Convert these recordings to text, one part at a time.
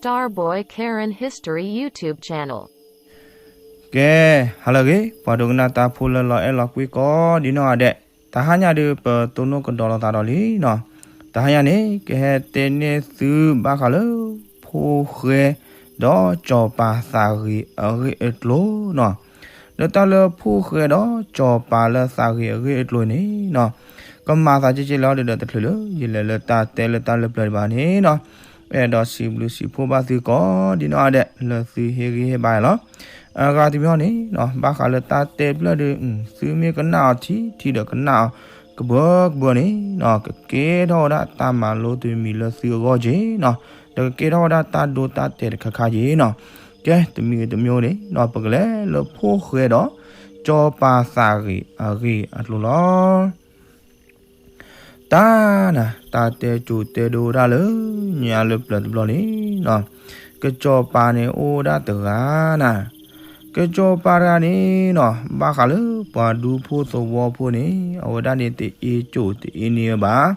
Starboy Karen History YouTube channel. ကဲ, ဟါလၢအဂ့ၤ, ပှၤဒိကနၣ်တၢ်ဖိလၢလီၤအဲၣ်လီၤကွံကိးဒံနီၢ်ဂၤဒဲး, တဟါညါဒုး ပတိၢ်နီၣ်ကဒီးလိာ်သးဒီးလံနီၤ. တဟါညါန့ၣ် ကဟဲတဲန့ၢ်သုဘၣ်ဃးလၢ ဖိၣ်ဃဲ ဒီးစီၤပၤသးဂ့ၤအဂ့ၢ်အကျိၤနီၤ. ဒီးတၢ်လၢဖိၣ်ဃဲဒီးစီၤပၤလၢသးဂ့ၤအဂ့ၢ်အကျိၤန့ၣ်နီၤ, ကမၤသးကဲကဲလီၤဒီး တချုးလၢယလဲၤလၢတၢ်တဲလၢတၢ်လၢပျၢၤဒံးဘၣ်န့ၣ်နီၤ, အဲၣ်ဒိးစံးဘျုးစံးဖှိၣ်ဘၣ်သုကိးဒံနီၢ်ဂၤဒဲး လၢသုဟ့ၣ်ဂံၢ်ဟ့ၣ်ဘါယၤလီၤ. အဂၤတမံၤန့ၣ်နီၤ, ဘၣ်ဃးလၢတၢ်တဲပျၢၤဒီး သုမ့ၢ်ကနၣ်အီၤထံထံဒီးကနၣ်အီၤကဘၢကဘၢန့ၣ်နီၤ, ကကဲထီၣ်ဝဲဒၣ်တၢ်မၤလိတမံၤလၢသုအဂီၢ်က့ၤနီၤ, ဒီးကကဲထီၣ်ဝဲဒၣ်တၢ်ဒိတၢ်တဲာ်တခါခါက့ၤနီၤ. ကဲ, တမံၤဂ့ၤတမံၤဂ့ၤန့ၣ်နီၤ, ပကလဲၤလၢဖိၣ်ဃဲဒီး စီၤပၤသးဂ့ၤအဂ့ၢ်အကျိၤလီၤ. တၢ်နၤ, တၢ်တဲကိၤတဲဒိဒၣ်လၢ ညါလၢပျၢၤတဘျီန့ၣ်နီၤ, ကစီၤပၤန့ၣ်အိၣ်ဝဲဒၣ်တဂၤနၤ. ကစီၤပၤတဂၤန့ၣ်နီၤ, ဘၣ်ဃးလၢပှၤဒူဖိသဝီဖိန့ၣ် အဝဲဒၣ်န့ၣ် တအ့ကိၤတအ့န့ၢ်ဝဲဘၣ်,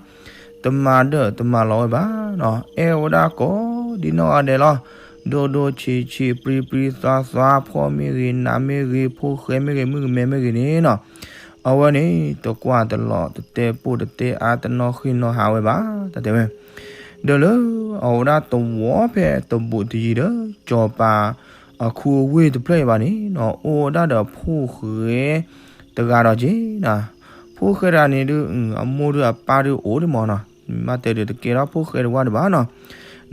တမၤဒၢၣ်တမၤလီၤဝဲဘၣ်နီၤ, အဲၣ်ဝဲဒၣ်ကိးဒံနီၢ်ဂၤဒဲးလီၤ. ဒိၣ်ဒိၣ်ဆံးဆံး ပြံပြံသွါသွါ ဖှီၣ်မ့ၢ်ဂ့ၤ နးမ့ၢ်ဂ့ၤ ဖိၣ်ဃဲမ့ၢ်ဂ့ၤ မုၣ်ကမဲမ့ၢ်ဂ့ၤန့ၣ်နီၤ, အဝဲန့ၣ် တကွၢ်တလီၤ တတဲပိၢ်တတဲအါ တနီၣ်ဃ့ၢ်နီၣ်ဟးဝဲဘၣ် တၢ်တဲဝဲ. ဒီးလၢအအိၣ်ဝဲဒၣ်သဝီဖဲတဘူးတယံၤဒီး စီၤပၤအခူအဝ့ၢ်တဖျၢၣ်အံၤဘၣ်န့ၣ်နီၤ, အိၣ်ဝဲဒၣ်ဒီးဖိၣ်ဃဲတဂၤဒီးက့ၤနၤ. ဖိၣ်ဃဲတဂၤန့ၣ်ဒုး အမိၢ်ဒုးအပၢ်ဒုးအိၣ်ဒံးမးနီၤ, မ့ၢ်တဲဒီးတကဲထီၣ်ဖိၣ်ဃဲတဝၢ်ဒံးဘၣ်နီၤ.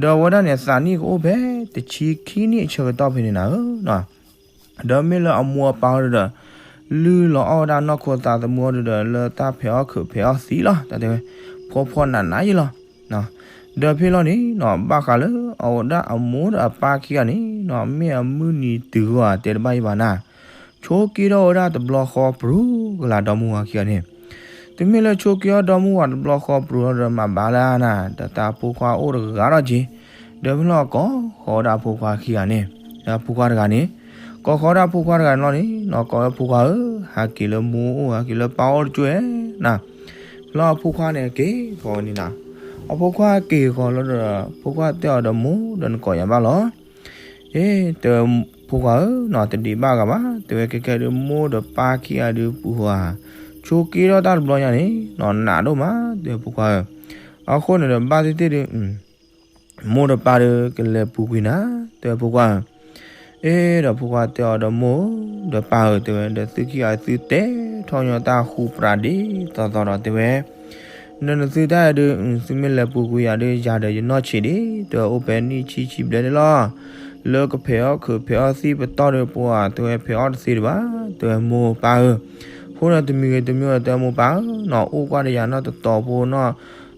ဒီးအဝဲဒၣ်န့ၣ် သးနံၣ်ကအိၣ်ဖဲတဆံခံနံၣ်အဆၢကတီၢ်ဖဲန့ၣ်နၤဧၢ ဒီးမ့ၢ်လၢအမိၢ်အပၢ်အီၤဒီး လုၢ်လီၤအီၣ်ဝဲဒၣ်နီၢ်ခိသးသမူအီၤဒီး လၢတၢ်ဖဲးအီၣ်ခုးဖဲးအီၣ်သံလီၤ တၢ်တဲဝဲ, ဖှီၣ်ဖှီၣ်နးနးယံလီၤ. ဒီးဖဲလီၤန့ၣ်နီၤ, ဘၣ်ဃးလၢအဝဲဒၣ်အမိၢ်ဒီးအပၢ်ခံဂၤန့ၣ်နီၤ, မ့ၢ်အမုၢ်နံၤတုၤဂီၢ်ဧါ တဲတဘၣ်ယံဘၣ်နၤ, ဆိးက့ထီၣ်ဝဲဒၣ်တဘျီဃီ ပြူၤကလာ်ဒီမါဝၤခံဂၤန့ၣ်. တမ့ၢ်လၢဆိးက့ထီၣ်ဒီမါဝၤတဘျီဃီ ပြူၤလီၤဒီးမၤဘၣ်လၢနၤ, ဒီးတၢ်ဖိခွါအိၣ်တဂၤဒီးက့ၤ, ဒီးဖဲလီၤကိးဃီၤဝဲဒၣ်အဖိခွါခံဂၤန့ၣ်, ဒီးအဖိခွါတဂၤန့ၣ်, ကိးဃီၤဒၣ်အဖိခွါတဂၤန့ၣ်လီၤန့ၣ်နီၤ, ကိးဝဲဖိခွါဧၢ, ဟးက့ၤလၢမိၢ်အိၣ် ဟးက့ၤလၢပၢ်အိၣ်တကၠိၣ်ဧါနၤ. ဖဲလီၤအဖိခွါန့ၣ်က့ၤဃီၤန့ၣ်နၤ, အဖိခွါက့ၤဃီၤလီၤဒီး ဖိခွါတဲအီၤဒီးမိၢ်ဒီးနကိးယၤဘၣ်လီၤ. အ့ တဲဝဲ, ဖိခွါဧၢနီၤ, တဒံးဘၣ်ဂၤဘၣ်, တဲဝဲ ခဲခဲဒုး မိၢ်ဒီးပၢ်ခံဂၤဒုးပူၤဧါ, ဆိးက့ထီၣ်တၢ်တဘျီညါန့ၣ်နီၤ, နးဒိၣ်မး တဲဝဲဖိခွါဧၢ. အဃိန့ၣ်ဒီး ဘၣ်သ့ၣ်သ့ၣ်ဒုး မိၢ်ဒီးပၢ်ဒီးကလဲၤပူၤကွံာ်နၤ တဲဝဲဖိခွါဧၢ. အ့ ဒီးဖိခွါတဲအီၤဒီးမိၢ်ဧၢ ဒီးပၢ်ဧၢ တဲဝဲ, ဒီးသုခံဂၤသုတဲထီၣ်ညီတၢ်ဃူပြးဒ်သိးသိးဒီးတဲဝဲ, ဒီးနသုတၢ်ဒုး သုမ့ၢ်လဲၤပူၤကွံာ်ယၤဒုး ယၤဒီးယနီၢ်ဆံးဒံး တဲဝဲ, အိၣ်ဖဲနံၣ်ဆံဆံဘျဲၣ်ဒံးလီၤ. လၢကဖဲးအီၣ်ခုးဖဲးအီၣ်သံၣ်ပတီၢ်ဒီးပှၤ တဲဝဲ ဖဲးအီၣ်တသ့ဒံးဘၣ် တဲဝဲမိၢ်ပၢ်ဧၢ. အဃိန့ၣ်တမံၤဂ့ၤတမံၤဂ့ၤ တဲမိၢ်ပၢ်ဧၢနီၤ, အိၣ်ကွၢ်ဒီးယၤနီတတီၤဖိ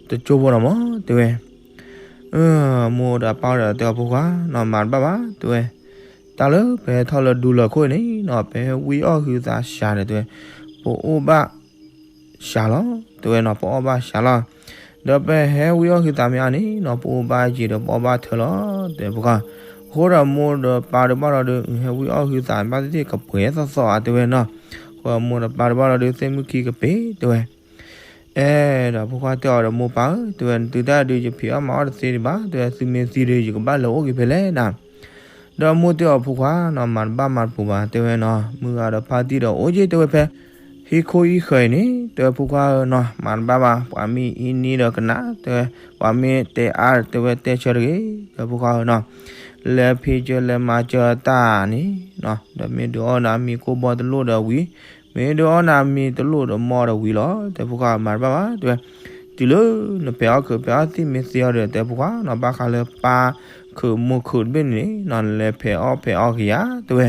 နီတကၠိဖိလီၤမး တဲဝဲ. မိၢ်ဒီးပၢ်ဒီးတဲအီၤဖိခွါနီၤ, မၤတဘၣ်ဘၣ် တဲဝဲ, တၢ်လၢပဟဲထီၣ်လၢဒူလၢာ်ခိၣ်န့ၣ်နီၤ, ပဟဲဝံအီၣ်ဟုသးစှၤဒီးတဲဝဲ, ပအိၣ်ဘၣ်စှၤလီၤ တဲဝဲနီၤ, ပအီၣ်ဘၣ်စှၤလီၤ. ဒီးပဟဲဝံအီၣ်ဟုသးမ့ၢ်အါန့ၣ်နီၤ, ပအိၣ်ဘၣ်ယံာ်ဒီးပအီၣ်ဘၣ်ထၢလီၤ တဲဖိခွါ. အဃိဒီးမိၢ်ဒီးပၢ်ဒီးဘၣ်လီၤဒီး ဟဲဝံအီၣ်ဟုသးဘၣ်သ့ၣ်သ့ၣ်ကပှဲၤသီသီဧါ တဲဝဲနီၤ. အဃိမိၢ်ဒီးပၢ်ဒီးဘၣ်လီၤဒီး သ့ၣ်မုၢ်ခံကပ့ၤ တဲဝဲ. အဲၣ်ဒိးဖိခွါတဲအီၤဒီးမိၢ်ပၢ်ဧၢ, တဲဝဲ နသုတၢ်ဒုးယဖံးအီၣ်မၤအီၣ်တသ့ဒံးဘၣ်, တဲဝဲ သုမ့ၢ်သံဒုး ယကဘၣ်လဲၤအိၣ်က့ၤဖဲလဲၣ်နၤ. ဒီးမိၢ်တဲအီၤဖိခွါနီၤ, မၤတဘၣ်မၤတပူၤဘၣ် တဲဝဲနီၤ, မုၢ်ဂၤဒီးဖါတံၢ်ဒီးအိၣ်က့ၤ တဲဝဲဖဲ ဟံၣ်ခိၣ်ဟံၣ်ဃၢၤအံၤန့ၣ် တဲဝဲဖိခွါဧၢနီၤ, မၤတဘၣ်ဘၣ်, ပှၤမ့ၢ်အံၤန့ၣ်ဒီးကနၣ် တဲဝဲ, ပှၤမ့ၢ်တဲအါ တဲဝဲတဲဆၢတဂ့ၤ တဲဖိခွါဧၢနီၤ. လဲၤဖံးစၢၤလဲၤမၤစၢၤတၢ်န့ၣ်နီၤ, ဒီးမ့ၢ်ဒုးအီၣ်နၤမ့ၤကိၢ်ဘီတလိၣ်ဒီးဝံၤ, မ့ၢ်ဒုးအီၣ်နၤမ့ၤတလိၣ်ဒီးမီၢ်ဒီးဝံၤလီၤ တဲဖိခွါဧၢ, မၤတဘၣ်ဘၣ် တဲဝဲ. တုၤလၢနဖဲးအီၣ်ခုးဖဲးအီၣ်သံၣ်မ့ၢ်သ့အီၤဒီး တဲဖိခွါနီၤ, ဘၣ်ဃးလၢပၢ်ခုးမိၢ်ခုးတဘ့ၣ်န့ၣ်နီၤ, နလဲၤဖဲးအီၣ်ဖဲးအီၣ်က့ၤယၤ တဲဝဲ.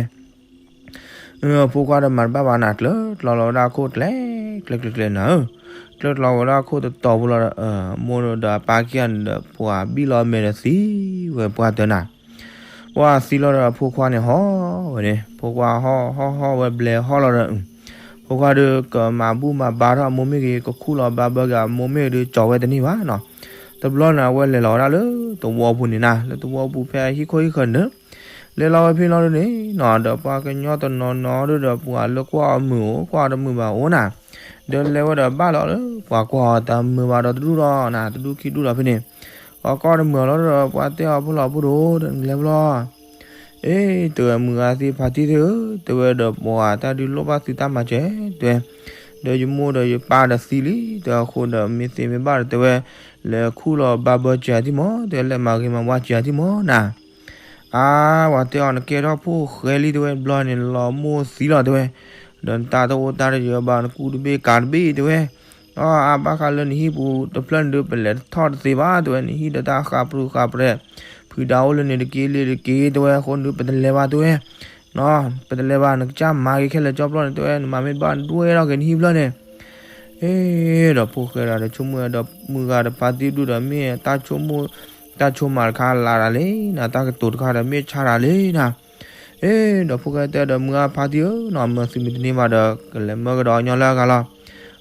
ဖိခွါဒီးမၤတဘၣ်ဘၣ်နၤ, ကျၢၤကျီလီၤဝဲဒၣ်အခိၣ်ကျဲကျဲကျဲကျဲနၤဧၢ, ကျၢၤကျီဝဲဒၣ်အခိၣ်တတီၤဖိလီၤဒီး မိၢ်ဒီးအပၢ်ခံဂၤန့ၣ်ဒီး ပှၤဘံၣ်လီၤအမဲာ်ဒီးသံဝဲပှၢ်တၢၢ်နၤ. ပှၤသံလီၤဒီးအဖိခွါန့ၣ်ဟီၣ်ဝဲန့ၣ်, ဖိခွါဟီၣ်ဟီၣ်ဟီၣ်ဝဲဘျဲးဟီၣ်လီၤဒီး ဖိခွါဒီးကမၤဘူၣ်မၤဘါထီၣ်အမိၢ်မ့ၢ်ဂ့ၤ, ကခူၣ်လီၤဘါဘၢက့ၤအမိၢ်မ့ၢ်ဂ့ၤဒီး ကၠီၤဝဲတန့ၢ်ဘၣ်နီၤ. တဘျီန့ၣ် အဝဲလဲၤလီၤဝဲဒၣ်လၢသဝီပူၤန့ၣ်နၤ, လၢသဝီပူၤဖဲအဟံၣ်ခိၣ်ဟံၣ်ဃၢၤန့ၣ် လဲၤလီၤဝဲဖဲလီၤဒုးန့ၣ်နီၤ, ဒီးပှၤကညီတနီၤနီၤဒုးဒီး ပှၤလၢကွၢ်အီၤမုာ်အိၣ် ကွၢ်အီၤတမုာ်ဘၣ်အိၣ်နၤ, ဒီးလဲၤဝဲဒီးဘၣ်လီၤလၢပှၤကွၢ်အီၤတမုာ်ဘၣ်ဒီးတဒူၣ်ဒီးနၤ, တဒူၣ်ခံဒူၣ်ဒီးဖဲန့ၣ်, အီၣ်ကီၢ်တမုာ်လီၤဒီး ပှၤတဲအီၤဖိလီၤဖိဒိၣ်ဒီး နကလဲၤဘျီ အ့ တဲဝဲ မုၢ်ဂၤသ့ၣ်ဖါတံၢ်သ့ၣ်ဧၢ, တဲဝဲဒီး ပှၤတၢ်ဒုးလိၣ်ဘၣ်သုတၢ်မၤစၢၤ တဲဝဲ, ဒီးယမိၢ်ဒီးယပၢ်ဒီးသံလံ တဲဝဲအဃိဒီး မ့ၢ်သ့မ့ၢ်ဘၣ်ဒီး တဲဝဲ လဲၤခူၣ်လီၤဘၣ်ဘၢစၢၤယၤထံၣ်မး တဲဝဲ လဲၤမၤဂ့ၤမၤဝါစၢၤယၤထံၣ်မးနၤ. အါ ပှၤတဲအီၤ နကဲထီၣ်ဖိၣ်ဃဲလံ တဲဝဲ ဘျီန့ၣ် လီၤမိၢ်သံလီၤ တဲဝဲ, ဒီးနတၢ်တအိၣ်တၢ်တယၢၤဘၣ် နကူတဘ့ၣ်ကၤတဘ့ၣ် တဲဝဲ အါ ဘၣ်ဃးလၢနဟံၣ်ပူၤတဖျၢၣ်န့ၣ်ဒုး ပလဲၤထီၣ်တသ့ဘၣ် တဲဝဲ, နဟံၣ်ဒီးတၢ်ဃးပြူဃးပြဲး ဖုဒါအိၣ်လၢန့ၣ်တက့ၢ်လ့ၣ်တက့ၢ် တဲဝဲ, အဃိန့ၣ်ဒုး ပတလဲၤဘၣ် တဲဝဲ, ပတလဲၤဘၣ် နကစၢ်မၤဂ့ၤခဲလၢာ်ကၠီပျီန့ၣ် တဲဝဲ, နမၤမ့ၢ်ဘၣ်ဒွဲၣ်ထီၣ်က့ၤနဟံၣ်ဖျၢၣ်န့ၣ် အ့ ဒီးဖိၣ်ဃဲဒီး တဆိကမိၣ်ဝဲဒီး မုၢ်ဂၤဒီးဖါတံၢ်ဒုးဒီး မ့ၢ်တၢ်ဆိကမိၣ် တၢ်ဆိကမးတခါလၢ်တၢ်လံနၤ, တၢ်ကတိၤတခါဒီး မ့ၢ်ဆါတၢ်လံနၤ. အ့ ဒီးဖိၣ်ဃဲတဲဒီး မုၢ်ဂၤဖါတံၢ်ဧၢ, နီၢ်မၢသုမ့ၢ်တန့ၢ်ဘၣ်ဒီး ကလဲၤမၢကဒီးညီလၢအဂၤလီၤ.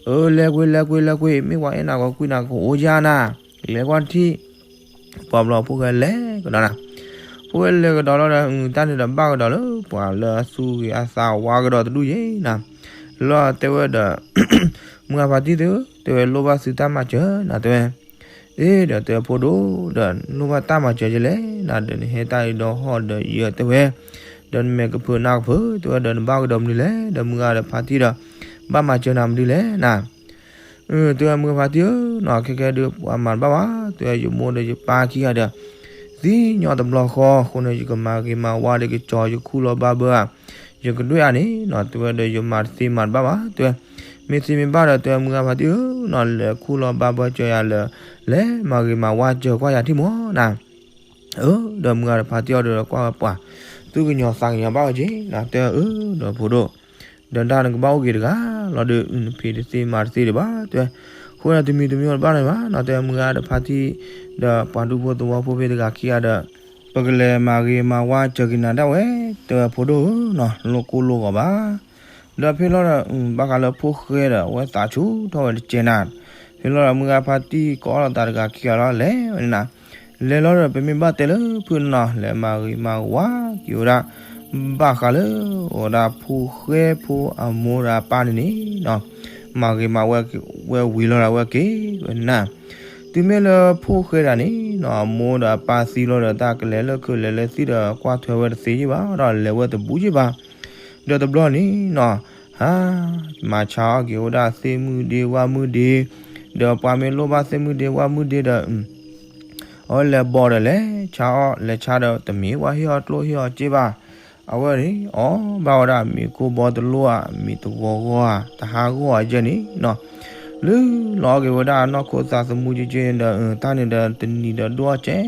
အၢ လဲၤကွ့ လဲၤကွ့ လဲၤကွ့, မ့ၢ်ပှၤအဲၣ်နၤကီးကွံနၤကအိၣ်ယါနၤ, လဲၤကွၢ်ထံၣ် ပှၤဘျီဖိၣ်ဃဲလဲၤကဒီးနၤ. ဖိၣ်ဃဲလဲၤကဒီးလီၤဒီး တၢ်န့ၣ်ဒီးဘၣ်ကဒီးလၢ ပှၤလၢအသူၣ်ဂ့ၤအသးဝါကဒီးတဒူၣ်ယဲနၤ. လီၤတဲဝဲဒီး မုၢ်ဂၤဖါတံၢ်သ့ၣ်ဧၢ, တဲဝဲ လိၣ်ဘၣ်သုတၢ်မၤစၢၤနၤ တဲဝဲ. အ့ ဒီးတဲဖိဒိၣ်ဒီး နလိၣ်ဘၣ်တၢ်မၤစၢၤယဲလဲၣ်နၤ, ဒီးနဟဲတၢ်အံၤဒီးဟီၣ်ဒီးယၢၤ တဲဝဲ, ဒီးနမဲာ်ကဖၢနၢ်ကဖၢ တဲဝဲ, ဒီးနဘၣ်ကဒီးမနုၤလဲၣ်, ဒီးမုၢ်ဂၤဒီးဖါတံၢ်ဒီး ဘၣ်မၤစၢၤနၤမနုၤလဲၣ်နၤ. အၢ တဲဝဲ မုၢ်ဂၤဖါတံၢ်ဧၢ, နီၢ်ခဲကဲဒုး ပှၤမၤတဘၣ်ဘၣ်, တဲဝဲ ယမိၢ်ဒီးယပၢ်ခံဂၤဒီး သံညီတဘျီဃီ, အဃိန့ၣ် ယကမၤဂ့ၤမၤဝါဒီး ကစီၤယခူၣ်လီၤဘၣ်ဘၢဧါ, ယကဒွဲၣ်အါန့ၣ်နီၤ, တဲဝဲဒီး ယမၤတသ့မၤတဘၣ်ဘၣ်, တဲဝဲ, မ့ၢ်သ့မ့ၢ်ဘၣ်ဒီး တဲဝဲ မုၢ်ဂၤဖါတံၢ်ဧၢ, နီၢ်လဲၤခူၣ်လီၤဘၣ်ဘၢစၢၤယၤလၢ လဲၤမၤဂ့ၤမၤဝါစၢၤကွၢ်ယၤထံၣ်မးနၤ. အၢ ဒီးမုၢ်ဂၤဒီးဖါတံၢ်အီၤဒီး ကွၢ်ဝဲပှၤ သူၣ်ကညီၤသးကညီၤဘၣ်ဝဲက့ၤနၤ, တဲအၢ ဒီးဖိဒိၣ် ဒီးဒၣ်နကဘၣ်အိၣ်က့ၤတဂၤလီၤဒီး နဖံးတသ့မၤတသ့ဒံးဘၣ်, တဲဝဲ, အဃိန့ၣ် တမံၤတမံၤအီၤတဘၣ်န့ၣ်ဘၣ်နီၤ, တဲဝဲ မုၢ်ဂၤဒီးဖါတံၢ် ဒီးပှၤဒူဖိသဝီဖိဖဲတဂၤခံဂၤဒီး ပကလဲၤမၤဂ့ၤမၤဝါစၢၤက့ၤနၤဒၣ်ဝဲ, တဲဝဲ ဖိဒိၣ်ဧၢနီၤ, လိၣ်ကိၢ်လိၣ်ဂီၤဘၣ်. ဒီးဖဲလီၤဒီး ဘၣ်ဃးလၢဖိၣ်ဃဲဒီး အဝဲသးဆူၣ်ထီၣ်ဝဲတကဲနၤ, ဖဲလီၤဒီး မုၢ်ဂၤဖါတံၢ်ကိးအီၤလိာ်သးတဂၤခံဂၤလီၤ လဲၤဝဲန့ၣ်နၤ, လဲၤလီၤဒီး ပမ့ၢ်ဘၣ်တဲလၢဖုၣ်န့ၣ်နီၤ, လဲၤမၤဂ့ၤမၤဝါက့ၤဝဲဒၣ် ဘၣ်ဃးလၢ အဝဲဒၣ်ဖိၣ်ဃဲဖိအမိၢ်ဒီးအပၢ်န့ၣ်န့ၣ်နီၤ, မၤဂ့ၤမၤဝါဝဲဝံၤလီၤဒီး အဝဲက့ၤဝဲန့ၣ်နၤ. တုၤမ့ၢ်လၢဖိၣ်ဃဲဒၣ်န့ၣ်နီၤ, အမိၢ်ဒီးအပၢ်သံလီၤဒီး တၢ်ကလဲၤလၢခုးလဲၤလၢသံၣ်ဒီး ကွၢ်ထွဲဝဲတသ့ယ့ၢ်ဘၣ်, ဒီးလဲၤဝဲတဘူးယ့ၢ်ဘၣ်. ဒီးတဘျီန့ၣ်နီၤ, ဟါ မၤဆါအီၣ်က့ၤဝဲဒၣ်သ့ၣ်မုၢ်ဒ့ဝၣ်မုၢ်ဒ့, ဒီးပှၤမ့ၢ်လိၣ်ဘၣ်သ့ၣ်မုၢ်ဒ့ဝၣ်မုၢ်ဒ့ဒီး အဝဲလဲၤဘီဒီးလဲၤဆါအီၣ် လဲၤဆါဒီး တမ့ၢ်ပှၤဟ့ၣ်အီၣ်ကျိၣ်ဟ့ၣ်အီၣ်စ့ဘၣ်. အဝဲန့ၣ် အီၣ်ဘၣ်ဝဲဒၣ်မ့ၤကိၢ်ဘီတလိၣ်ဧါ, မ့ၤတဂီၤဂီၤဧါ, တဟါဂီၤဧါယဲၢ်န့ၣ်နီၤ, လုၢ်လီၤက့ၤဝဲဒၣ်နီၢ်ခိသးသမူက့က့ဒီး တၢ်န့ၣ်ဒီး တနံၤဒီးဒိၣ်ထီၣ်ကဲ,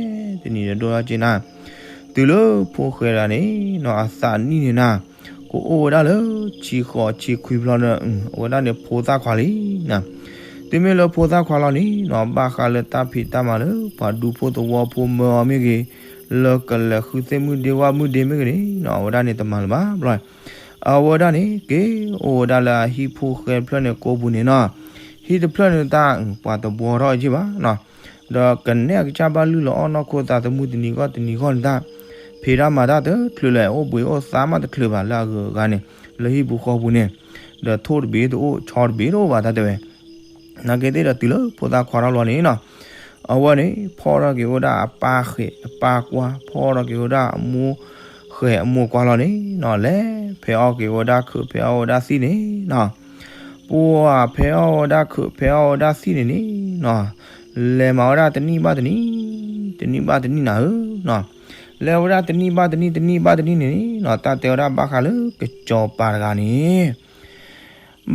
တနံၤဒီးဒိၣ်ထီၣ်ကဲနၤ. တုၤလၢဖိၣ်ဃဲဒၣ်န့ၣ်နီၤ, အသးနံၣ်န့ၣ်နၤ, ကအိၣ်ဝဲဒၣ်လၢဆံဃိးဆံခွံဖျီဒီး အဝဲဒၣ်န့ၣ် ဖိသၣ်ခွါလံနၤ. တုၤမ့ၢ်လၢဖိသၣ်ခွါလီၤန့ၣ်နီၤ, ဘၣ်ဃးလၢတၢ်ဖံးတၢ်မၤလၢ ပှၤဒူဖိသဝီဖိမၢအီၤမ့ၢ်ဂ့ၤ, လၢကလဲၤဃုသ့ၣ်မုၢ်ဒ့ဝၣ်မုၢ်ဒ့မ့ၢ်ဂ့ၤန့ၣ်နီၤ, အဝဲဒၣ်န့ၣ်တမၤလၢၤဘၣ်ဘျီ. အဝဲဒၣ်န့ၣ် က့ၤအိၣ်ဝဲဒၣ်လၢအဟံၣ်ဖိၣ်ဃဲတဖျၢၣ်န့ၣ်ကိးပူၤန့ၣ်နီၤ, ဟံၣ်တဖျၢၣ်န့ၣ်တၢ် ပှၤတဘှီထီၣ်က့ၤဘၣ်နီၤ, ဒီးကနဲၣ်အကစၢ်ဘၣ်လုၢ်လီၤအီၣ်နီၢ်ခိသးသမူတနံၤဂီၢ်တနံၤဂီၢ်န့ၣ်တၢ်, ဖံးတၢ်မၤတၢ်တချုးလဲၣ်, အိၣ်ဘှံးအိၣ်သါမးတချုးဘၣ်လၢအဂုၤအဂၤန့ၣ်, လၢဟံၣ်ပူၤဃီပူၤန့ၣ်, ဒီးထိၣ်တဘ့ၣ်တအိၣ် ဆီတဘ့ၣ်တအိၣ်ဘၣ်တၢ်တဲဝဲ နာ်က့သ့ၣ်ဒီးတုၤလၢဖိသၣ်ခွါထီၣ်လီၤန့ၣ်နီၤ, အဝဲန့ၣ် ဖီၣ်ထီၣ်က့ၤဝဲဒၣ်အပၢ်ဃဲးအပၢ်ကွၢ်, ဖီၣ်ထီၣ်က့ၤဝဲဒၣ်အမိၢ်ဃဲးအမိၢ်ကွၢ်လီၤန့ၣ်နီၤ, လဲၤဖဲးအီၣ်က့ၤဝဲဒၣ်ခုး ဖဲးအီၣ်ဝဲဒၣ်သံၣ်န့ၣ်နီၤ, ပှၤဖဲးအီၣ်ဝဲဒၣ်ခုး ဖဲးအီၣ်ဝဲဒၣ်သံၣ်န့ၣ်န့ၣ်နီၤ, လဲၤမၤဝဲဒၣ်တနံၣ်ဘၣ်တနံၣ်, တနံၣ်ဘၣ်တနံၣ်နၤဧၢနီၤ, လဲၤဝဲဒၣ်တနံၣ်ဘၣ်တနံၣ် တနံၣ်ဘၣ်တနံၣ်န့ၣ်န့ၣ်နီၤ, တၢ်တဲဝဲဒၣ်ဘၣ်ဃးလၢကစီၤပၤတဂၤန့ၣ်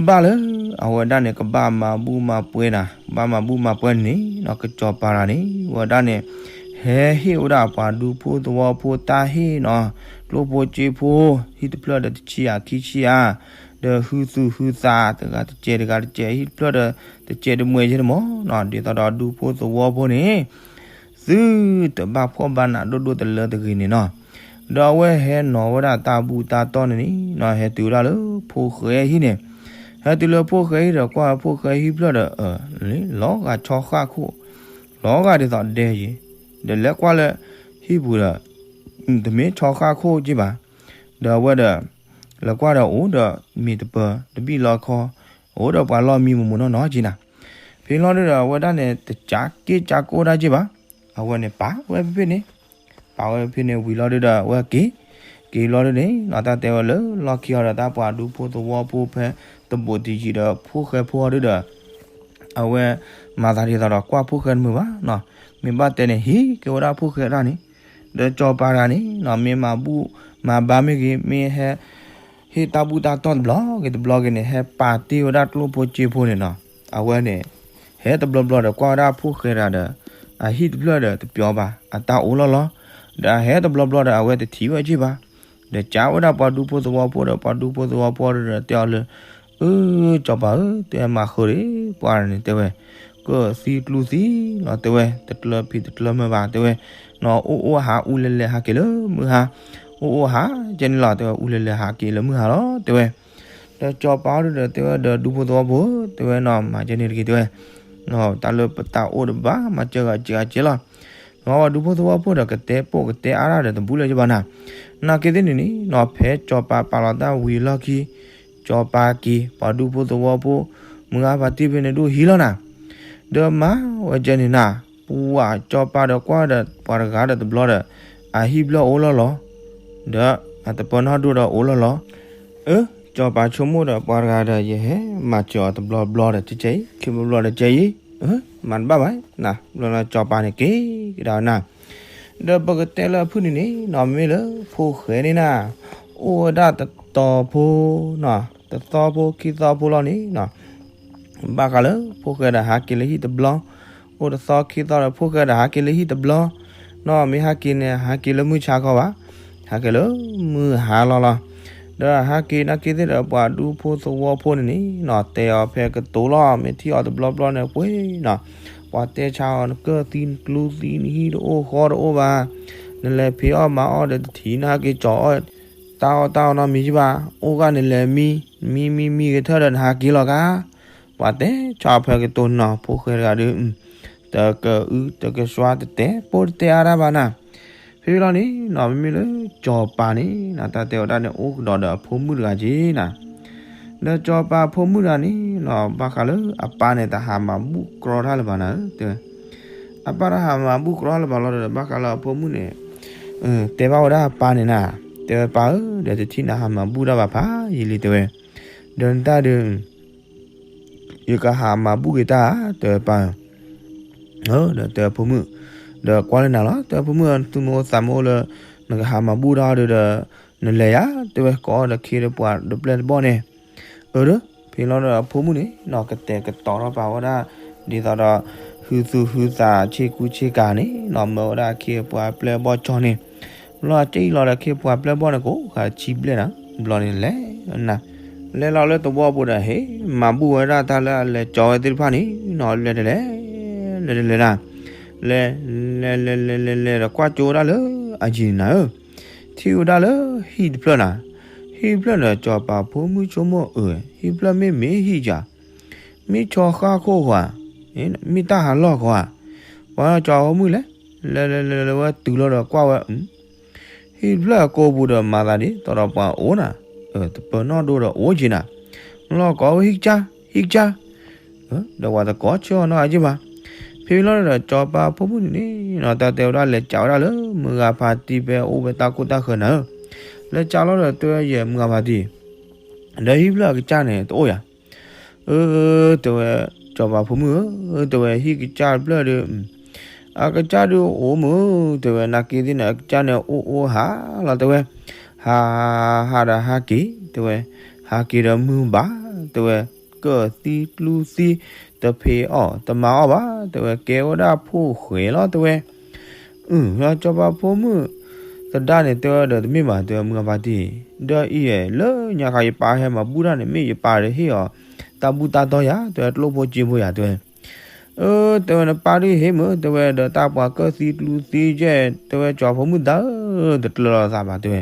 ဘၣ်လၢအဝဲဒၣ်န့ၣ် ကဘၣ်မၤဘူၣ်မၤပှဲၤနၤ, ကဘၣ်မၤဘူၣ်မၤပှဲၤန့ၣ်နီၤ, ကစီၤပၤတဂၤန့ၣ် အဝဲဒၣ်န့ၣ် ဟဲဟ့ၣ်ဝဲဒၣ်ပှၤဒူဖိသဝီဖိတၢ်ဟ့ၣ်နီၤ, ကျိၣ်ဖိစ့ဖိ ဟံၣ်တဖျၢၣ်ဒီးတဆံယၤခံဆံယၤ, ဒီးဟုသူၣ်ဟုသးတဂၤတစဲးတဂၤတစဲး ဟံၣ်တဖျၢၣ်ဒီးတစဲးတမှဲးယဲၢ်န့ၣ်မးနီၤ, ဒ်သိးဒီးဒူဖိသဝီဖိန့ၣ် သုတဘၣ်ဖှီၣ်ဘၣ်နးဒိၣ်ဒိၣ်တလၢတဂ့ၤန့ၣ်နီၤ. ဒီးအဝဲဟဲနီၤဝဲဒၣ်တၢ်ဘူၣ်တၢ်တီၢ်န့ၣ်န့ၣ်နီၤ, ဟဲတုၤဝဲဒၣ်လၢဖိၣ်ဃဲဟံၣ်န့ၣ်, ဟဲတုၤလၢဖိၣ်ဃဲဟံၣ်ဒီး ကွၢ်ဝဲဖိၣ်ဃဲဟံၣ်ဖျၢၣ်ဒီး လီၤဂာ်ဆီဃၣ်ခိၣ်, လီၤဂာ်ဒ်သိးဒဲယံၤ, ဒီးလဲၤကွၢ်လၢဟံၣ်ပူၤဒီး တမ့ၢ်ဆီဃၣ်ခိၣ်က့ဘၣ်, ဒီးအဝဲဒီး လဲၤကွၢ်ဒီးအိၣ်ဒီးမ့ၤတပၢၤတဘံၣ်လီခီ, အိၣ်ဒီးပှၤလီၢ်မံမုာ်မုာ်နီၢ်နီၢ်က့နၤ. ဖဲလီၤဒုဒီး အဝဲဒၣ်န့ၣ် တကးက့ကးကိၢ်ဒၣ်က့ဘၣ်. အဝဲန့ၣ်ပာ်ဝဲဖဲဖဲန့ၣ်, ပာ်ဝဲဖဲန့ၣ်ဝံၤလီၤဒုဒီး အဝဲက့ၤ, က့ၤလီၤဒုန့ၣ်နီၤ တၢ်တဲဝဲလၢလီၢ်ခံအီၤဒီး တၢ်ပှၤဒူဖိသဝီဖိဖဲ တဘိးတယံၤဒီးဖိၣ်ဃဲဖိအီၤဒုဒီး အဝဲမၤသးဒ်သိးဒီးကွၢ်ဖိၣ်ဃဲတမုာ်ဘၣ်နီၤ, မ့ၢ်ဘၣ်တဲန့ၣ် ဟံးက့ၤဝဲဒၣ်ဖိၣ်ဃဲတၢ်န့ၣ်, ဒီးစီၤပၤတဂၤန့ၣ်နီၤ မ့ၢ်မၤဘူၣ်မၤဘါမ့ၢ်ဂ့ၤ မ့ၢ်ဟဲ ဟ့ၣ်တၢ်ဘူၣ်တၢ်တီၢ်တဘျီဂ့ၤတဘျီဂ့ၤန့ၣ် ဟဲပာ်တ့ၢ်ဝဲဒၣ်ကျိၣ်ဖိစ့ဖိန့ၣ်နီၤ, အဝဲန့ၣ် ဟဲတဘျီဘျီဒီးကွၢ်ဝဲဒၣ်ဖိၣ်ဃဲတဂၤဒီး အဟံၣ်တဖျၢၣ်ဒီးတပျီဘၣ် အတၢ်အိၣ်လီၤလီၤ, ဒီးအဟဲတဘျီဘျီဒီး အဝဲတထံၣ်ဝဲက့ၤဘၣ်, ဒီးကးဝဲဒၣ်ပှၤဒူဖိသဝီဖိဒီး ပှၤဒူဖိသဝီဖိဒီးတဲအီၤလၢ အၢ စီၤပၤဧၢ တဲမၤဃုာ်ဒံး ပှၤန့ၣ်တဲဝဲ ကၢၣ်သံကျူသံလီၤ တဲဝဲ တကျၢၤဖံးတကျၢၤမုာ်ဘၣ် တဲဝဲ, နီၢ်အိၣ်အိၣ်ဟးအူလဲၤလဲၤဟးက့ၤလၢမုၢ်ဟါ, အိၣ်အိၣ်ဟးကဲန့ၣ်လီၤ တဲဝဲ အူလဲၤလဲၤဟးက့ၤလၢမုၢ်ဟါလီၤ တဲဝဲ, ဒီးစီၤပၤဒုဒီးတဲဝဲဒီးဒူဖိသဝီဖိဧၢ တဲဝဲနီၤ မၤကဲန့ၣ်တဂ့ၤ တဲဝဲ, နီၢ်တၢ်လၢပတၢ်အိၣ်တဘၣ် မၤစၢၤဂၤစှၤကဲလီၤ နီၢ်ဝဲဒူဖိသဝီဖိဒီးကတဲပိာ်ကတဲအါတၢ်ဒီးတဘူးလၢၤကဘၣ်နၤ, နာ်က့သ့ၣ်န့ၣ်န့ၣ် နီၢ်ဖဲစီၤပၤပာ်လီၤတၢ်ဝံၤလီၢ်ခံ, စီၤပၤက့ၤ ပှၤဒူဖိသဝီဖိ မုၢ်ဂၤဖးတံၢ်ဖဲန့ၣ်ဒိၣ်ဟံးလီၤနၤ, ဒီးမၤဝဲကဲန့ၣ်နၤ, ပှၤစီၤပၤဒီးကွၢ်ဒီးပှၤတဂၤဒီးတဘျီဒီး အဟံၣ်ဖျၢၣ်အိၣ်လီၤလီၤ, ဒီးအတပၢၤနီၣ်ဒိၣ်ဒီးအိၣ်လီၤလီၤ အၢ စီၤပၤဆိကမိၣ်ဒီးပှၤတဂၤဒီး ယဟဲမၤစၢၤအီၤတဘျီဘျီဒီးကဲအံၤ ခံဘျီဘျီဒီးကဲအံၤ, မၤတဘၣ်ဘၣ်နၤ, ဘျီလၢစီၤပၤန့ၣ်က့ၤကဒါနၤ, ဒီးပကတဲလၢအဖုၣ်န့ၣ်န့ၣ်နီၤ မ့မ့ၢ်လၢဖိၣ်ဃဲန့ၣ်နၤ, အိၣ်ဝဲဒၣ်တသီဖိ, တသီဖိခံသီဖိလီၤန့ၣ်နီၤ, ဘၣ်ဃးလၢဖိၣ်ဃဲဒီးဟးက့ၤလၢဟံၣ်တဘျီ, အိၣ်တသီခံသီဒီးဖိၣ်ဃဲဒီးဟးက့ၤလၢဟံၣ်တဘျီ, နီၢ်မ့ၢ်ဟးက့ၤန့ၣ် ဟးက့ၤလၢမုၢ်ဆါခီဘၣ်, ဟးက့ၤလၢမုၢ်ဟါလီၤလီၤ, ဒီးဟးက့ၤနာ်က့သ့ၣ်ဒီးပှၤဒူဖိသဝီဖိန့ၣ်န့ၣ်နီၤ တဲအီၤဖဲကတိၤလီၤ မ့ၢ်ထံၣ်အီၤတဘျီဘျီန့ၣ်ပှ့ၤနီၤ, ပှၤတဲဆါအီၤ နကၢၣ်သံနကျူသံ နဟံၣ်တအိၣ်ဃီတအိၣ်ဘၣ်, နလဲၤဖံးအီၣ်မၤအီၣ်ဒီးတထံၣ် နဟးက့ၤကၠီၤအီၣ် တၢ်အီၣ်တၢ်အီနီတမံၤဘၣ်, အိၣ်ဂၣ်နလဲၤမံ, မံမံမံဂ့ၤထၢၣ်ဒီးနဟးက့ၤလီၤကါ, ပှၤတဲဆါအီၤဖဲကတိၤနီၤ ဖိၣ်ဃဲတဂၤဒီး တကအုတကစွါတတဲပိၢ်တတဲအါတၢ်ဘၣ်နၤ, ဖဲလီၤန့ၣ်နီၤ မ့မ့ၢ်လၢစီၤပၤန့ၣ် တၢ်တဲဝဲဒၣ်န့ၣ် အိၣ်ကဒီးဒီးအဖိမုၣ်တဂၤက့ၤနၤ, ဒီးစီၤပၤအဖိမုၣ်တဂၤန့ၣ်နီၤ ဘၣ်ဃးလၢအပၢ်န့ၣ် တဟးမၤဘူၣ်ကြီတၢ်လၢၤဘၣ်နၤဧၢ တဲဝဲ, အပၢ်တဟးမၤဘူၣ်ကြီတၢ်လၢၤဘၣ်လီၤဒီး ဘၣ်ဃးလၢအဖိမုၣ်န့ၣ် တဲဘၣ်ဝဲဒၣ်အပၢ်န့ၣ်နၤ, တဲဝဲပၢ်ဧၢ ဒီးတထံၣ်နၤဟးမၤဘူၣ်တၢ်ဘၣ်ဖးယံာ်လံ တဲဝဲ, ဒီးနတၢ်ဒုး ယကဟးမၤဘူၣ်က့ၤတၢ်ဧါ တဲဝဲပၢ်ဧၢ, ဒီးတဲအဖိမုၣ်, ဒီးကွၢ်လၢနၤလီၤ တဲအဖိမုၣ် သုမ့ၢ်အိၣ်သးမ့ၢ်အိၣ်လၢ နကဟးမၤဘူၣ်တၢ်ဒီး နလဲၤယၤ တဲဝဲ ကိးအီၤဒီးခ့ဒီးပှၤဒီးပျဲၢ်တဘီၣ်န့ၣ်, အၢဒီး ဖဲလီၤဒီးအဖိမုၣ်န့ၣ်နီၤ ကတဲာ်ကတီၤထီၣ်ပာ်ဝဲဒၣ် ဒ်သိးဒီး ဟုသူၣ်ဟုသးဆ့ကူဆ့ကၤန့ၣ်နီၤ မၢဝဲဒၣ်ခ့ပှၤပျဲၢ်ဘီၣ်ကၠီန့ၣ်, ဘျီအက့ၢ်အံၤလီၤဒီးခ့ပှၤပျဲၢ်ဘီၣ်န့ၣ် ကိးဃာ်ဆံဘျဲၣ်နၤ, ဘျီန့ၣ်လဲၤနၤ, လဲၤလီၤလၢသဝီပူၤဒီး ဟ့ၣ်မၤဘူၣ်ဝဲဒၣ်တၢ်လၢအလဲၤကၠီဝဲသ့ၣ်တဖၣ်န့ၣ်နီၤ လဲၤတလဲၤ, လဲၤတလဲၤနၤ, လဲၤ လဲၤလဲၤလဲၤလဲၤလဲၤဒီးကွၢ်ကၠိဝဲဒၣ်လၢအယံၤန့ၣ်နၤဧၢ ထံၣ်ဝဲဒၣ်လၢဟံၣ်တဖျၢၣ်နၤ, ဟံၣ်တဖျၢၣ်ဒီးစီၤပၤဖိမုၣ်ဆိကမိၣ်အၢ ဟံၣ်တဖျၢၣ်မ့ၢ်မ့ၢ်ဟံၣ်ယၤ, မ့ၢ်ဆီဃၣ်ခိၣ်ဃီဧါ, မ့ၢ်တၢ်ဟးလီၢ်ဃီဧါ, ပှၤစီၤဖိမုၣ်လဲၤ, လဲၤလဲၤလဲၤလဲၤဝဲတုၤလီၤဒီးကွၢ်ဝဲ ဟံၣ်တဖျၢၣ်အကိာ်ပူၤဒီးမၤသးဒ်သိးဒီးပှၤအိၣ်နၤ, တပၢၤနီၣ်ဒိၣ်ဒီးအိၣ်က့ၤနၤ, လီၤကိးဝဲဟံၣ်ကစၢ်, ဟံၣ်ကစၢ်, ဒီးပှၤတကိးဆၢအီၤနီတဂၤက့ၤဘၣ်. ဖဲလီၤဒီးစီၤပၤဖိမုၣ်န့ၣ်န့ၣ် တၢ်တဲဝဲဒၣ်လဲၤကးဝဲဒၣ်လၢမုၢ်ဂၤဖးတံၢ်ဖဲအိၣ်ဖဲတၢ်ခိၣ်တၢ်ဃၢၤနၤဧၢ, လဲၤကးလီၤဒီးတဲဝဲယဲမုၢ်ဂၤဖးတံၢ်, ဒီးဟံၣ်ဖျၢၣ်အကစၢ်န့ၣ်တအိၣ်ယၤ အၢ တဲဝဲ, စီၤပၤဖိမုၣ်ဧၢ, တဲဝဲဟံၣ်ကစၢ်တဖျၢၣ်ဒီး, အကစၢ်ဒုးအိၣ်မုၢ်, တဲဝဲ နာ်က့သ့ၣ်န့ၣ် အကစၢ်န့ၣ်အိၣ်အိၣ်ဟးလီၤ တဲဝဲ, ဟး ဟးဒီးဟးက့ၤ တဲဝဲ, ဟးက့ၤဒီးမုၢ်ဘၣ် တဲဝဲ, ကၢၣ်သံကျူသံ တဖံးအီၣ်တမၤအီၣ်ဘၣ် တဲဝဲ, ကဲဝဲဒၣ်ဖိၣ်ဃဲလီၤ တဲဝဲ အၢ စီၤပၤဖိမုၣ်သဒါန့ၣ် တဲဝဲဒီးတမ့ၢ်ဘၣ် တဲဝဲ မုၢ်ဂၤဖးတံၢ်, ဒီးအံၤလၢညါခါယပၢ်ဟဲမၤဘူၣ်တၢ်န့ၣ် မ့ၢ်ယပၢ်ဒီးဟ့ၣ်အီၤ တၢ်ဘူၣ်တၢ်တီၢ်ယၤ တဲဝဲ ကျိၣ်ဖိစ့ဖိယၤ တဲဝဲ, အၢ တဲဝဲ နပၢ်ဒုးဟ့ၣ်မုၢ် တဲဝဲ ဒီးတၢ်ပှၤကၢၣ်သံကျူသံကဲ တဲဝဲ စီၤဖိမုၣ်သဒါဧၢ တကျၢၤလီၤသးဘၣ် တဲဝဲ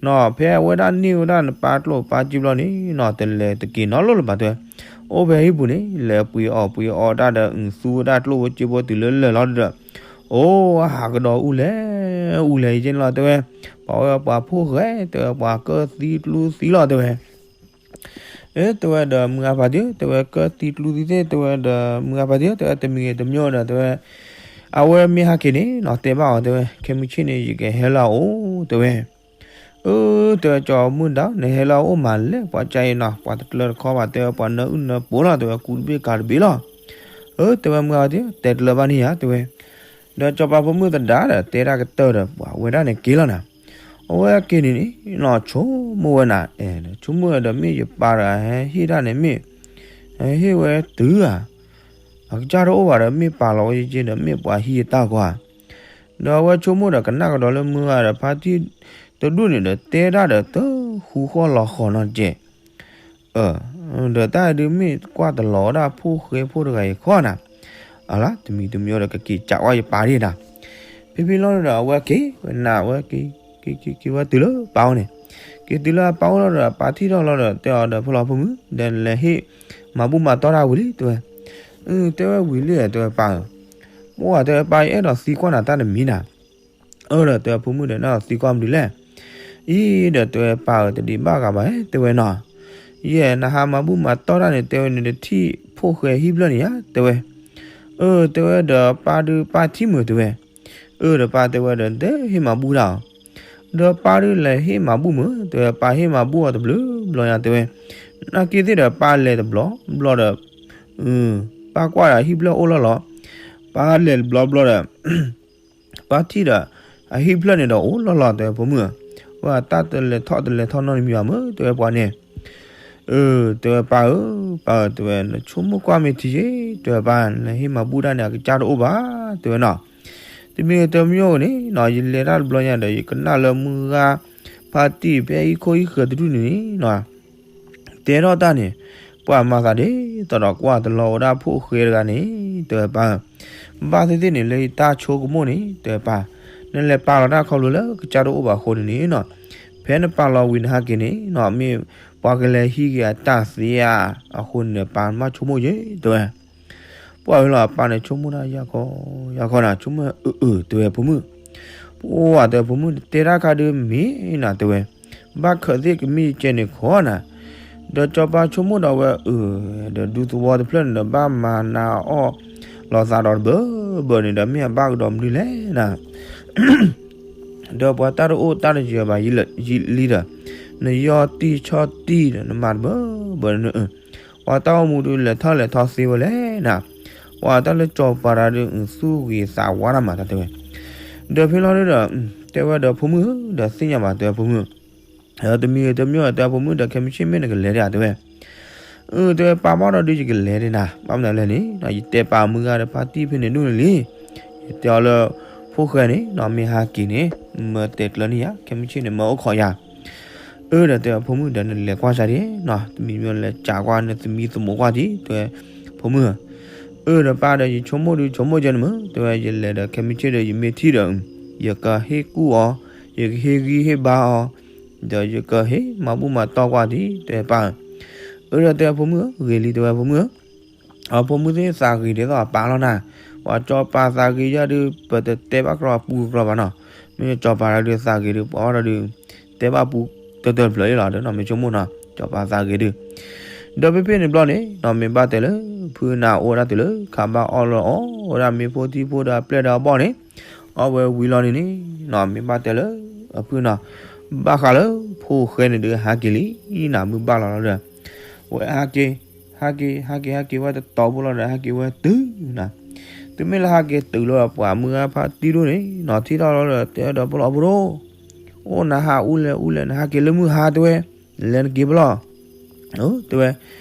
နီၢ် ဖဲအဝဲဒၣ်န့ၢ်ဝဲဒၣ်နပၢ်ကျိၣ်ပၢ်စ့ဘျီန့ၣ်နီၢ် တလဲၤတက့ၤနီတလီၢ်လၢၤဘၣ် တဲဝဲ, အိၣ်ဖဲဟံၣ်ပူၤန့ၣ် လဲၤပှ့ၤအီၣ်ပှ့ၤအီတၢ်ဒီး အုၣ်သူဝဲဒၣ်ကျိၣ်ဖိစ့ဖိတုၤလၢလၢာ်လီၤဒီး အိၣ် ဟးကဒီးအူလဲၣ် အူလဲၣ်အံၤကဲန့ၣ်လီၤ တဲဝဲ, ပှၤဝဲပှၤဖိၣ်ဃဲ တဲဝဲ ပှၤကၢၣ်သံကျူသံလီၤ တဲဝဲ အၢ တဲဝဲဒီး မုၢ်ဂၤဖးတံၢ် တဲဝဲ ကၢၣ်သံကျူသံသ့ၣ် တဲဝဲဒီး မုၢ်ဂၤဖးတံၢ် တဲဝဲ တမံၤဂ့ၤတမံၤဒီး တဲဝဲ, အဝဲမ့ၢ်ဟဲက့ၤန့ၣ်နီၤ တဲဘၣ်အီၤ တဲဝဲ ခဲမုၢ်ဆ့ၣ်န့ၣ် ယကဟဲလၢအအိၣ် တဲဝဲ. အၢ တဲဝဲ ကၠီမုၣ်ဒၣ် နဟဲလၢအအိၣ်မးလဲၣ် ပှၤကါအံၤနီၤ ပှၤတကျၢတခီဘၣ် တဲဝဲ ပှၤနၢအုၣ်နၢပှိၤလီၤ တဲဝဲ ကူတဘ့ၣ်ကၤတဘ့ၣ်လီၤ. အၢ တဲဝဲ မုၢ်ဂၤတ့ တဲတလၢဘၣ်န့ၣ်ယါ တဲဝဲ. ဒီးကၠီၤပၤဖိမုၣ်သဒါဒီး တဲတၢ်ကတၢၢ်ဒီး ပှၤဝဲဒၣ်န့ၣ်က့ၤလီၤနၤ. အဝဲက့ၤန့ၣ်နီၤ ဆိကမိၣ်ဝဲနၤ အဲ ဆိကမိၣ်ဝဲဒီး မ့ၢ်ယပၢ်ဒီး ဟဲဟ့ၣ်တၢ်န့ၣ်မ့ၢ် ဟဲဟ့ၣ်ဝဲတုၤဧါ အကစၢ်တအိၣ်ဘၣ်ဒီး မ့ၢ်ပာ်လီၤဝဲယက့ဒီး မ့ၢ်ပှၤဟံးအတၢ်ကွၢ်. ဒီးအဝဲဆိကမိၣ်ဒီး ကနၣ်ကဒီးလၢမုၢ်ဂၤဒီး ဖါတံၢ်တဒူၣ်န့ၣ်ဒီး တဲဒၣ်ဒီး တဃူဃီၣ်လီၤဃီၤနီတကဲး. အၢ ဒီးတၢ်ဒုးမ့ၢ်ကွၢ်တလီၤဝဲဒၣ်ဖိၣ်ဃဲဖိတဂၤအံၤခီနၤ, အလါ တမံၤတမံၤဒီး ကက့ၤကးကွၢ်ယပၢ်ဒၣ်နၤ. ဖဲဖဲလီၤဒီး အဝဲက့ၤဝဲနၤ အဝဲက့ၤက့ၤက့ၤက့ၤဝဲတုၤလၢပၢ်အိၣ်န့ၣ်, က့ၤတုၤလၢအပၢ်အိၣ်လီၤဒီး အပၢ်ထံၣ်ထီၣ်လီၤဒီး တဲအီၤဒီး ဖိလီၤဖိမုၣ် ဒီးနလဲၤဟ့ၣ်မၤဘူၣ်မၤတီၢ်တၢ်ဝံၤလံ တဲဝဲ. အၢ တဲဝဲဝံၤလံ တဲဝဲပၢ်ဧၢ, မ့ၢ်ဧါ တဲဝဲပၢ် ယအဲၣ်ဒိးသံကွၢ်နၤတၢ်တမံၤနၤ. အၢ ဒီးတဲဝဲဖိမုၣ်ဒီး နအဲၣ်ဒိးသံကွၢ်မနုၤလဲၣ်. အံၤ ဒီးတဲဝဲပၢ်ဧၢ တဒံးဘၣ်ဂၤဘၣ် တဲဝဲနီၤ, ယဲ နဟးမၤဘူၣ်မၤတီၢ်တၢ်န့ၣ် တဲဝဲန့ၣ် တထံၣ်ဖိၣ်ဃဲဟံၣ်ဖျၢၣ်န့ၣ်ဧါ တဲဝဲ. အၢ တဲဝဲဒီးပၢ်ဒုးပၢ်ထံၣ်မုာ် တဲဝဲ. အၢ ဒီးပၢ်တဲဝဲဒီး နတဟ့ၣ်မၤဘူၣ်တၢ်အီၤ, ဒီးပၢ်ဒုးလဲၤဟ့ၣ်မၤဘူၣ်မုာ် တဲဝဲ ပၢ်ဟ့ၣ်မၤဘူၣ်အီၤတဘျုးဘျီညါ တဲဝဲ. နာ်က့သ့ၣ်ဒီး ပၢ်လဲၤတဘျီဘျီဒီး ပၢ်ကွၢ်ဒီးဟံၣ်ဖျၢၣ်အိၣ်လီၤလီၤ, ပၢ်လဲၤတဘျီဘျီဒီး ပၢ်ထံၣ်ဒီး အဟံၣ်ဖျၢၣ်န့ၣ်ဒီးအိၣ်လီၤလီၤ တဲဝဲဖိမုၣ်ဧၢ, ဝဲတၢ်တလဲၤထီၣ်တလဲၤထီၣ်နီတမံၤဘၣ်မုာ် တဲဝဲပှၤန့ၣ်. အၢ တဲဝဲပၢ်ဧၢ, ပၢ်ဧၢ တဲဝဲ နဆိကမိၣ်ကွၢ်မ့ၢ်ထံယ့ၣ် တဲဝဲပၢ် နဟ့ၣ်မၤဘူၣ်တၢ်န့ၣ် အကစၢ်တအိၣ်ဘၣ် တဲဝဲနီၤ. တမံၤတမံၤန့ၣ်နီၤ ယလဲၤတၢ်တဘျီညါဒီး ယကနၣ်လၢမုၢ်ဂၤ ဖါတံၢ်ဖဲအံၤခိၣ်အံၤဃၢၤတဒူၣ်န့ၣ်နီၤ တဲထီၣ်တၢ်န့ၣ် ပှၤမၤသးဒ်သိးဒီးကွၢ်တလီၤဝဲဒၣ်ဖိၣ်ဃဲတဂၤန့ၣ် တဲဝဲပၢ်ဧၢ, ဘၣ်သ့ၣ်သ့ၣ်န့ၣ် လၢယတၢ်ဆိကမိၣ်န့ၣ် တဲဝဲပၢ်, နလဲၤပာ်လီၤတၢ်ခီဖျိလၢကစၢ်တအိၣ်ဘၣ်အဃိန့ၣ်နီၤ, ဖဲနပာ်လီၤဝံၤနဟးက့ၤန့ၣ်နီၤ မ့ၢ်ပှၤကလဲၤဟံးက့ၤအတၢ်သ့ဧါ အဃိန့ၣ်ဒီး ပၢ်မ့ၢ်ဆိကမိၣ်ယ့ၣ် တဲဝဲ. ပှၢ်ဝဲလီၤ အပၢ်န့ၣ်ဆိကမိၣ်တၢ်ယၢ်ခီယၢ်ခီနၤ ဆိကမိၣ်အၢအၢ တဲဝဲဖိမုၣ်, ပှၢ်တဲဖိမုၣ် နတဲတၢ်ခါဒုးမ့ၢ်နၤ တဲဝဲ, ဘၣ်ခၢးသ့ၣ်ကမ့ၢ်ယကဲန့ၣ်ခီနၤ. ဒီးစီၤပၤဆိကမိၣ်ဒီးဝဲအၢ ဒီးဒူသဝီတဖျၢၣ်န့ၣ်ဒီး ဘၣ်မၤနၤအီၣ်လီၤသးဒီးတဘၢဘၢန့ၣ်ဒီး မ့ၢ်အဘၣ်ကဒီးမနုၤလဲၣ်နၤ ဒီးပှၤတၢ်တအိၣ်တၢ်တယၢၤဘၣ်ယံာ်လံဒီး, နယီၢ်တံၢ်ဆီၣ်တံၢ်ဒီး နမၤတဘၢဘၢန့ၣ်, ပှၤတၢ်အိၣ်မူဒုးလဲၤထီၣ်လဲၤထီသ့ဝဲလဲၣ်နၤ, ပှၤတၢ်လၢစီၤပၤတၢ်ဒုး သူၣ်ဂ့ၤသးဝါတၢ်မၤတၢ်တဲဝဲ. ဒီးဖဲလီၤဒုးဒီး တဲဝဲဒီးဖိမုၣ်ဧၢ ဒီးသ့ၣ်ညါဘၣ်တဲဝဲဖိမုၣ်, တမံၤတမံၤတဲဝဲဖိမုၣ်ဒီး ခဲမုၢ်ဆ့ၣ်မ့ၢ်နကလဲၤဒၣ်တဲဝဲ. အၢ တဲဝဲပၢ်ဘၣ်ဒီးဒုးယကလဲၤဒၣ်နၤ ဘၣ်မနုၤလဲၣ်န့ၣ် ယတဲပာ်မုၢ်ဂၤဒီးဖါတံၢ်ဖဲန့ၣ်ဒိၣ်န့ၣ်လံ, ယတဲအီၤလၢ ဖိၣ်ဃဲန့ၣ်နီၤ မ့ၢ်ဟးက့ၤန့ၣ် မၢတဲာ်ကျၢၤန့ၢ်ယၤ ခဲမုၢ်ဆ့ၣ်န့ၣ် မၢအိၣ်ခိးယၤ. အၢ ဒီးတဲဖိမုၣ်ဒီး နလဲၤကွၢ်စၢ်ဒၣ်နီၤ တမံၤမ့ၢ်လဲၤစးကွၢ်နသမံသမိးကွၢ်ဒၣ် တဲဝဲဖိမုၣ်. အၢ ဒီးပၢ်ဒီး ယဆိကမိၣ်ဒုးဆိကမိၣ်ကဲန့ၣ်မုၢ် တဲဝဲ ယလဲၤဒီးခဲမုၢ်ဆ့ၣ်ဒီး ယမ့ၢ်ထံၣ်ဒီး ယကဟ့ၣ်ကူၣ်အီၤ, ယကဟ့ၣ်ဂံၢ်ဟ့ၣ်ဘါအီၤ, ဒီးယကဟ့ၣ်မၤဘူၣ်မၤတီၢ်ကွၢ်ဒၣ် တဲဝဲပၢ်. အၢ ဒီးတဲဖိမုၣ်ဧၢ ဂ့ၤလံ တဲဝဲဖိမုၣ်ဧၢ. အဖိမုၣ်သ့ၣ်သးဂ့ၤဒ်သိးအပၢ်လီၤနၤ, ပှၤစီၤပၤသးဂ့ၤယၤဒုး ပတတဲဘၣ်ကြီအပူၤကြီဘၣ်နီၤ, မ့ၢ်စီၤပၤတၢ်ဒုးသးဂ့ၤဒုး ပှၤအီၣ်တၢ်ဒုး တဲဘၣ်ပူၤတၢၢ်တၢၢ်တဖျၢၣ်အံၤလီၤ ဒီးနီၤ မ့ၢ်ဆိကမိၣ်နီၤ စီၤပၤသးဂ့ၤဒုး. ဒီးဖဲဖဲန့ၣ်ဘျီန့ၣ်နီၤ မ့ၢ်ဘၣ်တဲလၢ ဖုနၤအိၣ်ဝဲဒၣ်တုၤလၢ ခးဘၣ်အီၣ်လီၤအီၣ်ဝဲဒၣ်မ့ၢ်ဖိထံဖိဒီးအပျဲၢ်ဒီးအဘီၣ်န့ၣ်, အီၣ်ဝဲဝံၤလီၤန့ၣ်န့ၣ်နီၤ မ့ၢ်ဘၣ်တဲလၢ အဖုနီၤ ဘၣ်ဃးလၢ ဖိၣ်ဃဲန့ၣ်ဒုးဟးက့ၤလံနၤ မုၢ်ဘၣ်လီၤလီၤဒီး ဝဲဟးက့ၤ ဟးက့ၤ ဟးက့ၤ ဟးက့ၤဝဲတတီၤဖိလီၤဒီး ဟးက့ၤဝဲတုၤနၤ, တုၤမ့ၢ်လၢဟးက့ၤတုၤလီၤဒီး ပှၤမုၢ်ဂၤဖါတံၢ်ဒိၣ်န့ၣ်နီၤ ထံၣ်ထီၣ်လီၤဒီး တဲဒီးဖိလီၤဖိဒိၣ်, အိၣ်နဟးအူလဲၣ်အူလဲၣ် နဟးက့ၤလၢမုၢ်ဟါတဲဝဲ, လဲၤနက့ၤဖဲလဲၣ် တဲဝဲ,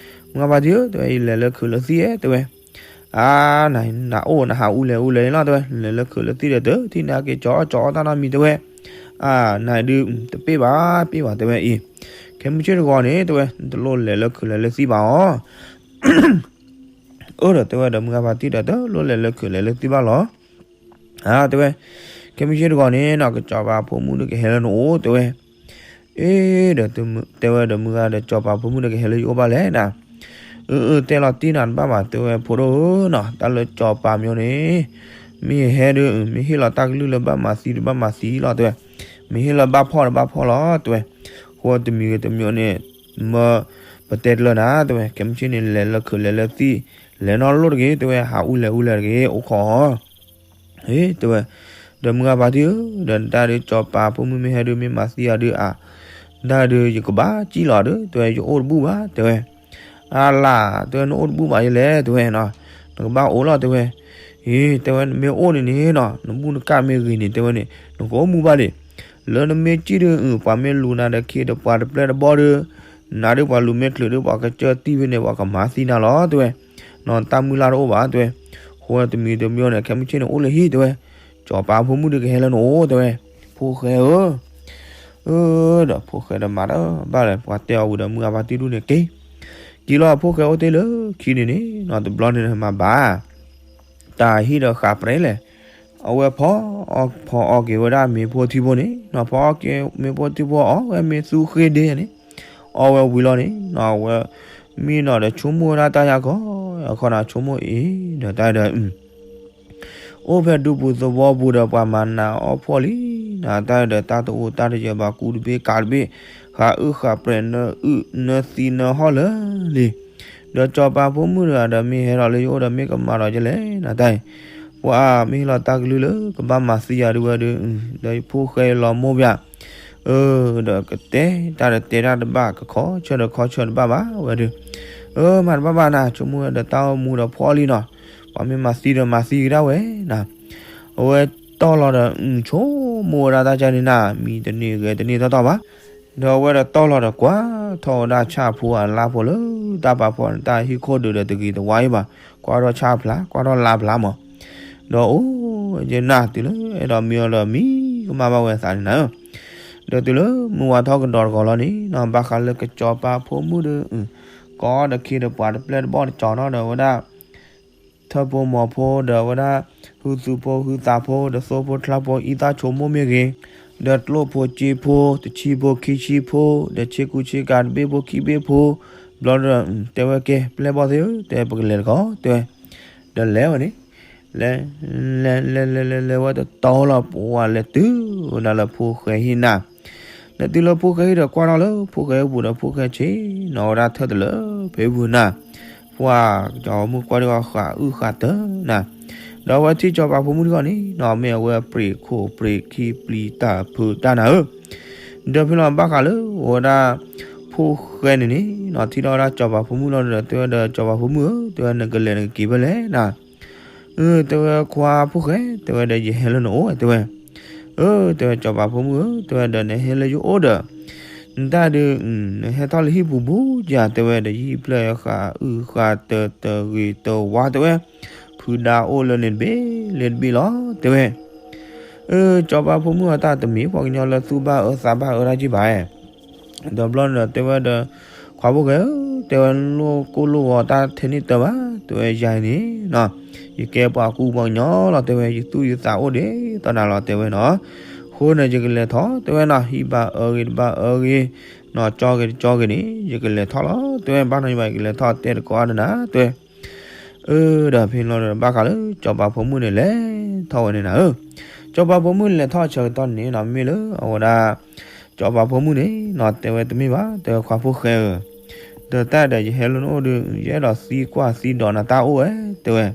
မုၢ်ဂၤဖါတံၢ်ဧၢ တဲဝဲ ယလဲၤလၢခုးလၢသံၣ်ဧဲ တဲဝဲ, အါ နအိၣ်နဟးအူလဲၣ်အူလဲၣ်န့ၣ်လီၤ တဲဝဲ လဲၤလၢခုးလၢသံၣ်ဒီး တထံၣ်နဟးက့ၤကၠီအီၣ်ကၠီအီၣ်တၢ်နီတမံၤ တဲဝဲ, အါ နဒုး တပ့ၢ်ဘၣ် ပ့ၢ်ဘၣ် တဲဝဲအံၤ, ခဲမုၢ်ဆ့ၣ်တဂီၤန့ၣ် တဲဝဲ တလိၣ်လဲၤလၢခုးလဲၤလၢသံၣ်ဘၣ်အီၤ အၢ ဒီးတဲဝဲဒီးမုၢ်ဂၤဖါတံၢ်ဒီး တလိၣ်လဲၤလၢခုးလဲၤလၢသံၣ်ဘၣ်လီၤ. အါ တဲဝဲ, ခဲမုၢ်ဆ့ၣ်တဂီၤန့ၣ်နီၤ ကစီၤပၤဖိမုၣ်ဒုးကဟဲလၢနအိၣ် တဲဝဲ, အ့ ဒီးတဲဝဲဒီးမုၢ်ဂၤဒီး စီၤပၤဖိမုၣ်ဒီးကဟဲလၢယအိၣ်ဘၣ်လဲၣ်နၤ, အၢ အၢ တဲလီၤတံၢ်နၤတဘၣ်ဘၣ် တဲဝဲဖိဒိၣ်ဧၢနီၤ တၢ်လၢစီၤပၤမၠိန့ၣ် မ့ၢ်ဟဲဒုး မ့ၢ်ဟ့ၣ်လီၤတၢ်ကလုၢ်လၢဘၣ်မၤသံဒီးဘၣ်မၤသံလီၤ တဲဝဲ, မ့ၢ်ဟ့ၣ်လီၤဘၣ်ဖှီၣ်ဒီးဘၣ်ဖှီၣ်လီၤ တဲဝဲ, ဃိတမံၤဂ့ၤတမံၤန့ၣ် မၢပတဲတလၢနၤ တဲဝဲ, ခဲမုၢ်ဆ့ၣ်န့ၣ် လဲၤလၢခုးလဲၤလၢသံၣ် လဲၤနီတလိၣ်တဂ့ၤ တဲဝဲ, ဟးအူလဲၤအူလဲၤတဂ့ၤ အိၣ်ခိးအီၤ ဟ့ၣ် တဲဝဲ, ဒီးမုၢ်ဂၤဖါတံၢ်ဧၢ, ဒီးနတၢ်ဒုး စီၤပၤဖိမုၣ်မ့ၢ်ဟဲဒုး မ့ၢ်မၤသံယၤဒုးအါ, နတၢ်ဒုး ယကဘၣ်စံၣ်လီၤဒီး တဲဝဲ ယအိၣ်တဘူၣ်ဘၣ် တဲဝဲ. အလၢ် တဲဝဲ နအိၣ်တဘူၣ်ဘၣ်ယလဲၣ် တဲဝဲနီၤ, နကဘၣ်အိၣ်လီၤ တဲဝဲ. ဟ့ၣ် တဲဝဲ နမ့ၢ်အိၣ်န့ၣ်န့ၣ်နီၤ နဘူၣ်နကၣ်မ့ၢ်ဂ့ၤန့ၣ် တဲဝဲန့ၣ် နကအိၣ်မူဘၣ်ဒံး. လၢနမ့ၢ်စံၣ်ဒုး ပှၤမ့ၢ်လူၤနၤဒီး ခ့ဒီးပှၤတပျဲၢ်တဘီၣ်ဒီး နၤဒုးပှၤလူၤမ့ၢ်ချုးဒုး ပှၤကစၢၢ်တံၢ်ဖဲန့ၣ် ပှၤကမၤသံနၤလီၤ တဲဝဲ. နီၤ တၢ်မုၢ်လၢ်တအိၣ်ဘၣ် တဲဝဲ. ဃိတမံၤတမံၤန့ၣ် ခဲမုၢ်ဆ့ၣ်န့ၣ် အိၣ်လၢဟံၣ် တဲဝဲ. စီၤပၤဖိမုၣ်ဒုးကဟဲလၢနအိၣ် တဲဝဲ. ဖိၣ်ဃဲဧၢ, အၢ ဒီးဖိၣ်ဃဲဒီးမၤတၢ်ဘၣ်လၢ ပှၤတဲအီၤဝံၤဒီး မုၢ်ဂၤဖါတံၢ်ဒုးန့ၣ်က့ၤ က့ၤလီၤဖိၣ်ဃဲအိၣ်တ့ၢ်လၢခံန့ၣ်န့ၣ်နီၤ တဘျီန့ၣ်မၤဘၣ် တၢ်ဟံၣ်ဒီးဃးပြဲလဲၣ်. အဝဲဖီအီၣ်ဖီအီက့ၤဝဲဒၣ်မ့ၤဖိထံဖိန့ၣ်နီၤ, ဖီအီၣ်က့ၤမ့ၤဖိထံဖိ အီၣ်ဝဲမ့ၤသူဃ့ဒ့န့ၣ်, အီၣ်ဝဲဝံၤလီၤန့ၣ်နီၤ အဝဲမံနီၤဒီး ဆိကမိၣ်ဝဲဒၣ်တၢ်ယါခီ, အခီနီၤ ဆိကမိၣ်အံၤဒီးတၢ်ဒီး အိၣ်ဖဲဒူပူၤသဝီပူၤဒီး ပှၤမၤနးအီၣ်ဖှီၣ်လံနၤ, တၢ်ဒီးတၢ်တအိၣ်တၢ်တယၢၤဘၣ် ကူတဘ့ၣ်ကးတဘ့ၣ်, ဃးအုၣ်ဃးပြဲး နအုၣ်နသံနဟီၣ်လၢာ်လံ. ဒီးစီၤပၤဖိမုၣ်တဂၤဒီး မ့ၢ်ဟဲထီၣ်လၢယအိၣ်ဒီး မ့ၢ်ကမၤဒီးယလဲၣ်နၤတၢ်အံၤ, ပှၤမ့ၢ်ဟ့ၣ်လီၤတၢ်ကလုၢ်လၢ ကဘၣ်မၤသံယၤဒုးဝဲဒုး, ဒီးယဖိၣ်ဃဲယလီၤမိၢ်ပၠး အၢ ဒီးကတဲတၢ်ဒီးတဲတၢ်တဘၣ်, ကခီဆၢဒီးခီဆၢတဘၣ်ဘၣ်ဝဲဒုး, အၢ မၤတဘၣ်ဘၣ်နၤ, ဆိကမိၣ်ဝဲဒီးတၢ်အိၣ်မူဒီးဖှီၣ်လံနီၤ, ပှၤမ့ၢ်မၤသံဒီးမၤသံကဒၣ်ဝဲနၤ. အဝဲတီၢ်လီၤဒီး ဆိကမိၣ်ဝဲဒၣ်တၢ်ကၢ်န့ၣ်နၤ, မံတန့ၢ်ဂဲၤတန့ၢ်တီတီဘၣ်. ဒီးအဝဲဒီးတီၢ်လီၤဒီး ကွၢ်ထီၣ်ဝဲဒၣ်ဆၣ်ဖိအလါဖိလၢ တၢ်ပာ်ဖှိၣ်န့ၣ် တၢ်ဟံၣ်ခိၣ်ဒုးဒီးတဂ့ၤတဝါအံၤဘၣ်, ကွၢ်ထီၣ်ဆၣ်ဖျါ ကွၢ်ထီၣ်လါဖျါမး. ဒီးအိၣ်ယဲနၤ တုၤလၢအဲၣ်ဒိးမံအီၤဒီး မံကမၣ်ဘၣ်ဝဲအသးန့ၣ်နၤဧၢ. ဒီးတုၤလၢမုၢ်ဝါထီၣ်ကဒီးတဂီၤလီၤန့ၣ်နီၤ, ဘၣ်ဃးလၢကစီၤပၤဖိမုၣ်ဒီး ကီဒီးခ့ဒီးပှၤတပျဲၢ်တဘီၣ်တကီၤနီၤဒီး ဝဲဒၣ် ထၢဖိမိၢ်ဖိဒီးဝဲဒၣ် ဟုသူဖိဟုသးဖိ ဒီးသိဖိချါဖိ အံသၣ်ဆိကမိၣ်မ့ၢ်ဂ့ၤ, ဒီးကျိၣ်ဖိစ့ဖိ တဆံဖိခံဆံဖိ ဒီးဆ့ကူဆ့ကၤတဘ့ၣ်ဖိခံဘ့ၣ်ဖိ, ဘျီဒီး တဲဝဲကဲ ပျဲၢ်ဘီၣ်သ့ၣ်ဧၢ တဲပကလဲၤတခီ တဲဝဲ. ဒီးလဲၤဝဲန့ၣ် လဲၤ လဲၤလဲၤလဲၤလဲၤလဲၤဝဲတတီၤလီၤ ပှၤလဲၤတုၤဝဲဒၣ်လၢဖိၣ်ဃဲဟံၣ်နၤ. လဲၤတုၤလၢဖိၣ်ဃဲဟံၣ်ဒီးကွၢ်ထီၣ်လၢဖိၣ်ဃဲအပူၤဒီး ဖိၣ်ဃဲဆ့ၣ်နီၤဝဲဒၣ်ထၢၣ်တလၢဖဲအပူၤနၤ. ပှၤကစီၤပၤဖိမုၣ်ကွၢ်ဒံးဃာ်အုၣ်ဃာ်တၢၢ်နၤ. ဒီးအဝဲထံၣ်စီၤပၤဖိမုၣ်တဂၤန့ၣ်နီၤ မ့ၢ်အဝဲပြံးခိၣ်ပြံးခံပျံၤတၢ်ဖုးတၢ်နၤဧၢ. ဒီးဖဲလီၤဘၣ်ဃးလၢအဝဲဒၣ် ဖိၣ်ဃဲန့ၣ်န့ၣ်နီၤ ထံၣ်ထီၣ်ဝဲဒၣ်စီၤပၤဖိမုၣ်လီၤဒီး တဲဝဲဒီးစီၤပၤဖိမုၣ်ဧၢ တဲဝဲ နကလဲၤနကက့ၤဖဲလဲၣ်နၤ. အၢ တဲဝဲခွါဖိၣ်ဃဲ တဲဝဲဒီး ယဟဲလၢနအိၣ် တဲဝဲ. အၢ တဲဝဲစီၤပၤဖိမုၣ်ဧၢ တဲဝဲဒီး နဟဲလၢယအိၣ်ဒီး နတၢ်ဒုး နဟဲထီၣ်လၢဟံၣ်ပူၤဘူးယၤ တဲဝဲဒီး ယဟံၣ်ဖျၢၣ်ဃာ်အုၣ်ဃာ်တၢၢ်တဂ့ၤတဝါ တဲဝဲ. ဖုဒါအိၣ်လၢန့ၣ်တဘ့ၣ်လၢတဘ့ၣ်လီၤ တဲဝဲ. အၢ စီၤပၤဖိမုၣ်အတၢ်တမ့ၢ်ပှၤကညီလၢသူၣ်ဘၣ်အၢသးဘၣ်အၢဒၣ်က့ၢ်ဘၣ် ဒီးဘျီန့ၣ်ဒီးတဲဝဲဒီး ခွါဖိၣ်ဃဲဧၢ တဲဝဲ လိၣ်ကိၢ်လိၣ်ဂီၤတၢ်ထဲန့ၣ်တၢ်ဘၣ် တဲဝဲ ယၤအံၤန့ၣ်နီၤ ယကဲပှၤကူပှၤကညီလီၤ တဲဝဲ ယသူၣ်ယသးအိၣ်ဒံးသိးနၤလီၤ တဲဝဲနီၤ. အဃိန့ၣ် ယကလဲၤထီၣ် တဲဝဲနီၤ ဟံၣ်ဘၣ်အၢဂ့ၤတဘၣ်အၢဂ့ၤ နီၤ ကၠီဂ့ၤတကၠီဂ့ၤန့ၣ် ယကလဲၤထီၣ်လီၤ တဲဝဲ ဘၣ်နီၤယဘၣ် ယကလဲၤထီၣ်တဲတကိးအါဒီးနၤ တဲဝဲ. အၢ ဒီးဖဲန့ၣ်လီၤဒီး ဘၣ်ဃးလၢစီၤပၤဖိမုၣ်န့ၣ် လဲၤထီၣ်ဝဲန့ၣ်နၤဧၢ. စီၤပၤဖိမုၣ်လဲၤထီၣ်ဆၢကတီၢ်န့ၣ်နီၤ မ့ၢ်လၢအဝဲဒၣ် စီၤပၤဖိမုၣ်န့ၣ်နီၤ တဲဝဲတမ့ၢ်ဘၣ် တဲဝဲခွါဖိၣ်ဃဲဧၢ, ဒီးတၢ်ဒီးယဟဲလၢနအိၣ်ဒီး ယအဲၣ်ဒိးသံကွၢ်သံဒိးနၤတၢ်အိၣ်ဝဲ တဲဝဲ.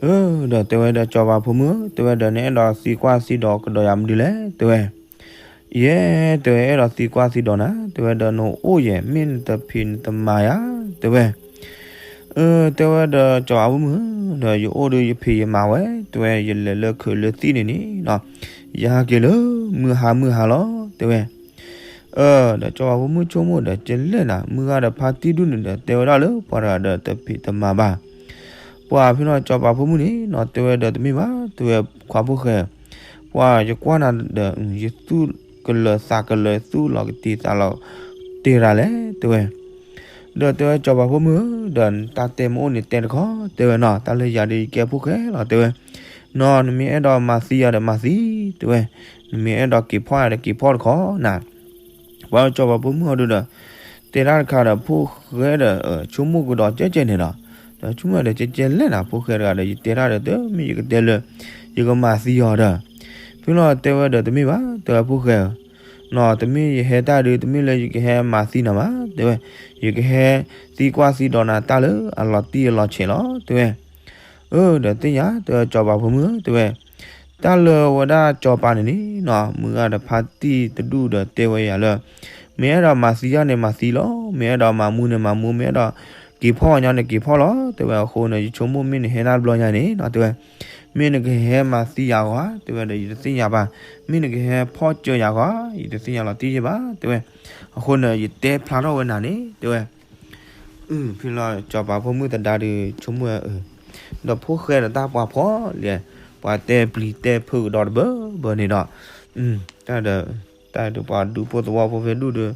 အၢ ဒီးတဲဝဲဒီးစီၤပၤဖိမုၣ်ဧၢ တဲဝဲဒီး နအဲၣ်ဒိးသံကွၢ်သံဒိးကဒီးယၤမနုၤလဲၣ် တဲဝဲ. ယဲ တဲဝဲ အဲၣ်ဒိးသံကွၢ်သံဒိးနၤ တဲဝဲဒီး နအိၣ်ယဲၢ် မ့ၢ်နတဖံးနတမၤယၤ တဲဝဲ. အၢ တဲဝဲဒီးစီၤပၤဖိမုၣ်ဧၢ ဒီးယအိၣ်ဒီးယဖံးယမၤဝဲ တဲဝဲ ယလဲၤလၢခုးလၢသံၣ်န့ၣ်န့ၣ်နီၤ ယဟးက့ၤလၢမုၢ်ဟါမုၢ်ဟါလီၤ တဲဝဲ. အၢ ဒီးစီၤပၤဖိမုၣ်ဆိကမိၣ်ဒီး ကလဲၣ်နၤ မုၢ်ဂၤဒီးဖါတံၢ်ဒူၣ်န့ၣ်ဒီး တဲဝဲဒၣ်လၢပှၤတဂၤဒီးတဖံးတမၤဘၣ် ပှၤဖဲန့ၣ်စီၤပၤဖိမုၣ်န့ၣ်နီၤ တဲဝဲဒီးတမ့ၢ်ဘၣ် တဲဝဲခွါဖိၣ်ဃဲ ပှၤယကွၢ်နၤဒီး ယသူၣ်ကလၢၤသးကလၢၤ သူၣ်လီၤကတံၤသးလီၤတ့ၢ်ရၤလဲၣ် တဲဝဲ. ဒီးတဲဝဲစီၤပၤဖိမုၣ်ဧၢ ဒီးနတၢ်တဲမ့ၢ်အိၣ်န့ၣ်တဲတခီ တဲဝဲနီၤ တၢ်လၢယၤဒီးယကဲဖိၣ်ဃဲလီၤ တဲဝဲ. နီၤ နမ့ၢ်အဲၣ်ဒိးမၤသံယၤဒီးမၤသံ တဲဝဲ, နမ့ၢ်အဲၣ်ဒိးက့ၤဖီၣ်ယၤဒီးက့ၤဖီၣ်တခီနၤ. ပှၤစီၤပၤဖိမုၣ်အီၤဒုဒီး တဲတၢ်တခါဒီး ဖိၣ်ဃဲဒီး ဆိကမိၣ်ကဒီးကဲကဲန့ၣ်လီၤ. ဒီးဆိကမိၣ်ဒီး ကဲကဲလဲၣ်နၤ ဖိၣ်ဃဲတဂၤဒီး ယတဲတၢ်ဒီး တမ့ၢ်ယကတဲလၢ ယကမၤသံအီၤဒီး ဖဲလီၤတဲဝဲဒီး တမ့ၢ်ဘၣ် တဲဝဲဖိၣ်ဃဲဧၢ, နီၤ တမ့ၢ်ယဟဲတၢ်ဒု တမ့ၢ်လၢယကဟဲမၤသံနၤဘၣ် တဲဝဲ, ယကဟဲသံကွၢ်သံဒိးနၤတၢ်လၢအလီၤတံၢ်အလီၤဆဲးလီၤ တဲဝဲ. အၢ ဒီးသ့ၣ်ညါ တဲဝဲစီၤပၤဖိမုၣ်ဧၢ တဲဝဲ, တၢ်လၢဝဲဒၣ်စီၤပၤန့ၣ်န့ၣ်နီၤ မုၢ်ဂၤဒီးဖါတံၢ်တဒူၣ်ဒီးတဲဝဲယၤလၢ မ့ၢ်အဲၣ်ဒိးမၤသံယီၢ်န့ၣ်မၤသံလီၤ, မ့ၢ်အဲၣ်ဒိးမၤမူန့ၣ်မၤမူ, မ့ၢ်အဲၣ်ဒိးက့ၤဖီၣ်ဝဲညီန့ၣ်က့ၤဖီၣ်လီၤ တဲဝဲ. အဃိန့ၣ် ယဆိကမိၣ်မ့ၢ်နဟဲတၢ်တဘျီညါန့ၣ်နီၤ တဲဝဲ, မ့ၢ်နကဟဲမၤသံယၤဂီၤဧါ တဲဝဲဒီး ယတသ့ၣ်ညါဘၣ်, မ့ၢ်နကဟဲဖီၣ်စၢၤယၤဂီၤဧါ ယတသ့ၣ်ညါလီၤတံၢ်ယဲဘၣ် တဲဝဲ. အဃိန့ၣ် ယတဲဖျါထီၣ်ဝဲနၤန့ၣ် တဲဝဲ. ဖဲလီၤစီၤပၤဖိမုၣ်သဒါဒုးဆိကမိၣ်ဝဲ ဒီးဖိၣ်ဃဲဒီးတၢ်ပှၤဖှီၣ်လဲၣ်, ပှၤတဲပျံၤတဲဖုးကဒီးတဘၢဘၢန့ၣ်ဒီး, တၢ်ဒီး, တၢ်ဒုးပှၤဒူဖိသဝီဖိဖဲဒူၣ်ဒီး,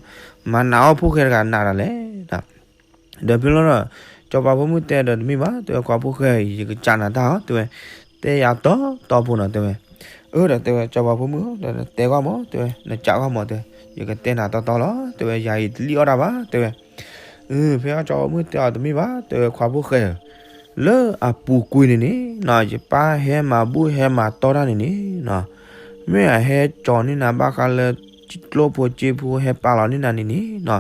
မၤနးအီၣ်ဖိၣ်ဃဲတဂၤနးဒၣ်လဲၣ်. ဒီးဖဲလီၤဒီး, စီၤပၤဖိမုၣ်တဲဒီးတမ့ၢ်ဘၣ် တဲဝဲ, ခွါဖိၣ်ဃဲ ယကစးနၤတၢ်အီၤ တဲဝဲ, တဲယၤတီတီဖိနီၤ တဲဝဲ. အၢ ဒီးတဲဝဲ စီၤပၤဖိမုၣ်ဧၢ ဒီးတဲကွၢ်မး တဲဝဲ, နစးကွၢ်မး တဲဝဲ, ယကတဲနၤတီတီလီၤ တဲဝဲ, ယၤအံၤတလံၣ်အီၣ်တၢ်ဘၣ် တဲဝဲ. အၢ ဖဲအစီၤပၤဖိမုၣ်တဲအီၤတမ့ၢ်ဘၣ် တဲဝဲ ခွါဖိၣ်ဃဲဧၢ, လၢအပူၤကွံာ်န့ၣ်န့ၣ်နီၤ ယပၢ်ဟဲမၤဘူၣ်ဟဲမၤတီတၢ်န့ၣ်န့ၣ်နီၤ, မ့ၢ်အဟဲကၠီၤန့ၢ်နၤဘၣ်ဃးလၢ ကျိဖိစ့ဖိဟဲပာ်လီၤန့ၢ်နၤန့ၣ်န့ၣ်နီၤ,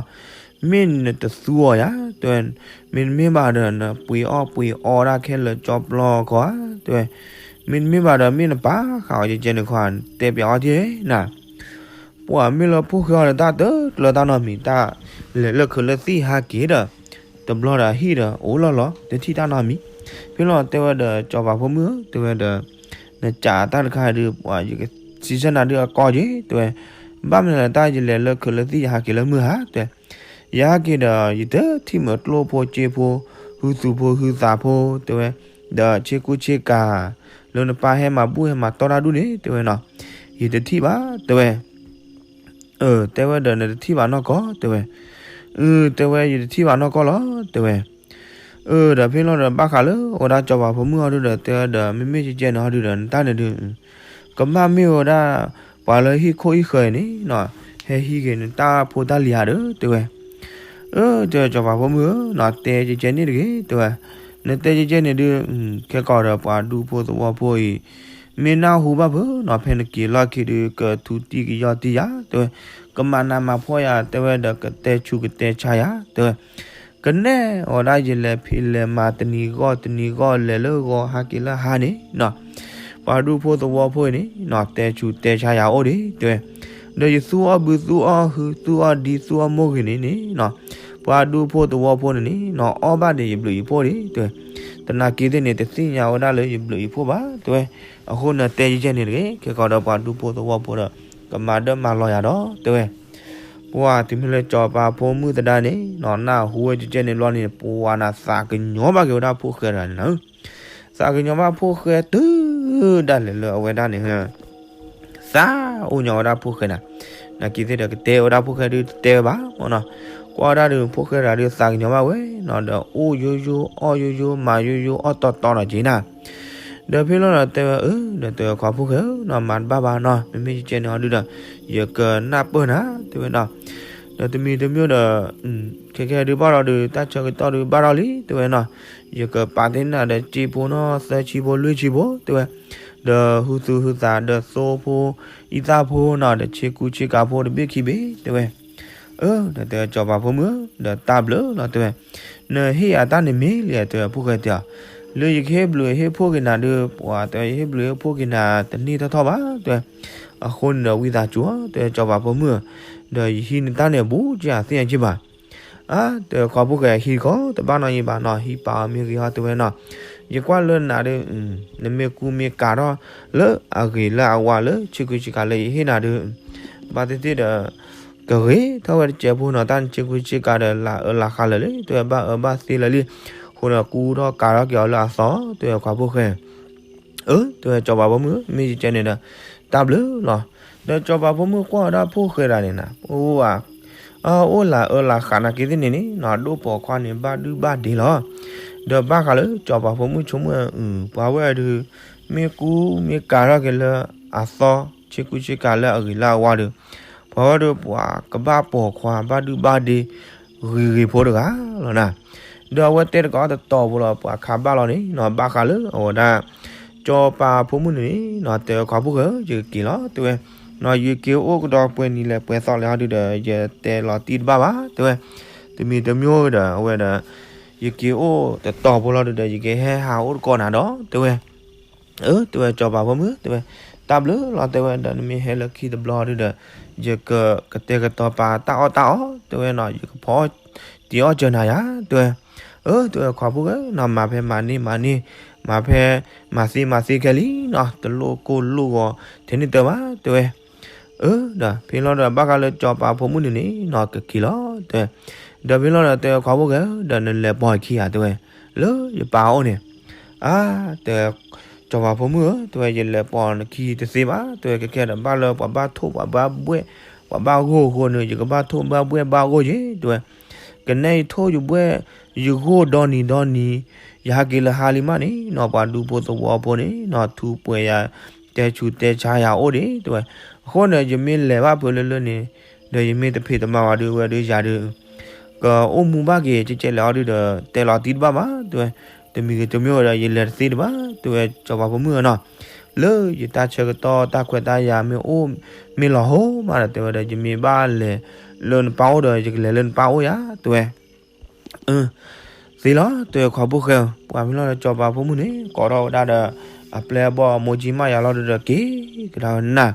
မ့ၢ်နတသူအီၤယၤ တဲဝဲ, မ့တမ့ၢ်ဘၣ်ဒီး နပှ့ၤအီၣ်ပှ့ၤအီတၢ်ခဲလၢာ်ကၠီပျီခီဧါ တဲဝဲ, မ့တမ့ၢ်ဘၣ်ဒီး မ့ၢ်နပာ်ဃာ်အီၤကဲကဲန့ၣ်ခီ တဲပျးအီၤတ့ၢ်နၤ ပှၤမ့ၢ်လၢဖိၣ်ဃဲအီၤဒီးတၢ်တကျၢၤတၢ်နီတမံၤ တၢ်လဲၤလၢခုးလၢသံၣ်ဟးက့ၤဒီး, တဘျီဒီးဟံၣ်ဒီးအိၣ်လီၢ်လီၤ တထံၣ်တၢ်နီတမံၤ. ဖဲလီၤတဲဝဲဒီး စီၤပၤဖိမုၣ်ဧၢ တဲဝဲဒီး, နစးတၢ်တခါဒုး ပှၤယကစံးဆၢနၤဒုးအကီက့ၤ တဲဝဲ, ဘၣ်မနုၤလဲၣ် တၢ်ယလဲၤလၢခုးလၢသံၣ်ယဟးက့ၤလၢမုၢ်ဟါ တဲဝဲ, ယဟဲက့ၤဒီး ယတထံၣ်မုာ်ကျိဖိစ့ဖိ, ဟုသူၣ်ဖိဟုသးဖိ တဲဝဲ, ဒီးဆ့ကူဆ့ကၤ လၢနပၢ်ဟဲမၤဘူၣ်ဟဲမၤတီတၢ်ဒူၣ်န့ၣ် တဲဝဲနီၤ, ယတထံၣ်ဘၣ် တဲဝဲ. အၢ တဲဝဲဒီး နတထံၣ်ဘၣ်နီၢ်ကီၢ် တဲဝဲ. အၢ တဲဝဲ ယတထံၣ်ဘၣ်နီၢ်ကီၢ်လီၤ တဲဝဲ. အၢ ဒီးဖဲလီၤဒီး ဘၣ်ဃးလၢအဝဲဒၣ်စီၤပၤဖိမုၣ်အီၤဒုးဒီး တဲဝဲဒီး မ့မ့ၢ်ကဲကဲန့ၣ်အီၤဒုးဒီး နတၢ်န့ၣ်ဒုး ကဘၣ်မ့ၢ်ဝဲဒၣ် ပှၤလၢဟံၣ်ခိၣ်ဟံၣ်ဃၢၤအံၤန့ၣ်နီၤ, ဟဲဟံးက့ၤနတၢ်ဖိတၢ်လံၤဧါဒီး တဲဝဲ. အၢ တဲဝဲ စီၤပၤဖိမုၣ်ဧၢနီၤ, တဲကဲကဲန့ၣ်တဂ့ၤ တဲဝဲ. နတဲကဲကဲန့ၣ်ဒုး ခဲကီးဒီးပှၤဒူဖိသဝီဖိအံၤ မ့ၢ်နၢ်ဟူဘၣ်ဖုးနီၤ ဖဲနက့ၤလီၢ်ခံဒုး ကထူတံၢ်ကယီၢ်တံၢ်ယၤ တဲဝဲ, ကမၤနးမၤဖှီၣ်ယၤ တဲဝဲဒီး ကတဲဆူးကတဲဆါယၤ တဲဝဲ, ကနဲၣ်အီၤဒၣ်ယလဲၤဖံးလဲၤမၤတနံၤဂီၢ်တနံၤဂီၢ် လဲၤလၢဂီၤဟးက့ၤလၢဟါန့ၣ်နီၤ, ပှၤဒူဖိသဝီဖိအံၤန့ၣ်နီၤ တဲဆူးတဲဆါယၤအိၣ်ဒံး တဲဝဲ, ဒီးယသူအီၣ်ဘုသူအီၣ်ဟု သူအီၣ်ဒံသူအီၣ်မိၢ်ဂ့ၤန့ၣ်န့ၣ်နီၤ, ပှၤဒူဖိသဝီဖိန့ၣ်န့ၣ်နီၤ အီၣ်ဘၣ်ဒီးယဘျုးယဖှိၣ်ဒံး တဲဝဲ, သနာ်က့သ့ၣ်န့ၣ် တသ့ၣ်ညါဝဲဒၣ်လၢယဘျုးယဖှိၣ်ဘၣ် တဲဝဲ, အဃိန့ၣ်တဲယဲၢ်န့ၣ်တဂ့ၤ ခဲကီးဒီးပှၤဒူဖိသဝီဖိဒီး ကမၤဒၢမၤလီၤယၤဒီး တဲဝဲ, ပှၤတမ့ၢ်လၢစီၤပၤဖိမုၣ်သဒါန့ၣ်နီၤ နၢ်ဟူဝဲကဲကဲန့ၣ်ဘျီန့ၣ် ပှၤနၤသးကညီၤဘၣ်က့ၤဝဲဒၣ်ဖိၣ်ဃဲတဂၤန့ၣ်လီၤ. သးကညီၤဘၣ်ဖိၣ်ဃဲတုၤဒၣ်လဲာ်လၢအဝဲဒၣ်န့ၣ် သးအိၣ်ညီဝဲဒၣ်ဖိၣ်ဃဲနၤ, နာ်က့သ့ၣ်ဒီးကတဲဝဲဒၣ်ဖိၣ်ဃဲဒုးတတဲဝဲဘၣ်မနီၤ, ကွၢ်ဝဲဒၣ်ဒီးဖိၣ်ဃဲတဂၤဒုးသးကညီၤဘၣ်ဝဲနီၤ ဒီးအိၣ်ယိယိအီၣ်ယိယိမၤယိယိအီၣ်တီတီနီၤက့ၤနၤ ဒီးဖဲလီၤဒီးတဲဝဲ အၢ ဒီးတဲဝဲခွါဖိၣ်ဃဲဧၢနီၤ မၤတဘၣ်ဘၣ်နီၤ မ့မ့ၢ်ကဲကဲန့ၣ်အီၤဒုးဒီး ယကနၢ်ပၢၢ်နၤ တဲဝဲနီၤ, ဒီးတမံၤတမံၤဒီး ခဲကဲဒုးဘၣ်ဒီးဒုး တၢ်ဆၢကတီၢ်ဒုးဘၣ်ဒီးလံ တဲဝဲနီၤ, ယကပာ်သ့ၣ်နၤဒီးစ့ဖိနီၤ သၢဆံဖိလွံၢ်ဆံဖိ တဲဝဲ, ဒီးဟုသူၣ်ဟုသးဒီးသိဖိ အံသၣ်ဖိနီၤ ဒီးဆ့ကူဆ့ကၤဖိတဘ့ၣ်ခံဘ့ၣ် တဲဝဲ အၢ ဒီးတဲဝဲစီၤပၤဖိမုၣ်ဧၢ ဒီးတၢ်ဘျုးလီၤ တဲဝဲ, နဟ့ၣ်ယၤတၢ်န့ၣ်မ့ၢ်လံ တဲဝဲ ဖိၣ်ဃဲတဲအီၤ, လၢယကဟ့ၣ်ဘျုးဟ့ၣ်ဖှိၣ်က့ၤနၤဒုး ပှၤတဲဝဲ ယဟ့ၣ်ဘျုးဟ့ၣ်ဖှိၣ်က့ၤနၤတန့ၢ်ထီၣ်ထီၣ်ဘၣ် တဲဝဲ, အဃိန့ၣ်ဒီးဝံသးစူၤ တဲဝဲစီၤပၤဖိမုၣ်ဧၢ, ဒီးယဟံးနတၢ်န့ၣ်အဘူးက့ၤ အသ့ၣ်ညါက့ၤဘၣ် အါ တဲဝဲခွါဖိၣ်ဃဲ ဟံးတခီ တဘၣ်နီၢ်ယံၤဘၣ်နီၤ ဟံးပာ်အီၤမ့ၢ်ဂ့ၤဟီ တဲဝဲနီၤ, ယကွၢ်လၢနၤဒီး နမ့ၢ်ကူမ့ၢ်ကၤထီၣ်လၢအဂ့ၤလၢအဝါလၢဆ့ကူဆ့ကၤလၢယဟ့ၣ်နၤဒီး ဘၣ်သ့ၣ်သ့ၣ်ဒီး ကဂ့ၤထီၣ်ဝဲတစဲးဖိနီၤ တၢ်နဆ့ကူဆ့ကၤဒီးလၢအၢလၢဃါလၢာ်လံ တဲဝဲဘၣ်အၢဘၣ်သီလၢာ်လံ, အဃိန့ၣ်ကူထီၣ်ကၤထီၣ်က့ၤအီၤလၢအသီ တဲဝဲခွါဖိၣ်ဃဲ အၢ တဲဝဲစီၤပၤဖိမုၣ် မ့ၢ်ကဲကဲန့ၣ်ဒီး တၢ်ဘျုးလီၤ. ဒီးစီၤပၤဖိမုၣ်ကွၢ်ဝဲဒၣ်ဖိၣ်ဃဲတဂၤန့ၣ်နၤ အိၣ်ဧါ, အိၣ်လၢအၢလၢဃးနာ်က့သ့ၣ်န့ၣ်န့ၣ်နီၤ ဒိၣ်ပိာ်ခွါန့ၣ်ဘၣ်ဒုဘၣ်ဒ့လီၤ. ဒီးဘၣ်ဃးလၢစီၤပၤဖိမုၣ်ဆိကမိၣ် ပှၤဝဲဒုး မ့ၢ်ကူမ့ၢ်ကၤထီၣ်က့ၤလၢအသီ ဆ့ကူဆ့ကၤလၢအဂ့ၤလၢအဝါဒီး ပှၤဝဲဒုးပှၤကဘၣ်ပိာ်ခွါဘၣ်ဒုဘၣ်ဒ့ ဂ့ၤဂ့ၤဖိတဂၤလီၤနၤ. ဒီးအဝဲတဲတကိးတတီၤဖိလီၤ ပှၤခးဘၣ်လီၤန့ၣ်နီၤ ဘၣ်ဃးလၢအဝဲဒၣ် စီၤပၤဖိမုၣ်န့ၣ်နီၤ တဲဝဲခွါဖိၣ်ဃဲဧၢ ယကက့ၤလီၤ တဲဝဲ, နီၤ ယက့ၤအိၣ်ကဒီးပှဲၤနံၤလဲၣ်ပှဲၤသီလဲၣ်ဟီဒုဒီး ယတဲလီၤတံၢ်တဘၣ်ဘၣ် တဲဝဲ, တမံၤတမံၤဒီး အဝဲဒီး ယက့ၤအိၣ်တတီၤဖိလီၤဒုဒီး ယကဟဲဟးအိၣ်တကိးနၤဒီး တဲဝဲ အၢ တဲဝဲစီၤပၤဖိမုၣ် တဲဝဲ, တၢ်ဘျုးလီၤ တဲဝဲ, ဒီးနမ့ၢ်ဟဲလၢခံတဘျီဒုဒီး ယကကတဲာ်ကတီၤပာ်တၢ်အီၣ်တၢ်အီ တဲဝဲနီၤ, ယကဖီအီၣ်တံၤအီၣ်စၢၤနၤယၤ တဲဝဲ. အၢ တဲဝဲ ခွါဖိၣ်ဃဲနီၤ, မၤဖဲမၤန့ၢ်မၤန့ၢ်, မၤဖဲမၤသ့မၤသ့ခဲလံနီၤ, တလိၣ်ကိၢ်လိၣ်ဂီၤထဲန့ၣ်တၢ်ဘၣ် တဲဝဲ. အၢ ဒီးဖဲလီၤဒီး ဘၣ်ဃးလၢစီၤပၤဖိမုၣ်န့ၣ်န့ၣ်နီၤ ကက့ၤလီၤ တဲဝဲ. ဒီးဖဲလီၤဒီး တဲဝဲ ခွါဖိၣ်ဃဲဧၢ, ဒီးနလဲၤပိာ်အခံဧါ တဲဝဲ, လၢယပၢ်အိၣ်န့ၣ်. အါ တဲ စီၤပၤဖိမုၣ်ဧၢ, တဲဝဲ ယလဲၤပိာ်နခံတသ့ဘၣ် တဲဝဲ, ခဲကဲဒီး ဘၣ်လၢပှၤဘၣ်ထိၣ်ပှၤဘၣ်ဘှဲၣ် ပှၤဘၣ်ဂိၢ်အဃိန့ၣ် ယကဘၣ်ထိၣ်ဘၣ်ဘှဲၣ်ဘၣ်ဂိၢ်ယ့ တဲဝဲ. ကနဲယထိၣ်ယဘှဲၣ် ယဂိၢ်ဒီနံၤဒီနံၤ ယဟဲက့ၤလၢဟါလံမးန့ၣ်နီၤ ပှၤဒူဖိသဝီဖိန့ၣ်နီၤ ထူးပှဲၤယၤ တဲဆူးတဲဆါယၤအိၣ်ဒံး တဲဝဲ. အဃိန့ၣ် ယမ့ၢ်လဲၤဘၣ်ဖဲလၢလၢန့ၣ် ဒီးယမ့ၢ်တဖံးတမၤဘၣ်ဒုး ဝဲဒုးယၤဒုး ကအိၣ်မူဘၣ်က့ၤ ကဲကဲလဲၣ်အီၤဒုးဒီး တဲလီၤတံၢ်တဘၣ်ဘၣ် တဲဝဲ. တမံၤဂ့ၤတမံၤဝဲဒီး ယလဲၤတသ့တဘၣ် တဲဝဲ စီၤပၤဖိမုၣ်ဧၢနီၤ. လၢယတၢ်ဆၢကတီၢ်တၢ်ခွဲးတၢ်ယာ်မ့ၢ်အိၣ် မ့ၢ်လီၤဟိမးဒီး တဲဝဲဒီး ယမ့ၢ်ဘၣ်လဲၤလၢနပၢ်အိၣ်ဒီး ယကလဲၤလၢနပၢ်အိၣ်ယၤ တဲဝဲ. သ့လီၤ တဲဝဲ ခွါဖိၣ်ဃဲဧၢ. ပှၤဖဲလီၤဒီး စီၤပၤဖိမုၣ်န့ၣ် ကိးထီၣ်ဝဲဒၣ်ဒီး အပျဲၢ်အဘီၣ်အမိၢ်ကၠံမးယၤလီၤဒုးဒီး က့ၤကဒါဝဲနၤ.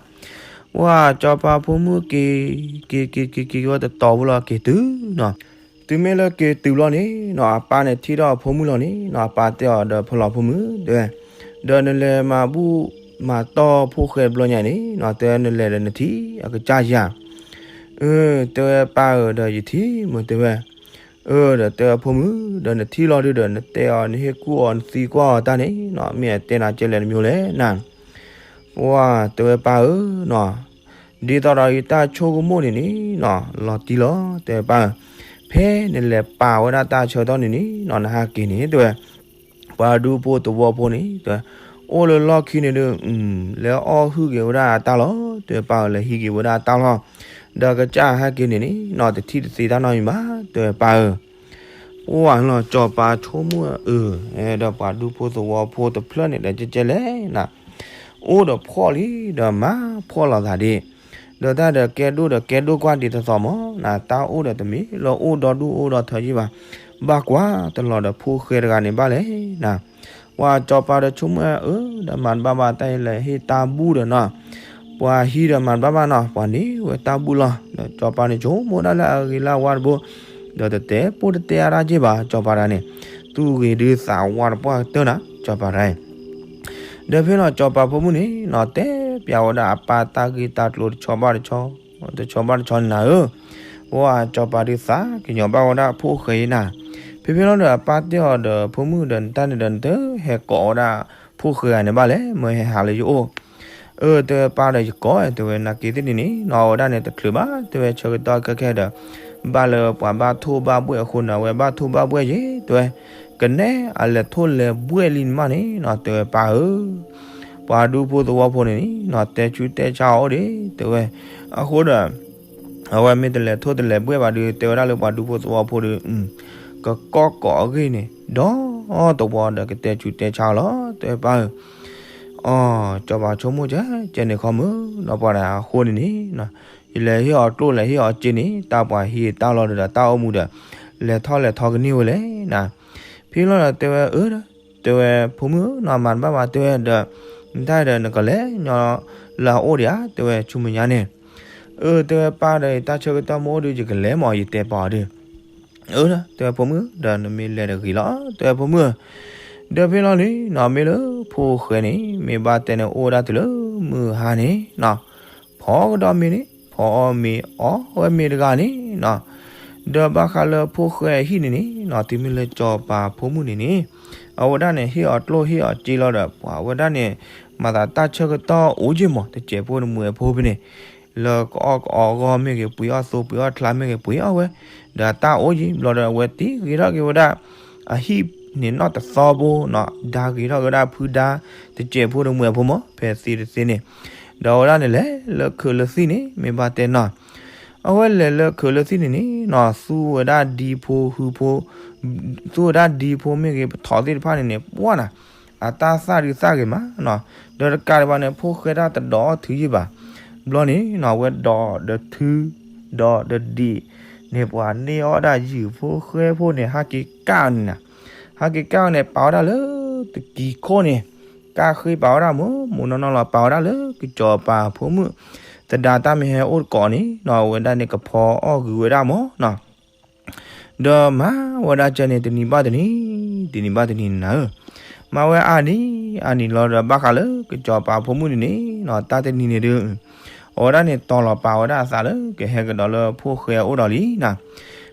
ပှၤစီၤပၤဖိမုၣ်က့ၤ က့ၤက့ၤက့ၤက့ၤဝဲတတီၤဖိလီၤ က့ၤတုၤနီၤ. တုၤမ့ၢ်လၢက့ၤတုၤလီၤန့ၣ်နီၤ အပၢ်န့ၣ်ထံၣ်ထီၣ်အဖိမုၣ်လီၤန့ၣ်နီၤ အပၢ်တဲအီၤဒီး ဖီလီၤဖိမုၣ် တဲဝဲ, ဒီးနလဲၤမၤဘူၣ်မၤတီၢ်ဖိၣ်ဃဲတဘျီညါန့ၣ်နီၤ တဲဝဲ နလဲၤဒီးနထံၣ်အကစၢ်ယၤ. အၢ တဲဝဲ ပၢ်ဧၢ ဒီးယထံၣ်မ့ၢ် တဲဝဲ. အၢ ဒီးတဲဝဲ ဖိမုၣ် ဒီးနထံၣ်လီၤဒုးဒီး နတဲအီၤ နဟ့ၣ်ကူၣ်အီၤ နသံကွၢ်အီၤတၢ်န့ၣ်နီၤ မ့ၢ်အတဲနၤကဲလဲၣ်တမံၤလဲၣ်နၤ. ပှၤတဲဝဲ ပၢ်ဧၢနီၤ, ဒ်သိးဒီးယတၢ်ဆိကမိၣ်န့ၣ်န့ၣ်နီၤ လီၤတံၢ်လီၤ တဲဝဲပၢ်ဧၢ, ဖဲနလဲၤပာ်ဝဲဒၣ်တၢ်ဆၢကတီၢ်န့ၣ်န့ၣ်နီၤ နဟဲက့ၤန့ၣ် တဲဝဲ, ပှၤဒူဖိသဝီဖိန့ၣ် တဲဝဲ အိၣ်လၢလီၢ်ခံန့ၣ်ဒုး လဲၤအီၣ်ဟုၣ်က့ၤဝဲဒၣ်အတၢ်လီၤ တဲဝဲပၢ်ဧၢ, လဲၤဟံးက့ၤဝဲဒၣ်အတၢ်လီၤ, ဒီးကစၢ်ဟဲက့ၤန့ၣ်န့ၣ်နီၤ တထံၣ်တသ့တၢ်နီတမံၤဘၣ် တဲဝဲပၢ်ဧၢ. ပှၤလီၤ စီၤပၤဆိကမိၣ်အၢ ဒီးပှၤဒူဖိသဝီဖိတဖျၢၣ်န့ၣ်ဒီး ကဲကဲလဲၣ်နၤ အိၣ်ဒီးဖှီၣ်လံ ဒီးမၤဖှီၣ်လိာ်သးဒံး, ဒီးတၢ်ဒီးကဲဒိၣ်ဒီးကဲဒိၣ်ကွၢ်ဒံးတသီမးနၤ, တၢ်အိၣ်ဒီးတမ့ၢ်လၢအိၣ်ဒီဒူၣ်အိၣ်ဒီထၢယံၣ်ဘၣ်, ဘၣ်ကွၢ်တလီၤဒီးဖိၣ်ဃဲတဂၤန့ၣ်ဘၣ်လဲၣ်နၤ. ပှၤစီၤပၤဒီးဆိကမိၣ်အၢ ဒီးမၤတဘၣ်ဘၣ် တၢ်အံၤလဲၤဟ့ၣ်တၢ်ဘူၣ်ဒီးနီၤ, ပှၤဟံးဒီးမၤတဘၣ်ဘၣ်နီၤ, ပှၤန့ၢ်ဝဲတၢ်ဘူၣ်လီၤ, ဒီးစီၤပၤန့ၣ်ဆိကမိၣ်ဒၣ်လၢအဂ့ၤလၢအဝါတဘိ, ဒီးတတဲပိၢ်တတဲအါတၢ်က့ၢ်ဘၣ် စီၤပၤတဂၤန့ၣ်, သူၣ်ဂ့ၤဒုးသးဝါတပှၢ်ကတၢၢ်နၤ စီၤပၤတဂၤအံၤ ဒီးဖဲလီၤ စီၤပၤဖိမုၣ်န့ၣ်နီၤ တဲပျးဝဲဒၣ်အပၢ်တၢ်ဂ့ၢ်တၢ်ကျိၤတဆီဘၣ်တဆီ, တဆီဘၣ်တဆီန့ၣ်နၤဧၢ, ပှၤစီၤပၤဒုးသးကညီၤဘၣ်ဝဲဒၣ်ဖိၣ်ဃဲအံၤနၤ, ဖဲဖဲလီၤဒီးအပၢ်တဲအီၤဒီး ဖိမုၣ်ဒီးနတၢ်န့ၣ်ဒီး နတဟဲကိးဝဲဒၣ်ဖိၣ်ဃဲဂၤန့ၣ်ဘၣ်လဲၣ်, မၢဟဲဟးလၢယအိၣ် အၢ တဲဝဲပၢ်ဒီးယကိး တဲဝဲ နာ်က့သ့ၣ်န့ၣ်န့ၣ်နီၤ အဝဲဒၣ်န့ၣ်တချုးဘၣ် တဲဝဲ ဆၢကတီၢ်ခဲခဲဒီး ဘၣ်လၢပှၤဘၣ်ထိၣ်ဘၣ်ဘှဲၣ်အဃိန့ၣ် အဝဲဘၣ်ထိၣ်ဘၣ်ဘှဲၣ်ယ့ၣ် တဲဝဲ, ကနဲအလဲၤထိၣ်လဲၤဘှဲၣ်လံန့ၣ်မးန့ၣ်နီၤ တဲဝဲပၢ်ဧၢ, ပှၤဒူဖိသဝီဖိန့ၣ်န့ၣ်နီၤ တဲဆူးတဲဆါအီၤအိၣ်ဒံး တဲဝဲ, အဃိဒီး အဝဲမ့ၢ်တလဲၤထိၣ်တလဲၤဘှဲၣ်ဘၣ်ဒီး တဲဝဲဒၣ်လၢပှၤဒူဖိသဝီဖိဒီး ကကိးကိးအဂ့ၢ်န့ၣ် ဒီးတဝီဒီးကတဲဆူးတဲဆါအီၤလီၤ တဲဝဲပၢ်ဧၢ အီၤစီၤပၤဆိကမိၣ်ကဲ ကဲန့ၣ်ခီမုၢ်နီၤ ပှၤတဂၤအဃိန့ၣ်န့ၣ် ယလဲၤဟ့ၣ်အီၤကျိၣ်လဲၤဟ့ၣ်အီၤစ့န့ၣ် တၢ်ပှၤဟံးတၢ်လီၤဒီးတၢ်အိၣ်မူဒီး လဲၤထီၣ်လဲၤထီကန့ၢ်ဝဲလဲၣ်နၤ, ဖဲလီၤဒီးတဲဝဲအၢ တဲဝဲဖိမုၣ်ဧၢ နီၤမၤတဘၣ်ဘၣ် တဲဝဲဒီး နတၢ်ဒီးနကလဲၤညီလၢအအိၣ်ဒံးဧါ တဲဝဲဆူမဲာ်ညါန့ၣ်, အၢ တဲဝဲပၢ်ဒီး တၢ်ဆၢကတီၢ်မ့ၢ်အိၣ်ဒီး ယကလဲၤမး ယတဲပာ်အီၤဒီး အၢ တဲဝဲဖိမုၣ် ဒီးနမ့ၢ်လဲၤတဂ့ၤလီၤ တဲဝဲဖိမုၣ်ဧၢ, ဒီးဖဲလီၤန့ၣ်နီၤ မ့ၢ်လၢဖိၣ်ဃဲန့ၣ် မ့ၢ်ဘၣ်တဲန့ၣ်အိၣ်ဝဲဒၣ်တုၤလၢမုၢ်ဟါန့ၣ်နီၤ, ဖီကဒီးမ့ၤန့ၣ် ဖီအီၣ်မ့ၤအီၣ်ဝဲမ့ၤတဂၤန့ၣ်နီၤ, ဒီးဘၣ်ဃးလၢဖိၣ်ဃဲအဟံၣ်န့ၣ်န့ၣ်နီၤ တုၤမ့ၢ်လၢစီၤပၤဖိမုၣ်န့ၣ်န့ၣ် အဝဲဒၣ်န့ၣ် ဟ့ၣ်အီၤကျိၣ်ဟ့ၣ်အီၤစ့လီၤဒီး ပှၤဝဲဒၣ်န့ၣ် မၤသးတၢ်ဆၢကတီၢ်အိၣ်က့ၢ်မး တစဲးဖိတမှဲးဖိဖဲန့ၣ် လၢကအီၣ်ကအီဂီၢ်မ့ၢ်ဂ့ၤ ပှ့ၤအီၣ်သိပှ့ၤအီၣ်ချါမ့ၢ်ဂ့ၤ ပှ့ၤအီၣ်ဝဲ, ဒီးတၢ်အိၣ်က့ၢ် ဘျီဒီးအဝဲတ့ဂ့ၤထီၣ်က့ၤဝဲဒၣ် အဟံၣ်န့ၣ်နီၢ်တသီဖိနီၤ ဒါဂ့ၤထီၣ်က့ၤဝဲဒၣ်ဖုဒါ တစဲးဖိတမှဲးဖိမး ဖဲသ့တသ့န့ၣ်, ဒီးအဝဲဒၣ်န့ၣ်လဲၤလၢခုးလၢသံၣ်န့ၣ် မ့ၢ်ဘၣ်တဲနီၤ အဝဲလဲၤလၢခုးလၢသံၣ်န့ၣ်န့ၣ်နီၤ သူဝဲဒၣ်ဒံဖိဟုဖိ သူဝဲဒၣ်ဒံဖိမ့ၢ်ဂ့ၤ ပထီသ့ၣ်တဖၣ်န့ၣ်န့ၣ် ပှၢ်နၤ အတၢ်သၣ်ဒုးသၣ်ဂ့ၤမးနီၤ, ဒီးတကးဒံးဘၣ်န့ၣ် ဖိၣ်ဃဲဒၣ်တဒိးအီၣ်ထုးယံာ်ဘၣ်, ဘျီန့ၣ်နီၤ အဝဲဒိးဒီးထု ဒီးဒီးဒံးန့ၣ် ပှၤန့ၢ်အီၣ်ဒၣ်ယုၢ်ဖိၣ်ဃဲဖိန့ၣ် ဟးက့ၤကၣ်န့ၣ်နၤ, ဟးက့ၤကၣ်န့ၣ် ပာ်ဝဲဒၣ်လၢတကံၤခိၣ်န့ၣ် တၢ်ဃ့ပာ်ဝဲဒၣ်မ့ၢ် မ့ၢ်နီၢ်နီၢ်လီၤ ပာ်ဝဲဒၣ်လၢကစီၤပၤဖိမုၣ်သဒါတၢ်မ့ၢ်ဟဲအိၣ်တကိးန့ၣ်နီၤ အဝဲဒၣ်န့ၣ်ကဖီအီၣ်ဂုာ်ဝဲဒၣ်မ့ၢ်နီၤ ဒီးမၤဝဲဒၣ်ကဲန့ၣ် တနံၤဘၣ်တနံၤ, တနံၤဘၣ်တနံၤနၤဧၢ, မၤဝဲအါနံၤအါနံၤလီၤဒီး ဘၣ်ဃးလၢကစီၤပၤဖိမုၣ်န့ၣ်န့ၣ်နီၤ တၢ်တနံၤန့ၣ်ဒုး အဝဲဒၣ်န့ၣ် တီၤလီၤပာ်ဝဲဒၣ်အသးလၢ ကဟဲကဒီးလၢဖိၣ်ဃဲအအိၣ်ဒီးလံနီၤ,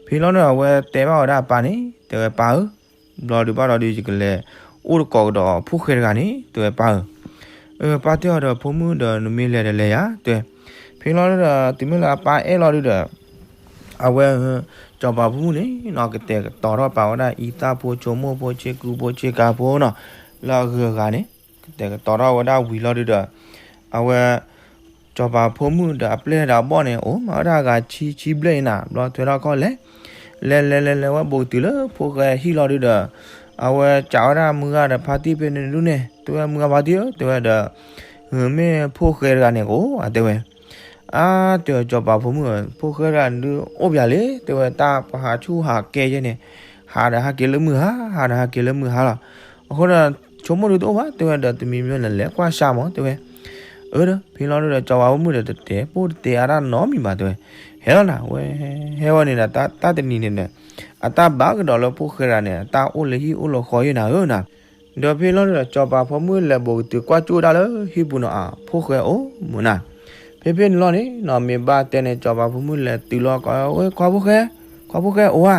ဖဲလီၤန့ၣ် အဝဲတဲဘၣ်ဝဲဒၣ်အပၢ်န့ၣ် တဲဝဲပၢ်ဧၢ ဘျီဒုးဘၣ်ဒီးဒုး ယကလဲၤအိၣ်တကိးကဒီးဖိၣ်ဃဲတဂၤန့ၣ် တဲဝဲပၢ်ဧၢ, အၢ ပၢ်တဲအီၤဒီး ဖိမုၣ်ဒီးနမ့ၢ်လဲၤဒီးလဲၤယၤ တဲဝဲ, ဖဲလီၤဒီး တုၤမ့ၢ်လၢအပၢ်အဲၣ်လီၤဒုးဒီး အဝဲ စီၤပၤဖိမုၣ်န့ၣ်နီၤ ကတဲာ်ကတီၤထီၣ်ပာ်ဝဲဒၣ်အံသၣ်ဖိ ဆိကမိၣ်ဖိ ဆ့ကူဖိ ဆ့ကၤဖိနီၤ လၢအဂုၤအဂၤန့ၣ် ကတဲာ်ကတီၤထီၣ်ဝဲဒၣ်ဝံၤလီၤဒုးဒီး အဝဲ စီၤပၤဖိမုၣ်ဒီးအပျဲၢ်ဒီးအဘီၣ်န့ၣ် အိၣ်မၤဝဲဒၣ်အဂၤဆံဆံဘျဲၣ်အံၤနၤ ဘျီထွဲထီၣ်ခီၣ်လဲၣ် လဲၤလဲၤလဲၤလဲၤဝဲဘူးကတုၤလၢဖိၣ်ဃဲဟံၣ်လီၤဒုးဒီး အဝဲစံးဝဲဒၣ်မုၢ်ဂၤဒီးဖါတံၢ်ဖဲန့ၣ်ဒုးန့ၣ် တဲဝဲမုၢ်ဂၤဖါတံၢ်ဧၢ တဲဝဲဒီး မ့ၢ်ဖိၣ်ဃဲတဂၤန့ၣ်ကအိၣ်ဧါ တဲဝဲ အါ တဲဝဲစီၤပၤဖိမုၣ်ဧၢ ဖိၣ်ဃဲတဂၤန့ၣ်ဒုးအိၣ်ပၠးလံ တဲဝဲ တၢ်ပဟးဆူၣ်ဟးကဲယဲန့ၣ် ဟးဒီးဟးက့ၤလၢမုၢ်ဟါ ဟးဒီးဟးက့ၤလၢမုၢ်ဟါလီၤ. အဃိဒီး ဆိကမိၣ်ဒုးတအိၣ်ဘၣ် တဲဝဲဒီး တမံၤမံၤနလဲၤကွၢ်စၢ်မး တဲဝဲ အၢ ဒီးဖဲလီၤဒုးဒီး စီၤပၤဖိမုၣ်ဒီး တတဲပိၢ်တတဲအါတၢ်နီတမံၤဘၣ် တဲဝဲ ဟဲလီၤနၤ ဝဲ ဟဲဝဲန့ၣ်ဒီး တၢ်တနံၤန့ၣ်ဒီး အတၢ်ဘၣ်ကဒီးလၢဖိၣ်ဃဲတဂၤန့ၣ် အတၢ်အိၣ်လၢဟံၣ်အိၣ်လၢဃီယဲနၤဧၢနၤ ဒီးဖဲလီၤဒုးဒီး စီၤပၤဖိမုၣ်လဲၤဘူးကတုၤကွၢ်ကၠိၣ်ဒၣ်လၢဟံၣ်ပူၤနီၤ အဖိၣ်ဃဲအိၣ်မးနၤ ဖဲဖဲန့ၣ်လီၤန့ၣ်နီၤ မ့ၢ်ဘၣ်တဲန့ၣ် စီၤပၤဖိမုၣ်လဲၤတုၤလီၤကိးဝဲ ခွါဖိၣ်ဃဲ ခွါဖိၣ်ဃဲအိၣ်ဧါ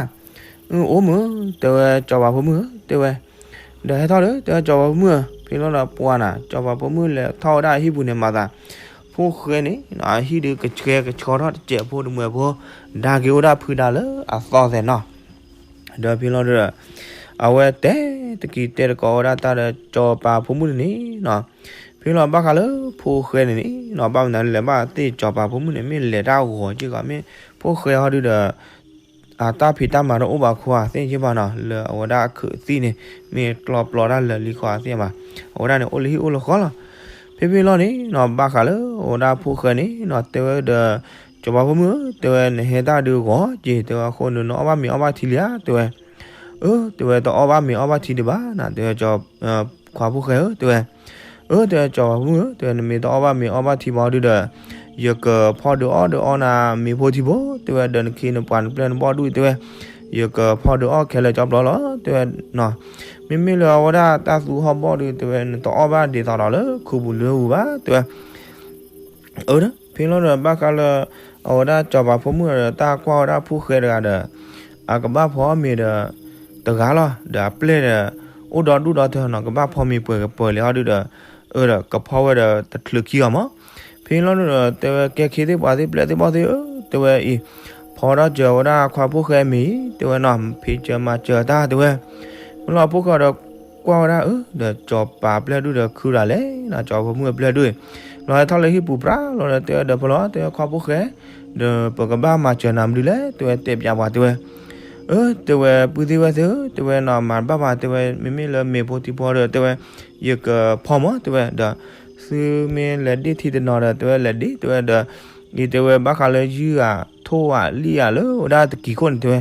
အိၣ်မုၢ် တဲဝဲစီၤပၤဖိမုၣ်ဧၢ တဲဝဲ ဒီးဟဲထီၣ်ဒီး တဲဝဲစီၤပၤဖိမုၣ်ဧၢ ဖဲလီၤဒီးပှၤနၤ စီၤပၤဖိမုၣ်လဲၤထီၣ်ဝဲဒၣ်အဟံၣ်ပူၤန့ၣ် မၤသး ဖိၣ်ဃဲန့ၣ် အဟံၣ်ဒုးကဆှဲကဆှီထီၣ်တစဲးဖိတမှဲးဖိ ဒါက့ၤအိၣ်ဒၣ်ဖုဒါလၢအသီသဲးနီၤ ဒီးဖဲလီၤဒီး အဝဲတဲတကံၤတဲတကိးဝဲဒၣ်တၢ်ဒီးစီၤပၤဖိမုၣ်န့ၣ်နီၤ ဖဲလီၤဘၣ်ဃးလၢဖိၣ်ဃဲန့ၣ်န့ၣ်နီၤ ဘၣ်မနုၤလဲၣ် ဘၣ်သ့ၣ်စီၤပၤဖိမုၣ်န့ၣ် မ့ၢ်လဲၤတၢ်ဂီၤက့ၢ်ဂီၤ မ့ၢ်ဖိၣ်ဃဲဟီဒုးဒီး အတၢ်ဖံးတၢ်မၤတအိၣ်ဘၣ်ခီအသ့ၣ်က့ၢ်ဘၣ်နီၤ လၢအဝဲဒၣ်အခုးသံၣ်န့ၣ် မ့ၢ်ကျီပျီတၢ်လၢာ်လံခီအသ့ၣ်ဘၣ် အဝဲဒၣ်န့ၣ် အိၣ်လၢဟံၣ်အိၣ်လၢဃီလီၤ ဖဲဖဲလီၤန့ၣ်နီၤ ဘၣ်ဃးလၢအဝဲဒၣ်ဖိၣ်ဃဲန့ၣ်နီၤ တဲဝဲဒီး စီၤပၤဖိမုၣ်ဧၢ တဲဝဲ နဟဲတၢ်ဒုးဂီၤက့ၢ် တဲဝဲ အဃိန့ၣ် နအီၣ်ဘၣ်မ့ၤအီဘၣ်ထံလံဧါ တဲဝဲ အၢ တဲဝဲ တအီၣ်ဘၣ်မ့ၤအီဘၣ်ထံဒံးဘၣ်နၤ တဲဝဲ ခွါဖိၣ်ဃဲဧၢ တဲဝဲ အၢ တဲဝဲ စီၤပၤဖိမုၣ်ဧၢ တဲဝဲ နမ့ၢ်တအီၣ်ဘၣ်မ့ၤအီဘၣ်ထံဘၣ်ဒုးဒီး ယကဖီဒုးအီၣ်ဒုးအီနၤမ့ၤဖိထံဖိ တဲဝဲ ဒီးနခ့နပှၤနပျဲၢ်နဘီၣ်ဒူၣ် တဲဝဲ ယကဖီဒုးအီၣ်ခဲလၢာ်ကၠီပျီလီၤ တဲဝဲနီၤ မ့မ့ၢ်လၢအဝဲဒၣ်တၢ်သူဟီၣ်ဘီၣ်ဒုး တဲဝဲ နတအီၣ်ဘၣ်ဒ်သိးဒီးလၢခူပူၤလၢပူၤဘၣ် တဲဝဲ အၢ ဖဲလီၤဒီးဘၣ်ဃးလၢ အဝဲဒၣ်စီၤပၤဖိမုၣ်ဒီးတၢ်ကွၢ်ဝဲဒၣ်ဖိၣ်ဃဲတဂၤဒီး အကဘၣ်ဖီအီၣ်မ့ၤဒီး တဂၤလီၤ ဒီးအပျဲၢ်ဒီး အိၣ်ဒီဒူၣ်ဒီထၢနီၤ ကဘၣ်ဖီမ့ၤပှဲၤကပှဲၤလံဟီဒုးဒီး အၢ ဒီးကဖီဝဲဒီးတချုးခံအီၤမး ဖဲလီၤဒုးဒီး တဲဝဲကဲခ့သ့ၣ်ပှၤသ့ၣ်ပျဲၢ်သ့ၣ်ဘီၣ်သ့ၣ်ဧၢ တဲဝဲအံၤ ဖီထီၣ်စၢၤဝဲဒၣ်ခွါဖိၣ်ဃဲမ့ၤအံၤ တဲဝဲနီၤ ဖံးစၢၤမၤစၢၤတၢ် တဲဝဲ မ့ၢ်လီၤဖိၣ်ဃဲဒီး ကွၢ်ဝဲဒၣ်အၢ ဒီးစီၤပၤပျဲၢ်ဒူၣ်ဒီးခုဒၣ်လဲာ်နီၤ စီၤပၤဖိမုၣ်အပျဲၢ်ဒူၣ်အံၤ လီၤဟဲထီၣ်လၢဟံၣ်ပူၤပြးလီၤဒီး တဲဝဲဒီးဖဲလီၤ တဲဝဲခွါဖိၣ်ဃဲ ဒီးပကဘၣ်မၤစၢၤနၤမနုၤလဲၣ် တဲဝဲတဲပျးပှၤ တဲဝဲ အၢ တဲဝဲ ပုၢ်သ့ၣ်ဝဲၢ်သ့ၣ်ဧၢ တဲဝဲနီၤ မၤတဘၣ်ဘၣ် တဲဝဲ မ့မ့ၢ်လၢမ့ၤဖိထံဖိဒီး တဲဝဲ ယကဖီမး တဲဝဲဒီး သုမ့ၢ်လဲၤဒ့ၣ်ထံတနီၤဒီး တဲဝဲလဲၤဒ့ၣ် တဲဝဲဒီး အံၤတဲဝဲဘၣ်ဃးလၢယုၢ်ဧါ ထိၣ်ဧါ လံၣ်ဧါ လၢဝဲဒၣ်တကံၤခိၣ်န့ၣ် တဲဝဲ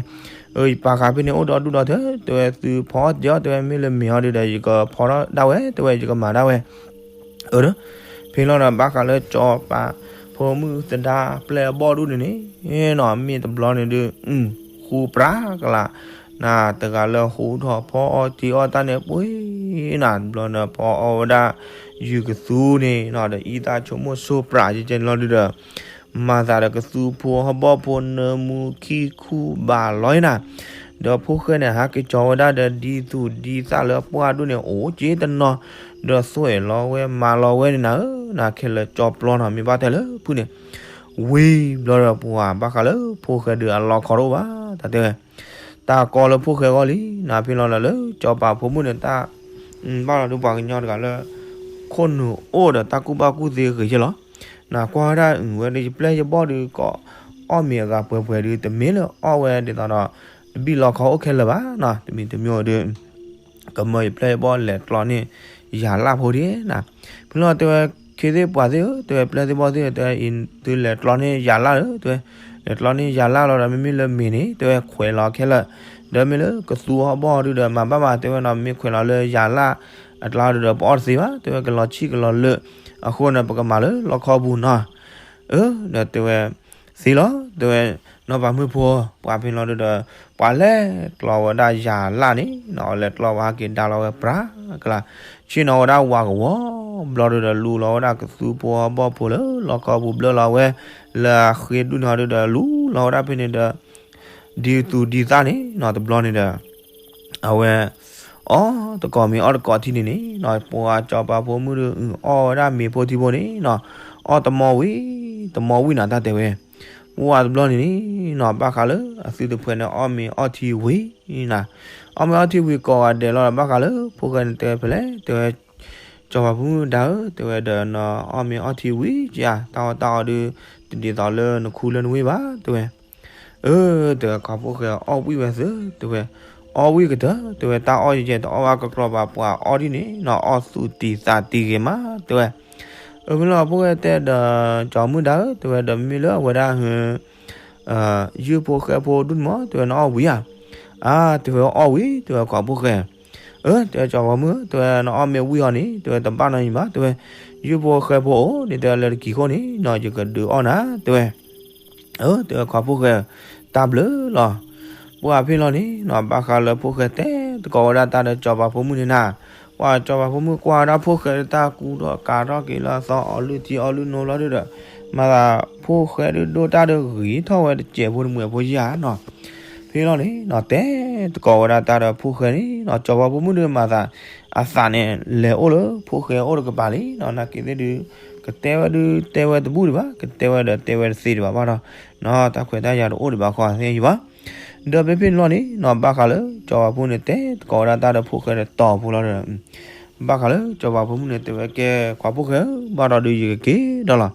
အၢ ယပာ်ဃာ်ဖဲန့ၣ်အိၣ်ဒီဒူၣ်ဒီထၢ တဲဝဲ သုဖီအီၣ်တ့ၢ်အီၣ် တဲဝဲ မ့ၢ်လၢမ့ၤအီၤဒုးဒီး ယကဖီထီၣ်ဒၣ်ဝဲ တဲဝဲ ယကမၤဒၣ်ဝဲ အၢ ဖဲလီၤဒီးဘၣ်ဃးလၢစီၤပၤ ဖိမုၣ်သဒါပျဲၢ်အဘီၣ်ဒူၣ်န့ၣ်န့ၣ်နီၤ မ့ၢ်တဘျီန့ၣ်ဒုး ဃူပြးကလာ် နၤတဂၤလၢဟူထီၣ်ဖီအီၣ်တ့ၢ်အီၣ်တၢ်န့ၣ်ပှ့ၤနၤ တဘျီန့ၣ် ဖီအီၣ်ဝဲဒၣ် ယုၢ်ကသူန့ၣ်နီၤ ဒီးအံသၣ်ဆိကမိၣ်ဆိပြးကဲကဲန့ၣ်လီၤဒုးဒီး မၤသးဒီးကသူဖိဟီၣ်ဘီၣ်ဖိနၢမူခံခူဘၣ်လီၤနၤ ဒီးဖိၣ်ဃဲန့ၣ် ဟးက့ၤကၠီဝဲဒၣ်ဒီးဒ်သူၣ်ဒ်သၣ်လၢအပှၢ်ဒူၣ်န့ၣ် အိၣ်က့ၤတနီၤ ဒီးသွဲၣ်လီၤဝဲမၤလီၤဝဲန့ၣ်နၤဧၢ နၤခဲလၢာ်ကၠီပျီနီၤ မ့ၢ်ဘၣ်တဲလၢဖုၣ်န့ၣ် ဝံၤဘျီဒီးပှၤဘၣ်ဃးလၢဖိၣ်ဃဲဒုးအလီခီတအိၣ်ဘၣ် တၢ်တဲဝဲ တၢ်ကီလၢဖိၣ်ဃဲဂီၢ်လံ နၤဖဲလီၤဒီးလၢစီၤပၤဖိမုၣ်န့ၣ်တၢ် ဘၣ်လီၤဒုးပှၤကညီတဂၤလၢ ခိၣ်နူာ်အိၣ်ဒီးတၢ်ကူၣ်ဘၣ်ကူၣ်သ့ဂ့ၤယဲၢ်လီၤ နၤကွၢ်ဝဲဒၣ်အဝဲဒၣ်ယပျဲၢ်ယဘီၣ်ဒုးကိး အီၣ်မ့ၤအဂၤပှဲၤပှဲၤဒုး တမ့ၢ်လၢအီၣ်ဝဲဒ်သိးဒီး တဘံၣ်လီခီအိၣ်ခဲလၢာ်ဘၣ်နီၤ တမံၤတမံၤဒုး ကမၢယပျဲၢ်ယဘီၣ်လဲၤကျီန့ၢ် ယၤလၢ်ဖိဒံးနၤ ဖဲလီၤတဲဝဲ ခ့သ့ၣ်ပှၤသ့ၣ်ဧၢ တဲဝဲပျဲၢ်သ့ၣ်ဘီၣ်သ့ၣ်ဧၢ တဲဝဲအံၤ သုလဲၤကျီန့ၢ်ယၤလၢ်ဧၢ တဲဝဲ လဲၤကျီန့ၢ်ယၤလၢ်လီၤဒီး မ့မ့ၢ်လၢမ့ၤန့ၣ် တဲဝဲခွဲးလီၤခဲလၢာ် ဒီးမ့ၢ်လၢကသူဟီၣ်ဘီၣ်ဒုးဒီး မၤဘၣ်ဘၣ် တဲဝဲနီၤ မ့ၢ်ခွဲးလီၤလၢယၤလၢ် အကျါဒုဒီးပအီၣ်တသ့ဘၣ်, တဲဝဲကလီၤဆံၣ်ကလီၤလၢာ်, အဃိန့ၣ် ပကမၤလၢလီခီပူၤနီၤ. အၢ ဒီးတဲဝဲ သ့လီၤ, တဲဝဲ နီၢ်ပၤမုၣ်ဖိ, ပှၤဖဲလီၤဒုဒီး ပှၤလဲၤကျီဝဲဒၣ်ယၤလၢ်န့ၣ်နီၤ, လဲၤကျီဝဲဟဲက့ၤဒါလီၤဝဲပြးကလါ, ဆ့ၣ်နီၤဝဲဒၣ်ဝၤကဝီၤဘျီဒုဒီး လူလီၤဝဲဒၣ်ကသူဖိအဘီၣ်ဖိလၢလီခီပူၤဘျၢလီၤဝဲ, လၢအဃ့ဒုန့ၣ်ဒုဒီး လူလီၤဝဲဒၣ်ဖဲန့ၣ်ဒီး ဒ်သူၣ်ဒ်သၣ်န့ၣ်နီၤ, တဘျီန့ၣ်ဒီး အဝဲ အီၣ်တကိးမ့ၤအီၣ်တကိးထံန့ၣ်န့ၣ်နီၤ, ပှၤစီၤပၤဖိမုၣ်ဒီး အီၣ်ဝဲဒၣ်မ့ၤဖိထံဖိန့ၣ်နီၤ, အီၣ်တမီဝံၤ တမီဝံၤနီၤ တၢ်တဲဝဲ, ပှၤတဘျီန့ၣ်န့ၣ်နီၤ ဘၣ်ဃးလၢ အသုတဖှဲးန့ၣ် အီၣ်မ့ၤအီၣ်ထံဝံၤနီၤ, အီၣ်မ့ၤအီၣ်ထံဝံၤကိးဂၤဒဲးလီၤဒီး ဘၣ်ဃးလၢဖိၣ်ဃဲန့ၣ်တဲဝဲဖဲလဲၣ်, တဲဝဲ စီၤပၤဖိမုၣ်ဒါဧၢ, တဲဝဲဒီးနီၤ အီၣ်မ့ၤအီၣ်ထံဝံၤဧါ, တၢ်အီၣ်တၢ်အီဒီး တဒ်သိးလၢနခူလၢနဝ့ၢ်ဘၣ် တဲဝဲ အၢ တဲဝဲ ခွါဖိၣ်ဃဲအီၣ်ဝံၣ်ဝဲသု တဲဝဲ, အီၣ်ဝံၣ်ကတၢၢ် တဲဝဲ, တၢ်အီၣ်ယဲၢ်တအီၣ်ဘၣ်ကကြီဘၣ် ပှၤအီၣ်ဒ်န့ၣ်နီၤ အီၣ်သူၣ်တံၢ်သးတံၢ်ဂ့ၤမး တဲဝဲ. အၢ မ့ၢ်လီၤ ဖိၣ်ဃဲတဲဒီး စီၤမုၣ်ဒါဧၢ တဲဝဲ, ဒီးမ့ၢ်လၢအဝဲဒၣ်ဟ ယုၢ်ဖိဃဲဖိဒူၣ်န့ၣ်မး တဲဝဲ နအီၣ်ဝံၤဧါ. အါ တဲဝဲ အီၣ်ဝံၤ တဲဝဲ ခွါဖိၣ်ဃဲ. အၢ တဲဝဲ စီၤပၤဖိမုၣ် တဲဝဲ နအီၣ်မ့ၢ်ဝံၤအီၤန့ၣ် တဲဝဲ တဘၣ်နီတမံၤဘၣ် တဲဝဲ, ယုၢ်ဖိဃဲဖိအိၣ်န့ၣ် တဲဝဲလၢတကံၤခိၣ်န့ၣ်နီၤ ယကဒုးအီၣ်နၤ တဲဝဲ. အၢ တဲဝဲ ခွါဖိၣ်ဃဲ တၢ်ဘျုးလီၤ. ပှၤဖဲလီၤန့ၣ်နီၤ ဘၣ်ဃးလၢဖိၣ်ဃဲတဲသကိးဝဲဒၣ်တၢ်ဒီးစီၤပၤဖိမုၣ်န့ၣ်နၤ, ပှၤစီၤပၤဖိမုၣ်ကွၢ်ဝဲဒၣ်ဖိၣ်ဃဲတၢ်ကူထီၣ်ကးထီၣ်က့ၤလၢအသီ အီလုၢ်ထံအီလုၢ်နိဘျီဒုဒီး မၤသးဖိၣ်ဃဲဒုဒိၣ်တၢ်ဒီးဂ့ၤထီၣ်ဝဲတစဲးဖိတမှဲးဖိယါနီၤ. ဖဲလီၤန့ၣ်နီၤ တဲသကိးဝဲဒၣ်တၢ်ဒီးဖိၣ်ဃဲန့ၣ်နီၤ စီၤပၤဖိမုၣ်ဒုမၤသး အသးန့ၣ် လဲၤအိၣ်လၢဖိၣ်ဃဲအိၣ်တကပၤလံနီၤ, နာ်က့သ့ၣ်ဒု ကတဲဝဲဒုတဲဝဲတဘူၣ်ဒံးဘၣ်, ကတဲဝဲဒီးတဲဝဲတသ့ဒံးဘၣ်ဘၣ်ဒီးနီၤ တၢ်ခွဲးတၢ်ယာ်တအိၣ်ဒံးဘၣ်ဃီသ့ၣ်ယံၤဘၣ်. ဒီးဖဲဖဲန့ၣ်လီၤန့ၣ်နီၤ ဘၣ်ဃးလၢစီၤပၤဖိန့ၣ် တဲသကိးဝဲဒၣ်တၢ်ဒီးဖိၣ်ဃဲဒီးတီၤဖိလီၤဒီး ဘၣ်ဃးလၢစီၤပၤဖိမုၣ်န့ၣ် တဲဝဲကဲ ခွါဖိၣ်ဃဲဧၢ, ဘၣ်ဒီးဒုးယကက့ၤဒီးလီၤ.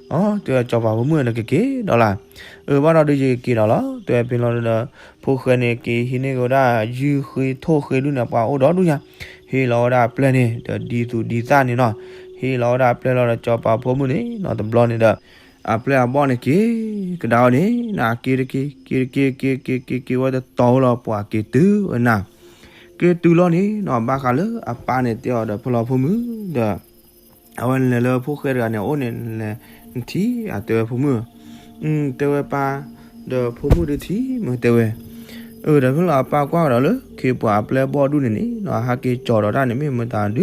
အၢ တဲဝဲ စီၤပၤဖိမုၣ်နကက့ၤဒီးလီၤ. အၢ ဘၣ်ဒီးဒုးယကက့ၤဒီးလီၤ တဲဝဲဖဲလီၤဒီး ဖိၣ်ဃဲန့ၣ် က့ၤဟံးန့ၢ်က့ၤဝဲဒၣ် ယုၢ်ဃ့ထိၣ်ဃ့ဒုန့ၣ် ပှၤအိၣ်ဒီဒူၣ်ညါ, ဟ့ၣ်လီၤဝဲဒၣ်အပျဲၢ်န့ၣ် ဒီးဒ်သူၣ်ဒ်သၣ်န့ၣ်နီၤ, ဟ့ၣ်လီၤဝဲဒၣ်အပျဲၢ်လီၤဒီး စီၤပၤဖိမုၣ်န့ၣ်နီၤ တဘျီန့ၣ်ဒီး အပျဲၢ်အဘီၣ်န့ၣ်က့ၤကဒါဝဲန့ၣ်နီၤ က့ၤတက့ၤ က့ၤတက့ၤ က့ၤက့ၤ က့ၤက့ၤဝဲတတီၤလီၤ ပှၤက့ၤတုၤဝဲနၤ. က့ၤတုၤလီၤန့ၣ်နီၤ ဘၣ်ဃးလၢအပၢ်န့ၣ်တဲအီၤဒီး ဖဲလီၤဖိမုၣ်ဒီး အဝဲလဲၤလၢဖိၣ်ဃဲတဂၤန့ၣ် အအိၣ်န့ၣ်လဲၤ နထံၣ်ဧါ တဲဝဲဖိမုၣ်, တဲဝဲပၢ်, ဒီးဖိမုၣ်ဒုထံၣ်မုၢ် တဲဝဲ. အၢ ဒီးဖဲလီၤအပၢ်ကွၢ်ကဒီးလၢ ခ့ပှၤအပျဲၢ်ဘီၣ်ဒူၣ်န့ၣ်န့ၣ်နီၤ ဟးက့ၤကၠီၤဒီးတၢ်န့ၣ် မ့ၢ်မတၤဒုလဲၣ်နၤ.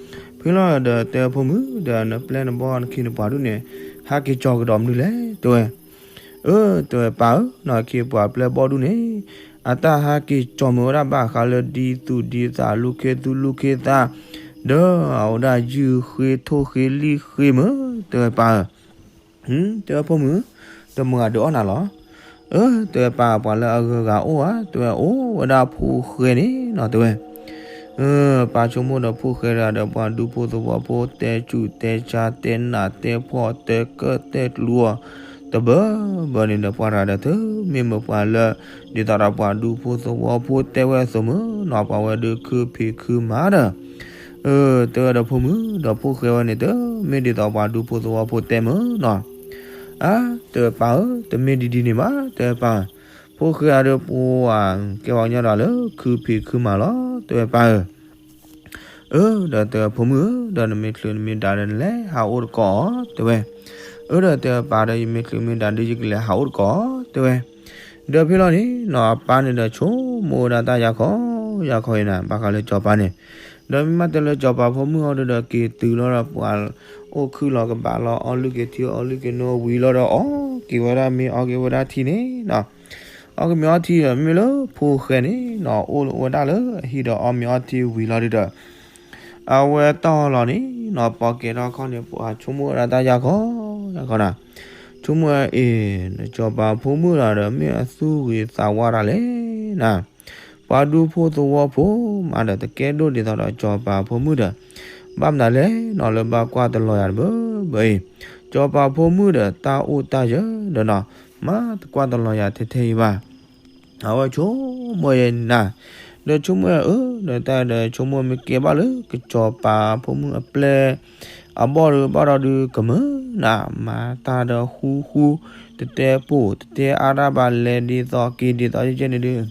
ဖဲလီၤဒီးတဲဖိမုၣ်ဒီး နပျဲၢ်နဘီၣ်နခ့နပှၤဒူၣ်န့ၣ် ဟးက့ၤကၠီၤကဒီးမနုၤလဲၣ် တဲဝဲ. အၢ တဲဝဲပၢ်ဧၢ, ခ့ပှၤအပျဲၢ်ဘီၣ်ဒူၣ်န့ၣ် အတၢ်ဟးက့ၤကၠီၤမုၢ်ဝဲဒၣ်ဘၣ်ဃးလၢဒ်သူၣ်ဒ်သး လူၤခ့သူလူၤခ့သး ဒီးအဝဲဒၣ်ယုၢ်ဃ့ထိၣ်ဃ့လံၣ်ဃ့မုၢ် တဲဝဲပၢ်ဧၢ. တဲဝဲဖိမုၣ်, တမုၢ်ဂၤဒုးအီၣ်နၤလီၤ. အၢ တဲဝဲပၢ် ပှၤလၢအဂုၤအဂၤအိၣ်ဧါ တဲဝဲ အိၣ်ဝဲဒၣ်ဖိၣ်ဃဲန့ၣ်နီၤ တဲဝဲ. ပၢ်ဆိကမိၣ်ဒီးဖိၣ်ဃဲတဂၤဒီး ပှၤဒူဖိသဝီဖိ တဲဆူၣ်တဲဆါ တဲနးတဲဖှီၣ် တဲကၢၣ်တဲကျူအီၤ တဘၢဘၢန့ၣ်ဒီး ပှၤတဂၤဒီး တမ့ၢ်မ့ၢ်ပှၤလၢ ဒ်သိးဒီးပှၤဒူဖိသဝီဖိတဲဝဲအသိးမုၢ်နီၤ ပှၤဝဲဒုးခုဖံးခုမၤဒီး အၢ တဲဝဲဒီးဖိမုၣ်ဒီးဖိၣ်ဃဲဝဲန့ၣ် တမ့ၢ်ဒ်သိးပှၤဒူဖိသဝီဖိတဲမုၢ်နီၤ. အါ တဲဝဲပၢ်ဧၢ, တမ့ၢ်ဒ်ဒ်န့ၣ်ဘၣ် တဲဝဲပၢ်. ဖိၣ်ဃဲအံၤဒီးပှၤ ကဲပှၤကညီဒီးလၢခုဖံးခုမၤလီၤ တဲဝဲပၢ်ဧၢ. အၢ ဒီးတဲဝဲဖိမုၣ်ဧၢ, ဒီးနမ့ၢ်ချုးနမ့ၢ်ဒးဒီးနလဲၤဟးအိၣ်တကိးအီၤ တဲဝဲ. အၢ ဒီးတဲဝဲပၢ်ဒီး ယမ့ၢ်ချုးမ့ၢ်ဒးဒီး ယကလဲၤဟးအိၣ်တကိးအီၤ တဲဝဲ. ဒီးဖဲလီၤန့ၣ်နီၤ အပၢ်န့ၣ်ဒီးဆိကမိၣ်ဝဲဒၣ်တၢ်ယါခီ ယါခီအံၤနၤ ဘၣ်ဃးလၢစီၤပၤန့ၣ်, ဒီးမ့ၢ်မးတဲလၢစီၤပၤဖိမုၣ်အီၤဒီး က့ၤတုၤလီၤဒီးပှၤအိၣ်ခုၣ်လီၤကဘၣ်လီၤ အီလုၢ်က့ၤထံအီလုၢ်က့ၤနိဝံၤလီၤဒီး အီၣ်က့ၤဝဲဒၣ်မ့ၤအီက့ၤဝဲဒၣ်ထံန့ၣ်နီၤ. အီၣ်က့ၤမ့ၤအီထံဒီး မ့ၢ်လၢဖိၣ်ဃဲန့ၣ်နီၤ အိၣ်ဝဲဒၣ်လၢအဟံၣ်ဒီးအီၣ်မ့ၤအီထံဝံၤလီၤဒုဒီး အဝဲတီၢ်လီၤန့ၣ်နီၤ ပီၣ်ကဲထီၣ်ခီန့ၣ် ပှၤဆိကမိၣ်ဝဲဒၣ်တၢ်ယါခီ ယါခီနၤ. ဆိကမိၣ်ဝဲအ့ၣ် နစီၤပၤဖိမုၣ်တဂၤဒီး မ့ၢ်အသူၣ်ဂ့ၤသးဝါတၢ်လဲၣ်နၤ. ပှၤဒူဖိသဝီဖိမးဒီး တကဲဒိၣ်ဒ်သိးဒီးစီၤပၤဖိမုၣ်ဒီး ဘၣ်မနုၤလဲၣ်နီၤ လၢဘၣ်ကွၢ်တလီၤယၤတဘၢဘၢအံၤ, စီၤပၤဖိမုၣ်ဒီး တၢ်အိၣ်တၢ်ယၢၤဒီးနီၤ မၤတကွၢ်တလီၤယၤထဲထဲအံၤဘၣ်. အဝဲဆိကမိၣ်ယဲနၤ, ဒီးဆိကမိၣ်ယဲအၢ ဒီးတၢ်ဒီးဆိကမိၣ်မ့ၢ်ကဲဘၣ်လၢ ကစီၤပၤဖိမုၣ်အပျဲၢ် အဘီၣ်ဒီးဘၣ်ဒီးဒုးကမုာ်နၤ မၤတၢ်ဒီးဃူဃူ တတဲပိာ် တတဲအါတၢ်ဘၣ် လဲၤဒ်သိးက့ၤဒ်သိးယဲကဲန့ၣ်ဒုး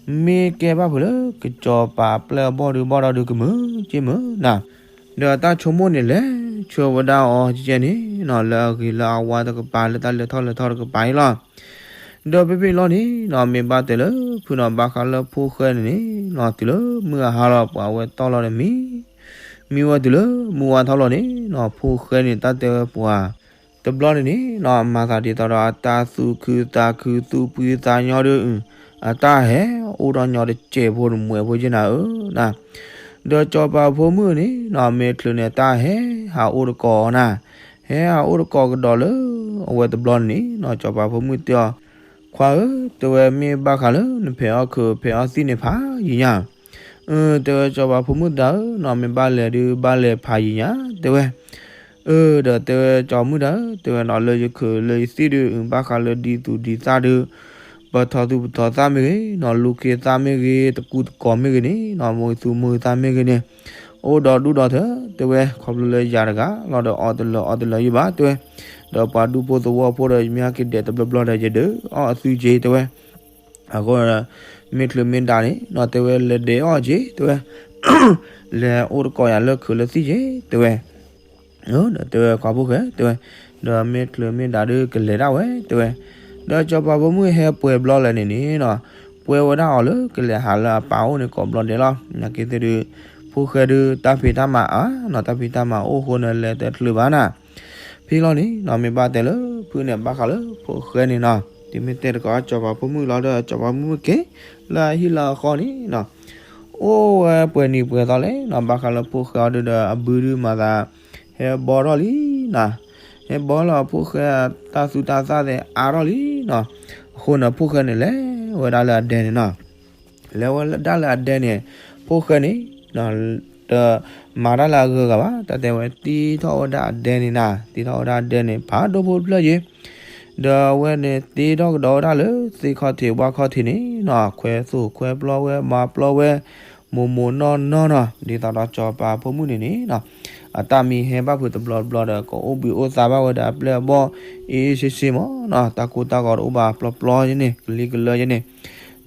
မ့ၢ်ကဲဘၣ်ဖုးလၢ ကစီၤပၤပျဲၢ်အဘီၣ်ဒုးဘီၣ်ဒီးဒုးကမုာ်က့မုာ်နၤ, ဒီးတၢ်ဆိကမိၣ်န့ၣ်လဲၤဆှၢဝဲဒၣ်အီၤကဲန့ၣ်နီၤ လၢအဂ့ၤလၢအဝါတကပၤ လၢတၢ်လဲၤထီၣ်လဲၤထီတကပၤအံၤလီၤ. ဒီးဖဲဖဲလီၤန့ၣ်နီၤ မ့ၢ်ဘၣ်တဲလၢဖုနီၤ ဘၣ်ဃးလၢဖိၣ်ဃဲန့ၣ်န့ၣ်နီၤ တုၤလၢမုၢ်အဟါလီၤ ပှၤဝဲတီၢ်လီၤဒီးမံ မံဝဲတုၤလၢမုၢ်ဝါထီၣ်လီၤန့ၣ်နီၤ ဖိၣ်ဃဲန့ၣ် တၢ်တဲဝဲပှၤ တဘျီန့ၣ်န့ၣ်နီၤ မၤသးဒ်သိးဒီးအတၢ်သူၣ်ခုသးခု သူၣ်ဖှံသးညီဒီး အတၢ်ဟဲအိၣ်ဒီးညီတစဲးဖိတမှဲးဖိက့နၤဧၢနၤ. ဒီးစီၤပၤဖိမုၣ်န့ၣ်နီၤ မ့ၢ်ချုးန့ၣ် တၢ်ဟဲဟးအိၣ်တကိးနၤ, ဟဲဟးအိၣ်တကိးကဒီးလၢအဝဲတဘျီန့ၣ်နီၤ စီၤပၤဖိမုၣ်တဲအီၤ, ခွါဧၢ, တဲဝဲမ့ၢ်ဘၣ်ဃးလၢနဖဲးအီၣ်ခုးဖဲးအီၣ်သံၣ်န့ၣ်ဖးယံာ်ညါ အၢ တဲဝဲစီၤပၤဖိမုၣ်တၢ်ဧၢနီၤ မ့ၢ်ဘၣ်လဲၤဒုးဘၣ်လဲၤဖးယံာ်ညါ တဲဝဲ. အၢ ဒီးတဲဝဲစီၤမုၣ်တၢ်ဧၢ တဲဝဲနီၤ လၢယခုးလၢယသံၣ်ဒုး ဘၣ်ဃးလၢဒ်သူၣ်ဒ်သၣ်ဒုး ပထီၣ်သူၣ်ပထီၣ်သၣ်မ့ၢ်ဂ့ၤနီၤ လူၤခ့သၣ်မ့ၢ်ဂ့ၤ တကူတကိးမ့ၢ်ဂ့ၤန့ၣ်နီၤ မိၢ်သူၣ်မိၢ်သၣ်မ့ၢ်ဂ့ၤန့ၣ် အိၣ်ဒီးဒူၣ်ဒီးထၢ တဲဝဲ ခီဖျိလၢယၤတဂၤလီၤဒီးအီၣ်တလၢာ်အီတလၢာ်ယဘၣ် တဲဝဲ ဒီးပှၤဒူၣ်ဖိသဝီဖိဒီး ယမ့ၢ်ဟဲက့ၤဒဲးတဘျီဘျီဒီး ယဒုးအီၣ်အသုက့ တဲဝဲ. အဃိ မ့ၢ်ချုးမ့ၢ်ဒါန့ၣ်နီၤ တဲဝဲလဲၤဒဲးအီၣ်က့ တဲဝဲ လဲၤအိၣ်တကိးယၤလၢခုးလၢသံၣ်က့ တဲဝဲ ဒီးတဲဝဲခွါဖိၣ်ဃဲ တဲဝဲ ဒီးမ့ၢ်ချုးမ့ၢ်ဒါဒုးကလဲၤဒၣ်ဝဲ တဲဝဲ. ဒီးစီၤပၤဖိမုၣ်ဟဲပှဲၤဘျီလဲၣ်န့ၣ်န့ၣ်နီၤ ပှဲၤဝဲဒၣ်အီၤလၢကလဲၤဟးလၢအပၢ်အိၣ်န့ၣ်ကိးဘျီဒဲးလီၤ. နာ်က့သ့ၣ်ဒုး ဖိၣ်ဃဲဒုး တၢ်ဖံးတၢ်မၤအါနီၤ တၢ်ဖံးတၢ်မၤအိၣ်အဃိန့ၣ် လဲၤတချုးဘၣ်နၤ ဖဲလီၤန့ၣ်နီၤ မ့ၢ်ဘၣ်တဲလၢဖုန့ၣ် ဘၣ်ဃးလၢဖိၣ်ဃဲန့ၣ်နီၤ တုၤမ့ၢ်တဲတကိးစီၤပၤဖိမုၣ်လီၤဒီး စီၤပၤဖိမုၣ်က့ၤလၢအဟံၣ်လၢအဃီန့ၣ်နီၤ အိၣ်ဝဲပှဲၤနံၤပှဲၤသီလဲၣ်နီၤ ဘၣ်ဃးလၢဖိၣ်ဃဲအီၤဒုးဒီး အဘုဒုးမၤသး ဟဲဘီထီၣ်လံနီၤ ဟဲဘီလီၤဖိၣ်ဃဲတၢ်သူတၢ်သၣ်သဲးအါထီၣ်လံနီၤ အဃိန့ၣ် ဖိၣ်ဃဲန့ၣ်လဲၤဝဲဒၣ်လၢအဒဲန့ၣ်နီၤ လဲၤဝဲဒၣ်လၢအဒဲန့ၣ် ဖိၣ်ဃဲန့ၣ် တမၤတၢ်လၢအဂုၤအဂၤဘၣ် တၢ်တဲဝဲတ့ထီၣ်ဝဲဒၣ်အဒဲန့ၣ်နၤ တ့ထီၣ်ဝဲဒၣ်အဒဲန့ၣ် ဖးဒိၣ်ဖိတဖျၢၣ်ယ့ၣ် ဒီးအဝဲန့ၣ်တ့ထီၣ်ကဒီးဝဲဒၣ်လၢသ့ၣ်ခီၣ်ထံးဘၣ်ခီၣ်ထံးန့ၣ်နီၤ ခွဲသူၣ်ခွဲပျီဝဲမၤပျီဝဲ မိၢ်မိၢ်နီၢ်နီၢ်နီၤ ဒ်သိးဒီးစီၤပၤဖိမုၣ်န့ၣ်န့ၣ်နီၤ အတၢ်မံၤဟဲဘၣ်ဖုးတဘျီတဘျီဒီး ကအိၣ်ဘှံးအိၣ်သါဘၣ်ဝဲဒီးအပျဲၢ်အဘီၣ် အ့ၣ်အ့ၣ်ဆ့ဆ့မးနီၤ တၢ်ကိၢ်တၢ်ဂီၤတအိၣ်ဘၣ်ပျီပျီယ့ၣ်န့ၣ် ကလံကလၢယ့ၣ်န့ၣ်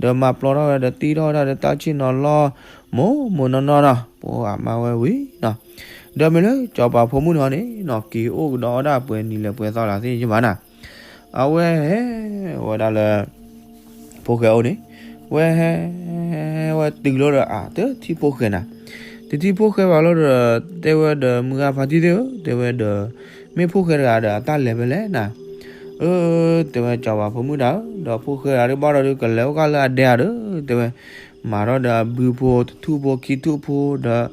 ဒီးမၤပျီထီၣ်ဝဲဒီးတ့ထီၣ်ဝဲဒၣ်ဒီးတၢ်ဆ့ၣ်နီၤလီၢ် မိၢ်မိၢ်နီၢ်နီၢ်နီၤ ပှၤမၤဝဲဝံၤနီၤ ဒီးမ့ၢ်လၢစီၤပၤဖိမုၣ်န့ၣ်န့ၣ်နီၤ က့ၤအိၣ်ကဒီးဝဲဒၣ်ပှဲၤနံၤလဲၣ်ပှဲၤသီလၢသ့ၣ်ယ့ၣ်ဘၣ်နၤ အဝဲဟဲဝဲဒၣ်လၢ ဖိၣ်ဃဲအိၣ်န့ၣ် ဝဲဟဲ ဝဲတုၤလီၤဒီးအတထံၣ်ဖိၣ်ဃဲနၤ တထံၣ်ဖိၣ်ဃဲဘၣ်လီၤဒီး တဲဝဲဒီးမုၢ်ဂၤဖါတံၢ်သ့ၣ်ဧၢ တဲဝဲဒီး မ့ၢ်ဖိၣ်ဃဲတဂၤဒီးအတၢ်လဲၤဖဲလဲၣ်နၤ အၢ တဲဝဲစီၤပၤဖိမုၣ်တၢ်ဧၢ ဒီးဖိၣ်ဃဲတဂၤဒုးဘၣ်ဒီးဒုးကလဲၤအိၣ်ကၢ်လၢအဒဲဧါဒီး တဲဝဲ မၤထီၣ်ဒီးအဘုဖိတထူၣ်ဖိခံထူၣ်ဖိဒီး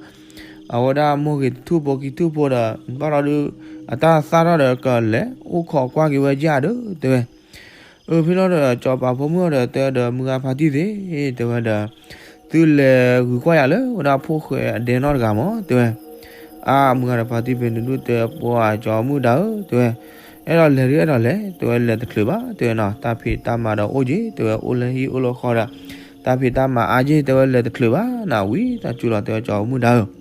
အဝဲဒၣ်မိၢ်ဂ့ၤတထူၣ်ဖိခံထူၣ်ဖိဒီး ဘၣ်ဒီးဒုး အတၢ်သၣ်ထီၣ်ဒီးကလဲၤအိၣ်ခိးကွၢ်က့ၤဝဲယၤဒီး တဲဝဲ အၢ ဖဲလီၤဒီးစီၤပၤဖိမုၣ်အီၤဒီးတဲဒီးမုၢ်ဂၤဖါတံၢ်သ့ၣ် တဲဝဲဒီး သုလဲၤဂုာ်ကွၢ်ယၤလၢဝဲဒၣ်ဖိၣ်ဃဲအဒဲနီတဂၤမး တဲဝဲ အါ မုၢ်ဂၤဒီးဖါတံၢ်ဖဲန့ၣ်ဒုးတဲပှၤစီၤမုၣ်တၢ်ဧၢ တဲဝဲ အဲၣ်ဒိးလဲၤဒုးအဲၣ်ဒိးလဲၤ တဲဝဲလဲၤတချုးဘၣ် တဲဝဲနီၤ တၢ်ဖံးတၢ်မၤဒီးအိၣ်က့ၤ တဲဝဲအိၣ်လၢဟံၣ်အိၣ်လၢဃီဒီး တၢ်ဖံးတၢ်မၤအါက့ၤ တဲဝဲလဲၤတချုးဘၣ် နဝံၤတၢ်စူၤလီၤ တဲဝဲစီၤမုၣ်တၢ်ဧၢ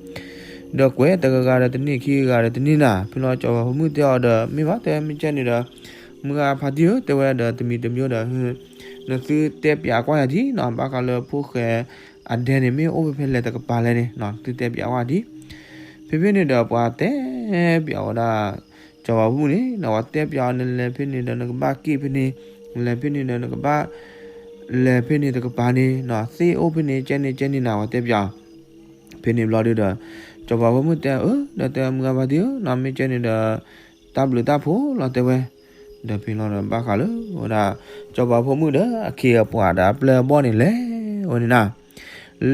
ဒီးကွဲးတဂၤဂၤဒီးတနံၣ်ခံဂၤဂၤဒီးတနံၣ်နၤ ဖဲလီၤစီၤပၤဖိမုၣ်တဲအီၤဒီး မ့ၢ်ဘၣ်တဲမ့ၢ်ကဲန့ၣ်ဒီး မုၢ်ဂၤဖါတံၢ်ဧၢ တဲဝဲဒီးတမံၤတမံၤဒီး နသုတဲပၠးကွၢ်ယၤဒံးနီၤ ဘၣ်ဃးလၢဖိၣ်ဃဲအဒဲန့ၣ် မ့ၢ်အိၣ်ဖဲဖဲလဲၣ်တကပၤလဲၣ်န့ၣ် သုတဲပၠးကွၢ်ဒံး ဖဲဖဲန့ၣ်ဒီးပှၤတဲပၠးဝဲဒၣ် စီၤပၤဖိမုၣ်န့ၣ် နဝဲတဲပၠးအီၤ နလဲၤဖဲန့ၣ်ဒီးနကဘၣ်က့ၣ်ဖဲန့ၣ် နလဲၤဖဲန့ၣ်ဒီးနကဘၣ် လဲၤဖဲန့ၣ်တကပၤန့ၣ်နီၤ သ့ၣ်အိၣ်ဖဲန့ၣ်ကဲန့ၣ်ကဲန့ၣ်နၤ ဝဲတဲပၠးအီၤ ဖဲန့ၣ်ဘျီဒုဒီး စီၤပၤဖိမုၣ်တဲအီၤ ဒီးတဲမုၢ်ဂၤဖါတံၢ်ဧၢ နမ့ၢ်ကဲန့ၣ်ဒီး တၢ်ဘျုးတၢ်ဖှိၣ်လီၤတဲဝဲ ဒီးဖဲလီၤဒီးဘၣ်ဃးလၢဝဲဒၣ် စီၤပၤဖိမုၣ်ဒီးအခ့အပှၤဒီးအပျဲၢ်အဘီၣ်န့ၣ်လဲၤဝဲန့ၣ်နၤ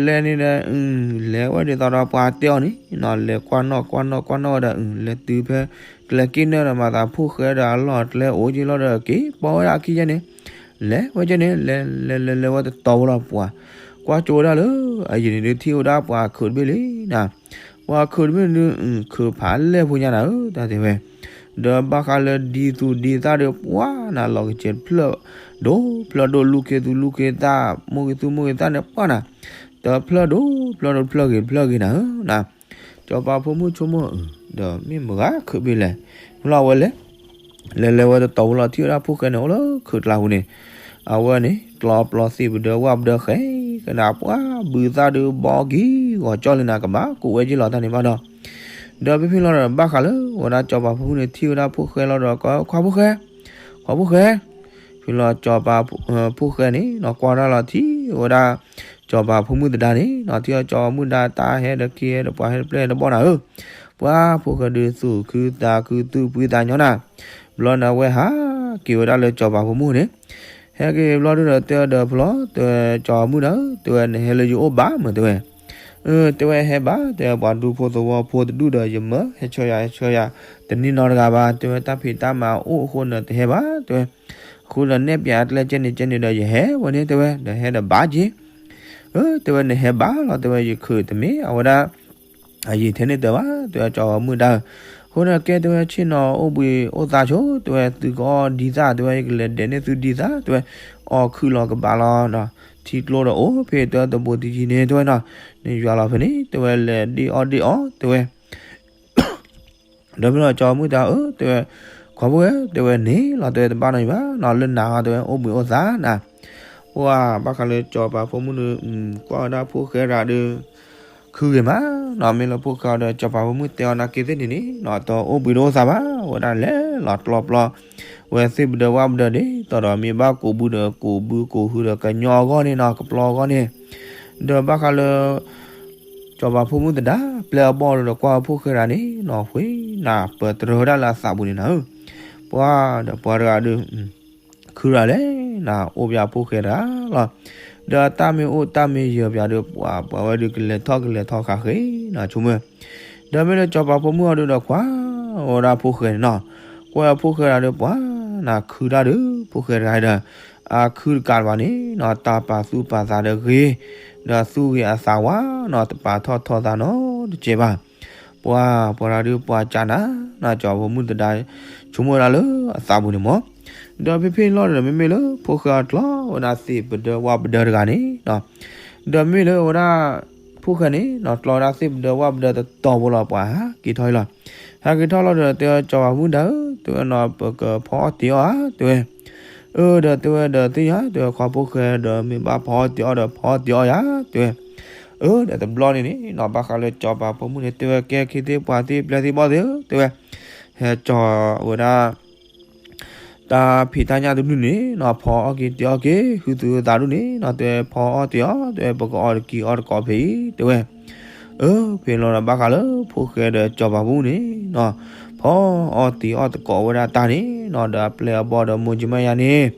လဲၤန့ၣ်ဒီး လဲၤဝဲဒ်သိးဒီးပှၤတဲအီၤန့ၣ်နီၤ လဲၤကွၢ်နီၣ်ကွၢ်နီၣ်ကွၢ်နီၣ်ဝဲဒီး လဲၤတုၤဖဲ ကျဲက့ၣ်နၢ်ဒီးမၤသးဖိၣ်ဃဲဒီးအလီၢ်အကျဲအိၣ်က့ၤလီၤဒီးက့ၤပိာ်ဝဲဒၣ်အခံကဲန့ၣ် လဲၤဝဲကဲန့ၣ် လဲၤလဲၤလဲၤလဲၤဝဲတတီၤဝဲလီၤပှၤ ကွၢ်ကၠိဝဲဒၣ်လၢအယံၤန့ၣ်ဒုးထံၣ်ဝဲဒၣ်ပှၤခုးတဘ့ၣ်လံနၤ ပှၤခုးတဘ့ၣ်န့ၣ်ဒုး ခုးဖးလဲၢ်ဖိညါနၤဧၢ တၢ်တဲဝဲ ဒီးဘၣ်ဃးလၢဒ်သူၣ်ဒ်သၣ်ဒီးပှၤနၤ လီၤကစဲးတဖျၢၣ် ဒိၣ်ဖျၢၣ်ဒိၣ် လူၤခ့သူၣ်လူၤခ့သၣ် မိၢ်ဂ့ၤသူၣ်မိၢ်ဂ့ၤသၣ်န့ၣ်ပှၤနၤ တဖျၢၣ်ဒိၣ်ဖျၢၣ်ဒိၣ်တဖျၢၣ်ဂ့ၤတဖျၢၣ်ဂ့ၤနၤဧၢနၤ စီၤပၤဖိမုၣ်ဆိကမိၣ် ဒီးမ့ၢ်မတၤဂၤခုးတဘ့ၣ်လဲၣ် မ့ၢ်လီၤအဝဲလဲၤ လဲၤလဲၤဝဲတတီၤဝဲလီၤထံၣ်ဝဲဒၣ်ဖိၣ်ဃဲန့ၣ်အိၣ်လၢခုးကျါပူၤန့ၣ် အဝဲန့ၣ် ကျီပျီသ့ၣ်ပဒၢဝၣ်ပဒၢဃဲၤ ကနၣ်ပှၤဘုသၣ်ဒုးဘီက့ၤဂီၤကၠီလံနၤ ကဘၣ်ကူးဝဲက့ၤလီၤတၢ်န့ၣ်ဘၣ်ဒီး, ဒီးဖဲဖဲလီၤဒီး ဘၣ်ဃးလၢဝဲဒၣ်စီၤပၤဖိမုၣ်န့ၣ် ထံၣ်ဝဲဒၣ်ဖိၣ်ဃဲလီၤဒီး ကခွါဖိၣ်ဃဲ, ခွါဖိၣ်ဃဲ, ဖဲလီၤစီၤပၤဖိၣ်ဃဲန့ၣ်နီၤ ကွၢ်တၢ်လီၤထံၣ်ဝဲဒၣ် စီၤပၤဖိမုၣ်သဒါန့ၣ်နီၤ ထံၣ်အီၤစီၤပၤမုၣ်ဒါ တၢ်ဟဲဒီးက့ၤဟဲဒီးပှၤဟဲတပျဲၢ်ဟဲတဘီၣ်နၤဧၢ, ပှၤဖိၣ်ဃဲဒုးသူၣ်ခုသးခုသူၣ်ဖှံသးညီနၤ, ဘျီန့ၣ်အဝဲဟးက့ၤဝဲဒၣ်လၢစီၤပၤဖိမုၣ်န့ၣ်, ဟဲက့ၤဘျီဒုးဒီးတဲအီၤဒီး ဖဲလီၤ တဲဝဲ စီၤပၤမုၣ်ဒါဧၢ တဲဝဲ နဟဲလၢယအိၣ်ဘၣ်မး တဲဝဲ အၢ တဲဝဲ ဟဲဘၣ် တဲဝဲ ပှၤဒူဖိသဝီဖိတဒူၣ်ဒီး ယမၢဟဲဆှၢယၤ ဟဲဆှၢယၤ တန့ၢ်နီတဂၤဘၣ် တဲဝဲ တၢ်ဖံးတၢ်မၤအိၣ်အဃိ နတဟဲဘၣ် တဲဝဲ, အဃိဒီးနဲၣ်ပၠးအကျဲကဲန့ၣ်ကဲန့ၣ်ဒီး ယဟဲဝဲန့ၣ် တဲဝဲ ဒီးဟဲဒီးဘၣ်က့ၤ, အၢ တဲဝဲ နဟဲဘၣ်လီၤ တဲဝဲ ယခုးတမ့ၢ်အဝဲဒၣ် အယံာ်ထဲန့ၣ်တၢၤဘၣ် တဲဝဲ စီၤပၤမုၣ်ဒါဧၢ, အဃိန့ၣ်ကဲ တဲဝဲ ဆ့ၣ်နီၤအိၣ်ဘှံးအိၣ်သါဆိ တဲဝဲ သုကအီၣ်ဒံသၣ် တဲဝဲ ယကလဲၤဒဲးန့ၢ်သုဒံသၣ် တဲဝဲ, အီၣ်ခုၣ်လီၤကဘၣ်လီၤ ထံကျိဒီးအိၣ်ဖဲတၢတဘိတယံၤန့ၣ် တဲဝဲနီၤ, နယွၤလီၤဖဲန့ၣ် တဲဝဲ လဲၤဒ့ၣ်အီၣ်ဒ့ၣ်အီ တဲဝဲ ဒီးဖဲလီၤစီၤပၤမုၣ်ဒါဧၢ တဲဝဲ, ခွါဖိၣ်ဃဲ တဲဝဲန့ၣ်လီၤ တဲဝဲ တဘၣ်နီတမံၤဘၣ်နီၤ လၢနၤအီၤ တဲဝဲ အိၣ်ဘှံးအိၣ်သါနၤ, ပှၤဘၣ်ဃးလၢစီၤပၤဖိမုၣ်န့ၣ် ကွၢ်ဝဲဒၣ်ဖိၣ်ဃဲတဂၤဒီး ခုဂ့ၤမးနီၤ မ့ၢ်လၢဖိၣ်ဃဲဒီးစီၤပၤဖိမုၣ်တဲအီၤနာ်က့သ့ၣ်န့ၣ်န့ၣ်နီၤ တအိၣ်ဘှံးတအိၣ်သါဘၣ် ဝဲဒၣ်လဲၤလီၤကျီပျီ ဝဲသ့ၣ်ပဒၢဝၣ်ပဒၢဒ်သိးဒီး မ့ၢ်ဘၣ်ကူးဘုဒီးကူးဘုကူးဟုဒီးကညီအဂီၢ်န့ၣ်နီၤ ကပျီအဂီၢ်န့ၣ်, ဒီးဘၣ်ဃးလၢ စီၤပၤဖိမုၣ်သဒါ ပျဲၢ်အဘီၣ်ဒီးကွၢ်ဖိၣ်ဃဲတဂၤန့ၣ်နီၤ ဃ့နၤပၢၢ်တရၢဝဲဒၣ်လၢအသးပူၤန့ၣ်နၤဧၢ, ပှၤဒီးပှၤတဂၤဒီး ခုရၤလဲၣ်နၤ အိၣ်ပၠးဖိၣ်ဃဲတဂၤလီၤ, ဒီးတၢ်မ့ၢ်အိၣ်တၢ်မ့ၢ်ယၢၤပၠးဒီး ပှၤပှၤဝဲဒီးကလဲၤထီၣ်ကလဲၤထီၣ်ဃးဃ့နၤဆိကမိၣ်, ဒီးမ့ၢ်လၢစီၤပၤဖိမုၣ်အီၤဒီး ဒီးကွၢ်ဝဲဒၣ်ဖိၣ်ဃဲန့ၣ်နီၤ, ကွၢ်ဝဲဖိၣ်ဃဲတဂၤဒီး ပှၤနၤခုတၢ်ဒီး ဖိၣ်ဃဲတဂၤဒီး အခုတကးဘၣ်န့ၣ်နီၤ တၢ်ပာ်သူၣ်ပာ်သးဒီးဂ့ၤ, ဒီးသူၣ်ဂ့ၤအသးဝါနီၤ တပာ်ထီၣ်ထီသးနီတစဲးဘၣ်, ပှၤပှၤတဂၤဒီးပှၤကးနၤ နၤစီၤပၤဖိမုၣ်သဒါ ဆိကမိၣ်ဝဲဒၣ်လၢအသးပူၤန့ၣ်မး, ဒီးဖဲဖဲလီၤဒီး မ့မ့ၢ်လၢဖိၣ်ဃဲအီၤကျီဝဲဒၣ်သ့ၣ်ပဒၢဝၣ်ပဒၢတဂၤန့ၣ်နီၤ, ဒီးမ့ၢ်လၢဝဲဒၣ် ဖိၣ်ဃဲန့ၣ်နီၤ ကျီဝဲဒၣ်သ့ၣ်ပဒၢဝၣ်ပဒၢတတီၤဖိလီၤ ပှၤဟးက့ၤထီၣ်အံၤလီၤ, ဟးက့ၤထီၣ်လီၤဒီး တဲစီၤပၤဖိမုၣ်ဒါဧၢ တဲဝဲနီၤ ပကဖီအီၣ်တ့ၤအီၣ်ဧါ တဲဝဲ အၢ ဒီးတဲဝဲဒီးသ့ၣ်ညါ တဲဝဲခွါဖိၣ်ဃဲဒီး မ့ၢ်ဘၣ်ဖီအီၣ်တ့ၤအီၣ်ဒီးဖီအီၣ်တ့ၤအီၣ်ယၤ တဲဝဲ, အၢ ဒီးတဘျီန့ၣ်န့ၣ်နီၤ ဘၣ်ဃးလၢစီၤပၤဖိမုၣ်န့ၣ် တဲဝဲကဲ ခ့သ့ၣ်ပှၤသ့ၣ်ပျဲၢ်သ့ၣ်ဘီၣ်သ့ၣ်ဧၢ တဲဝဲ, ဟဲကၠီၤဝဲဒၣ် တၢ်ဖံးတၢ်ညၣ်တဒူၣ်န့ၣ်နီၤ ဖီအီၣ်က့ၤတ့ၤအီၣ်က့ၤ ဟုသူအသးဒူၣ်န့ၣ်နီၤ တဲဝဲဖီအီၣ်တ့ၤအီၣ် တဲဝဲပကအီၣ်တက့ၤအီၣ်တကိးဖဲအံၤ တဲဝဲ, အၢ ဖဲလီၤဒီးဘၣ်ဃးလၢဖိၣ်ဃဲဒီးစီၤပၤဖိမုၣ်န့ၣ်နီၤ, ဖီအီၣ်တ့ၤအီၣ်တကိးဝဲဒၣ်တၢ်န့ၣ်နီၤ ဒီးအပျဲၢ်အဘီၣ်ဒီးမိၢ်ကၠံမါယၤန့ၣ်,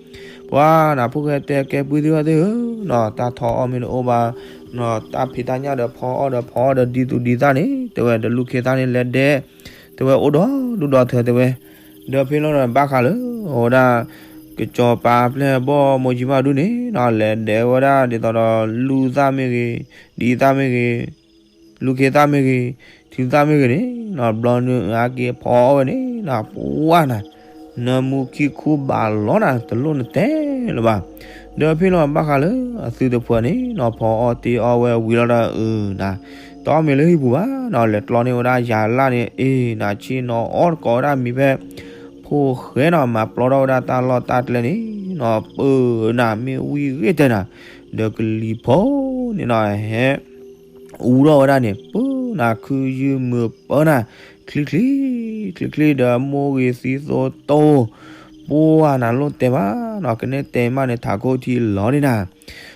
ပှၤနၤဖိၣ်ဃဲတဲကဲ ပုၢ်သ့ၣ်ဝဲၢ်သ့ၣ်ဧၢနီၤ တၢ်ထီအီၣ်မ့ၢ်တအိၣ်ဘၣ်နီၤ တၢ်ဖံးတၢ်ညၣ်ဒီးဖီအီၣ်ဒီးဖီအီၣ်ဒီးဒ်သူၣ်ဒ်သၣ်န့ၣ် တဲဝဲ ဒီးလူၢ်ခ့သၣ်န့ၣ်လဲၤဒဲး တဲဝဲအိၣ်ဒီဒူၣ်ဒီထၢတဲဝဲ, ဒီးဖဲလီၤဒီးဘၣ်ဃးလၢ အဝဲဒၣ် ကစီၤပၤပျဲၢ်အဘီၣ်မိၢ်ကၠံမါဒူၣ်န့ၣ်နီၤ လဲၤဒဲးဝဲဒၣ်ဒ်သိးဒီးလူၢ်သၣ်မ့ၢ်ဂ့ၤ, ဒ်သၣ်မ့ၢ်ဂ့ၤ, လူၢ်ခ့သၣ်မ့ၢ်ဂ့ၤ, ထံသၣ်မ့ၢ်ဂ့ၤန့ၣ်နီၤ ဘျီန့ၣ်အက့ၤဖီအီၣ်ဝဲန့ၣ်နီၤ ပှၤနၤ နၢမူခံခူဘးလီၤနၤ တလိၣ်နတဲလၢၤဘၣ်, ဒီးဖဲလီၤဘၣ်ဃးလၢအသုတဖှၢၣ်န့ၣ်နီၤ ဖီအီၣ်တ့ၤအီၣ်ဝဲဝံၤလီၤဒီး အၢနၤ တအီၣ်မ့ၤလၢဟံၣ်ပူၤဘၣ်နီၤ လဲၤကျီန့ၢ်ဝဲဒၣ်ယၤလၢ်န့ၣ် အ့နၤ ဆ့ၣ်နီၤအီၣ်တကိးဝဲဒၣ်မံၤဖဲ ဖိၣ်ဃဲနီၤ မၤပျီထီၣ်ဝဲဒၣ်တၢ်လီၢ်တၢ်ကျဲန့ၣ်နီၤ ပၢနၤ မ့ၢ်ဝံၤဂ့ၤတဲနၤ ဒီးကလံၤဖိန့ၣ်နီၤ ဟဲ အူထီၣ်ဝဲဒၣ်န့ၣ် ပၢနၤ ခုယုၢ်မုာ်ပၢနၤ ချံချံ ချံချံဒီးမိၢ်ဂ့ၤသံသိတိၢ် ပှၤနၤလိၣ်တဲဘၣ်နီၤ ကနဲၣ်တဲမးန့ၣ် ထးခိၣ်ထံလီၤန့ၣ်နၤ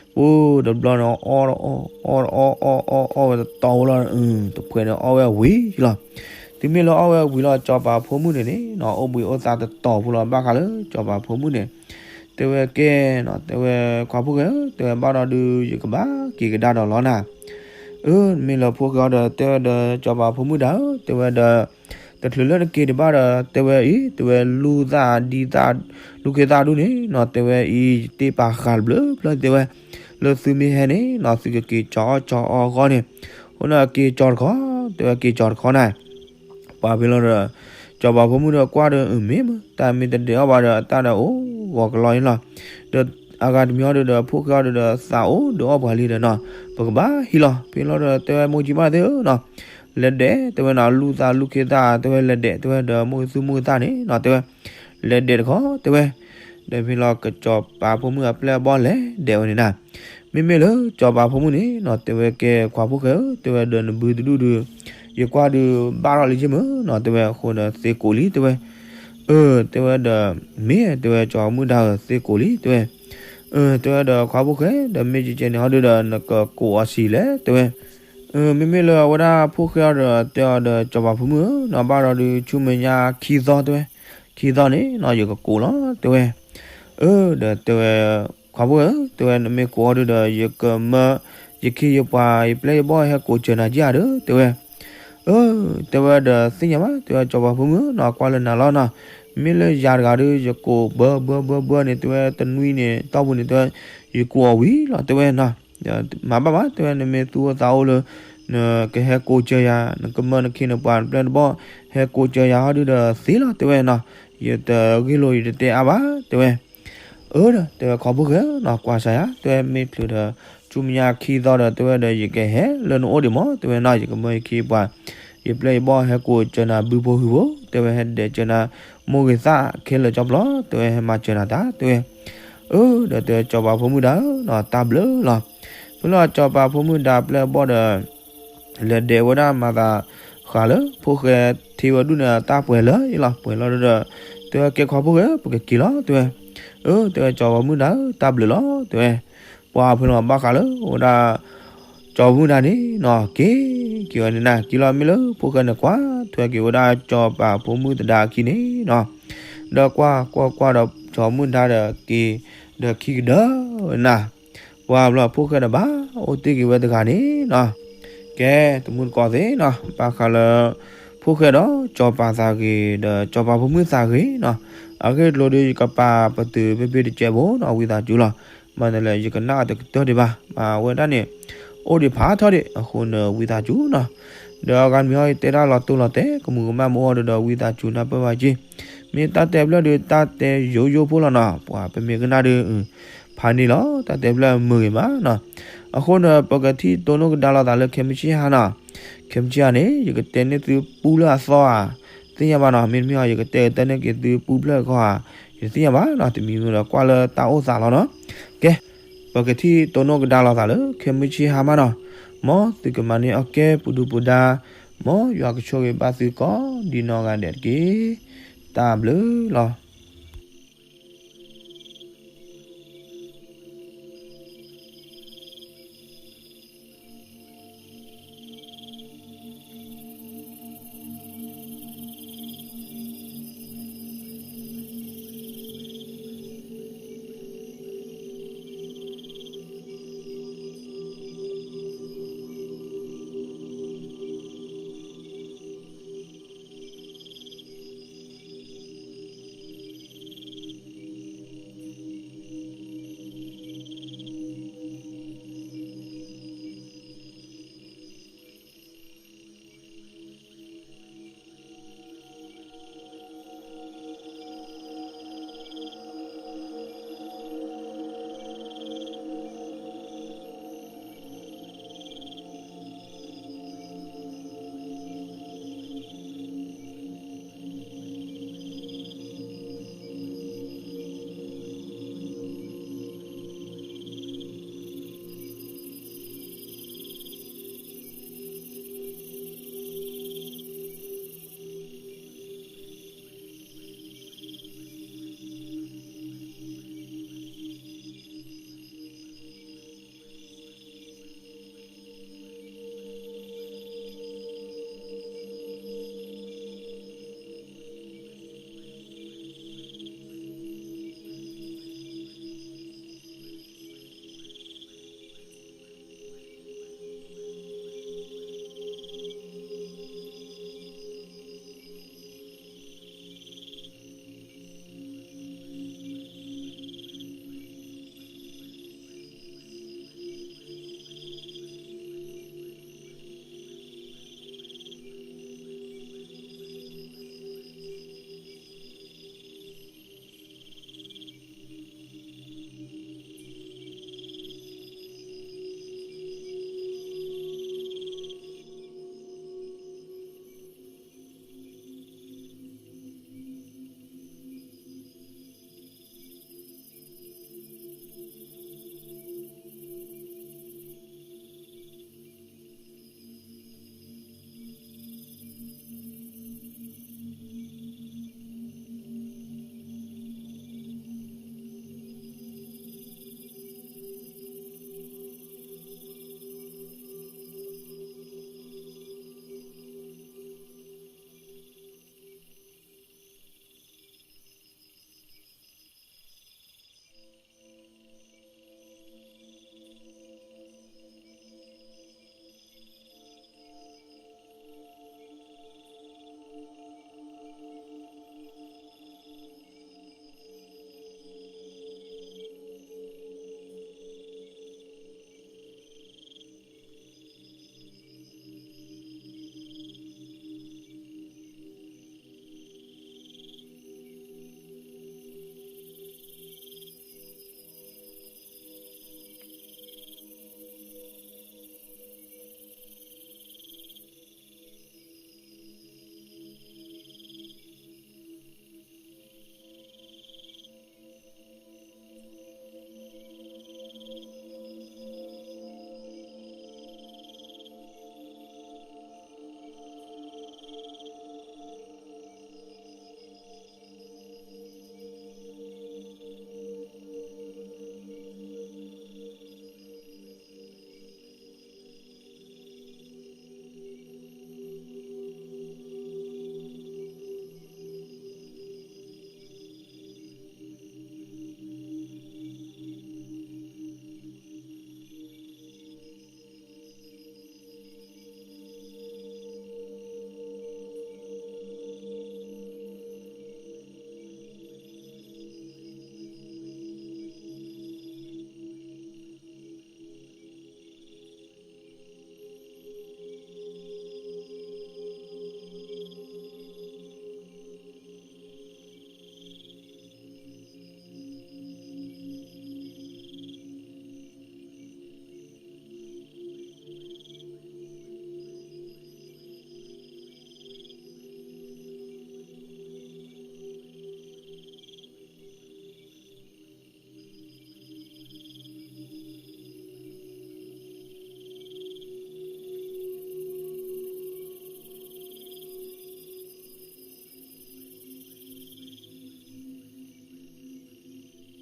ပှၤတဘျီန့ၣ် အီၣ်တအီၣ် အီၣ်တအီၣ် အီၣ်အီၣ်ဝဲတတီၤဖိလီၤ တဖှဲးန့ၣ်အီၣ်ဝဲဝံၤလီၤ တုၤမ့ၢ်လၢအီၣ်ဝဲဝံၤလီၤ စီၤပၤဖိမုၣ်န့ၣ်န့ၣ်နီၤ အိၣ်ဘှံးအိၣ်သါတတီၤဖိလီၤ ဘၣ်ဃးလၢစီၤပၤဖိမုၣ်န့ၣ် တဲဝဲကဲနီၤ တဲဝဲခွါဖိၣ်ဃဲဧၢ တဲဝဲဘၣ်ဒီးဒုး ယကဘၣ်က့ၤကဒါဒီးလီၤနၤ အၢ မ့ၢ်လၢဖိၣ်ဃဲအီၤဒီး တဲဝဲဒီး စီၤပၤဖိမုၣ်တၢ်ဧၢ တဲဝဲဒီး တချုးလၢနက့ၤဒံးဘၣ်ဒီး တဲဝဲအံၤ တဲဝဲလူၢ်သၣ်ဒံသၣ် လူၢ်ခ့သၣ်ဒူၣ်န့ၣ်နီၤ တဲဝဲအံၤ ယတ့ပာ်ဃာ်တဘျုးဖျၢၣ် တဲဝဲ လၢသုမ့ၢ်ဟဲန့ၣ်နီၤ သုကက့ၤကၠီအီၣ်ကၠီအီၣ်အဂီၢ်န့ၣ် အဃိန့ၣ်က့ၤကၠီတခီ တဲဝဲက့ၤကၠီတခီနၤ ပှၤဖဲလီၤဒီး စီၤပၤဖိမုၣ်ဒီးကွၢ်ဒီး အၢ မ့ၢ်မး တၢ်မ့ၢ်တဒဲးအီၣ်ဘၣ်ဒီး အတၢ်ဒီးအိၣ်ဂီၤကလီအံၤလီၤ ဒီးအဂၤတမံၤအီၤဒီး ဖိၣ်ဃဲအီၤဒီး သးအိၣ်ဒီးအီၣ်ပှၤလံဒီးနီၤ ပကဘၣ်ဟံးလီၤ ဖဲလီၤဒီး တဲဝဲမိၢ်ကၠံမးသ့ၣ်ဧၢနီၤ လဲၤဒဲး တဲဝဲနီၤ လူၢ်သၣ်လူၢ်ခ့သၣ် တဲဝဲလဲၤဒဲး တဲဝဲဒီးမိၢ်ဂ့ၤသူၣ်မိၢ်ဂ့ၤသၣ်န့ၣ်နီၤ တဲဝဲ လဲၤဒဲးတခီ တဲဝဲ ဒီးဖဲလီၤကစီၤပၤဖိမုၣ်အပျဲၢ်အဘီၣ်လဲၤဒဲးဝဲန့ၣ်နၤ မ့မ့ၢ်လၢစီၤပၤဖိမုၣ်န့ၣ်နီၤ တဲဝဲ ကဲခွါဖိၣ်ဃဲဧၢ တဲဝဲ ဒီးနဘုတဒူၣ်ဒုး ယကွၢ်ဒုးဘၣ်ထီၣ်လံယ့ၢ်မၢ်နီၤ တဲဝဲ အဃိဒီးသ့ကိးလံ တဲဝဲ. အၢ တဲဝဲဒီး မ့ၢ် တဲဝဲ စီၤပၤဖိမုၣ်ဒါဧၢ သ့ကိးလံ တဲဝဲ. အၢ တဲဝဲဒီး ခွါဖိၣ်ဃဲ ဒီးမ့ၢ်ကကဲန့ၣ်ဟီဒုးဒီး နကကိးအီၤဆံးလဲၣ် တဲဝဲ. မ့မ့ၢ်လၢအဝဲဒၣ်ဖိၣ်ဃဲအံၤဒီး တဲအီၤဒီး စီၤပၤဖိမုၣ်ဧၢ နီၤ ဘၣ်ဒီးဒုးဆူမဲာ်ညါခံသီ တဲဝဲ, ခံသီန့ၣ်နီၤ ယကကိးလီၤ တဲဝဲ. အၢ ဒီးတဲဝဲ ခွါဖိၣ်ဧၢ တဲဝဲ နမ့ၢ်ကိးအီၤဒုးဒီး ယကမၢ ယခ့ယပှၤ ယပျဲၢ်ယဘီၣ်ဟဲကိးစၢၤနၤက့ၤဧါဒီး တဲဝဲ. အၢ တဲဝဲဒီး သ့ၣ်ညါဘၣ် တဲဝဲ စီၤပၤဖိမုၣ်ဧၢ နီၤ ကွၢ်လၢနၤလီၤနီၤ. မ့ၢ်လၢယၤတဂၤဒီး ယကိးဘၢဘၢဘၢဘၢန့ၣ် တဲဝဲ တနွံန့ၣ် တီၢ်ပူၤန့ၣ် တဲဝဲ ယကိးအီၤဝံၤလီၤ တဲဝဲနီၤ. မၤဘၣ်ဘၣ် တဲဝဲ နမ့ၢ်သူၣ်အိၣ်သးအိၣ်လၢ နကဟဲကိးစၢၤယၤ နကမၢနခ့နပှၤ နပျဲၢ်နဘီၣ် ဟဲကိးစၢၤယၤဟီဒုးဒီးသ့လီၤ တဲဝဲနီၤ. ယတဂ့ၢ်လိာ် ယတတဲအါဘၣ် တဲဝဲ. အၢ ဒီးတဲဝဲ ခွါဖိၣ်ဃဲနီၤ ကွၢ်စၢ်ယၤ တဲဝဲ မ့ၢ်ချုးဒီး ဆူမဲာ်ညါခံသီဒီး တဲဝဲဒီး ယကဟဲလၢနအိၣ်ဒံးမၢ် တဲဝဲနီၤ ယကမၢယခ့ယပှၤ ယပျဲၢ်ယဘီၣ်ဟဲကိးစၢၤနၤဘုဖိဟုဖိ တဲဝဲ ဟဲဒဲးစၢၤနၤ မိၢ်ဂ့ၤသၣ်ခဲလၢာ်ကၠီပျီ တဲဝဲ ဟဲမၤစၢၤနၤတၢ် တဲဝဲ. အၢ ဒီးတဲဝဲ စီၤပၤဖိမုၣ်ဒါဧၢနီၤ တၢ်ဘျုးလီၤ. ဖဲလၢစီၤပၤဖိမုၣ်ဒါပျဲၢ်အဘီၣ်ဒီး လဲၤဒဲးဝဲဒၣ်မၤသးဃာ်လၢ ဖိၣ်ဃဲထံဝဲဒူၣ်န့ၣ် တၢ်ပှဲၤလၢာ်လီၤ ပှဲၤလီၤဒီး တဲဝဲ ကဲခွါဖိၣ်ဃဲ ပကက့ၤလီၤ တဲဝဲ. အၢ တဲဝဲ စီၤပၤဖိမုၣ်ဒါဧၢ တၢ်ဘျုးလီၤ တဲဝဲ. ပှၤဖဲလီၤဘၣ်ဃးလၢ အိၣ်ဝဲဒၣ် စီၤပၤဖိမုၣ်ဒါန့ၣ်နီၤ က့ၤက့ၤဝဲန့ၣ်နၤ က့ၤလီၤမ့ၢ်လၢဖိၣ်ဃဲန့ၣ် ကွၢ်ထွဲက့ၤဝဲဒၣ်စီၤပၤဖိမုၣ်သဒါအခံန့ၣ်နီၤ ဒီးကွၢ်ကွၢ်ကွၢ်ဒီးစီၤပၤဖိမုၣ်ဒါဒီးက့ၤ ဒီးခံကဒၢဝဲနၤ ပှၤဘျီဖိၣ်ဃဲဒီးဘၣ်အိၣ်တ့ၢ်က့ၤဝဲတဂၤန့ၣ်နီၤ. ကဲ တမူတကိးသ့ၣ်နီၤ ဘၣ်ဃးလၢ ဖိၣ်ဃဲဒီးစီၤပၤသးဂ့ၤ ဒီးစီၤပၤဖိမုၣ်သးဂ့ၤနီၤ အဂ့ၢ်အကျိၤဒီး ယကပာ်ပတုာ်ဖဲဖဲတကဲးဖိနီၤ ဝံသးစူၤလီၤ. မ့ၢ်န့ၣ်လဲၣ် ယကနၣ်တကတၢၢ်ဒံးဘၣ် မ့ၢ်ဝဲဒၣ်န့ၣ် အိၣ်ဒံးဖးထီဒံး အဃိန့ၣ် ဝံသးစူၤနီၤ. ဒီးအဂၤတမံၤအံၤ တဲတၢ်လီၤတိၢ်လီၤတဲာ် ကမူၤကမၣ်မ့ၢ်အိၣ်ဒီး ဝံသးစူၤနၢ်ပၢၢ်ဘၣ်က့ၤ မ့ၢ်တၢ်တဲဖျၢၣ်ဒီး တၢ်တဲယိယိဖိလီၤနီၤ ပှၤပမ့ၢ်ကနၣ်ဒီး ဖးန့ၢ်လီၤ တၢ်တဲဖျၢၣ်မုာ်ဂ့ၤမးနီၤ. အဃိန့ၣ် ပကထံၣ်တိၢ်နီၣ်ကဒါလိာ်သးလၢ ခဲမုၢ်ဆ့ဟါနီၤ. ခဲမုၢ်ဆ့ဟါန့ၣ် ယကတဲန့ၢ်သုပူလၢအသီဧါ သ့ၣ်ညါဘၣ်နီၤ. မ့တမ့ၢ်အီၤ ယကတဲကတၢၢ်န့ၢ်က့ၤသုပူဖျၢၣ်ကီၢ်ဧါ ယတသ့ၣ်ညါဘၣ်နီၤ. တမံၤမ့ၢ်ဒီးကွၢ်လၢတၢ်အိၣ်သးလီၤနီၤ. ကဲ ပကထံၣ်တိၢ်နီၣ်ကဒါလိာ်သးလၢ ခဲမုၢ်ဆ့ဟါမးနီၤ. မ်သုကမၤန့ၢ်အီၣ်ကဲပူၤဒူပူၤဒါ မ်ယွၤကဆိၣ်ဂ့ၤဘၣ်သုကိးဒံးနီၢ်ဂၤဒဲးတက့ၢ်. တၢ်ဘျုးလီၤ.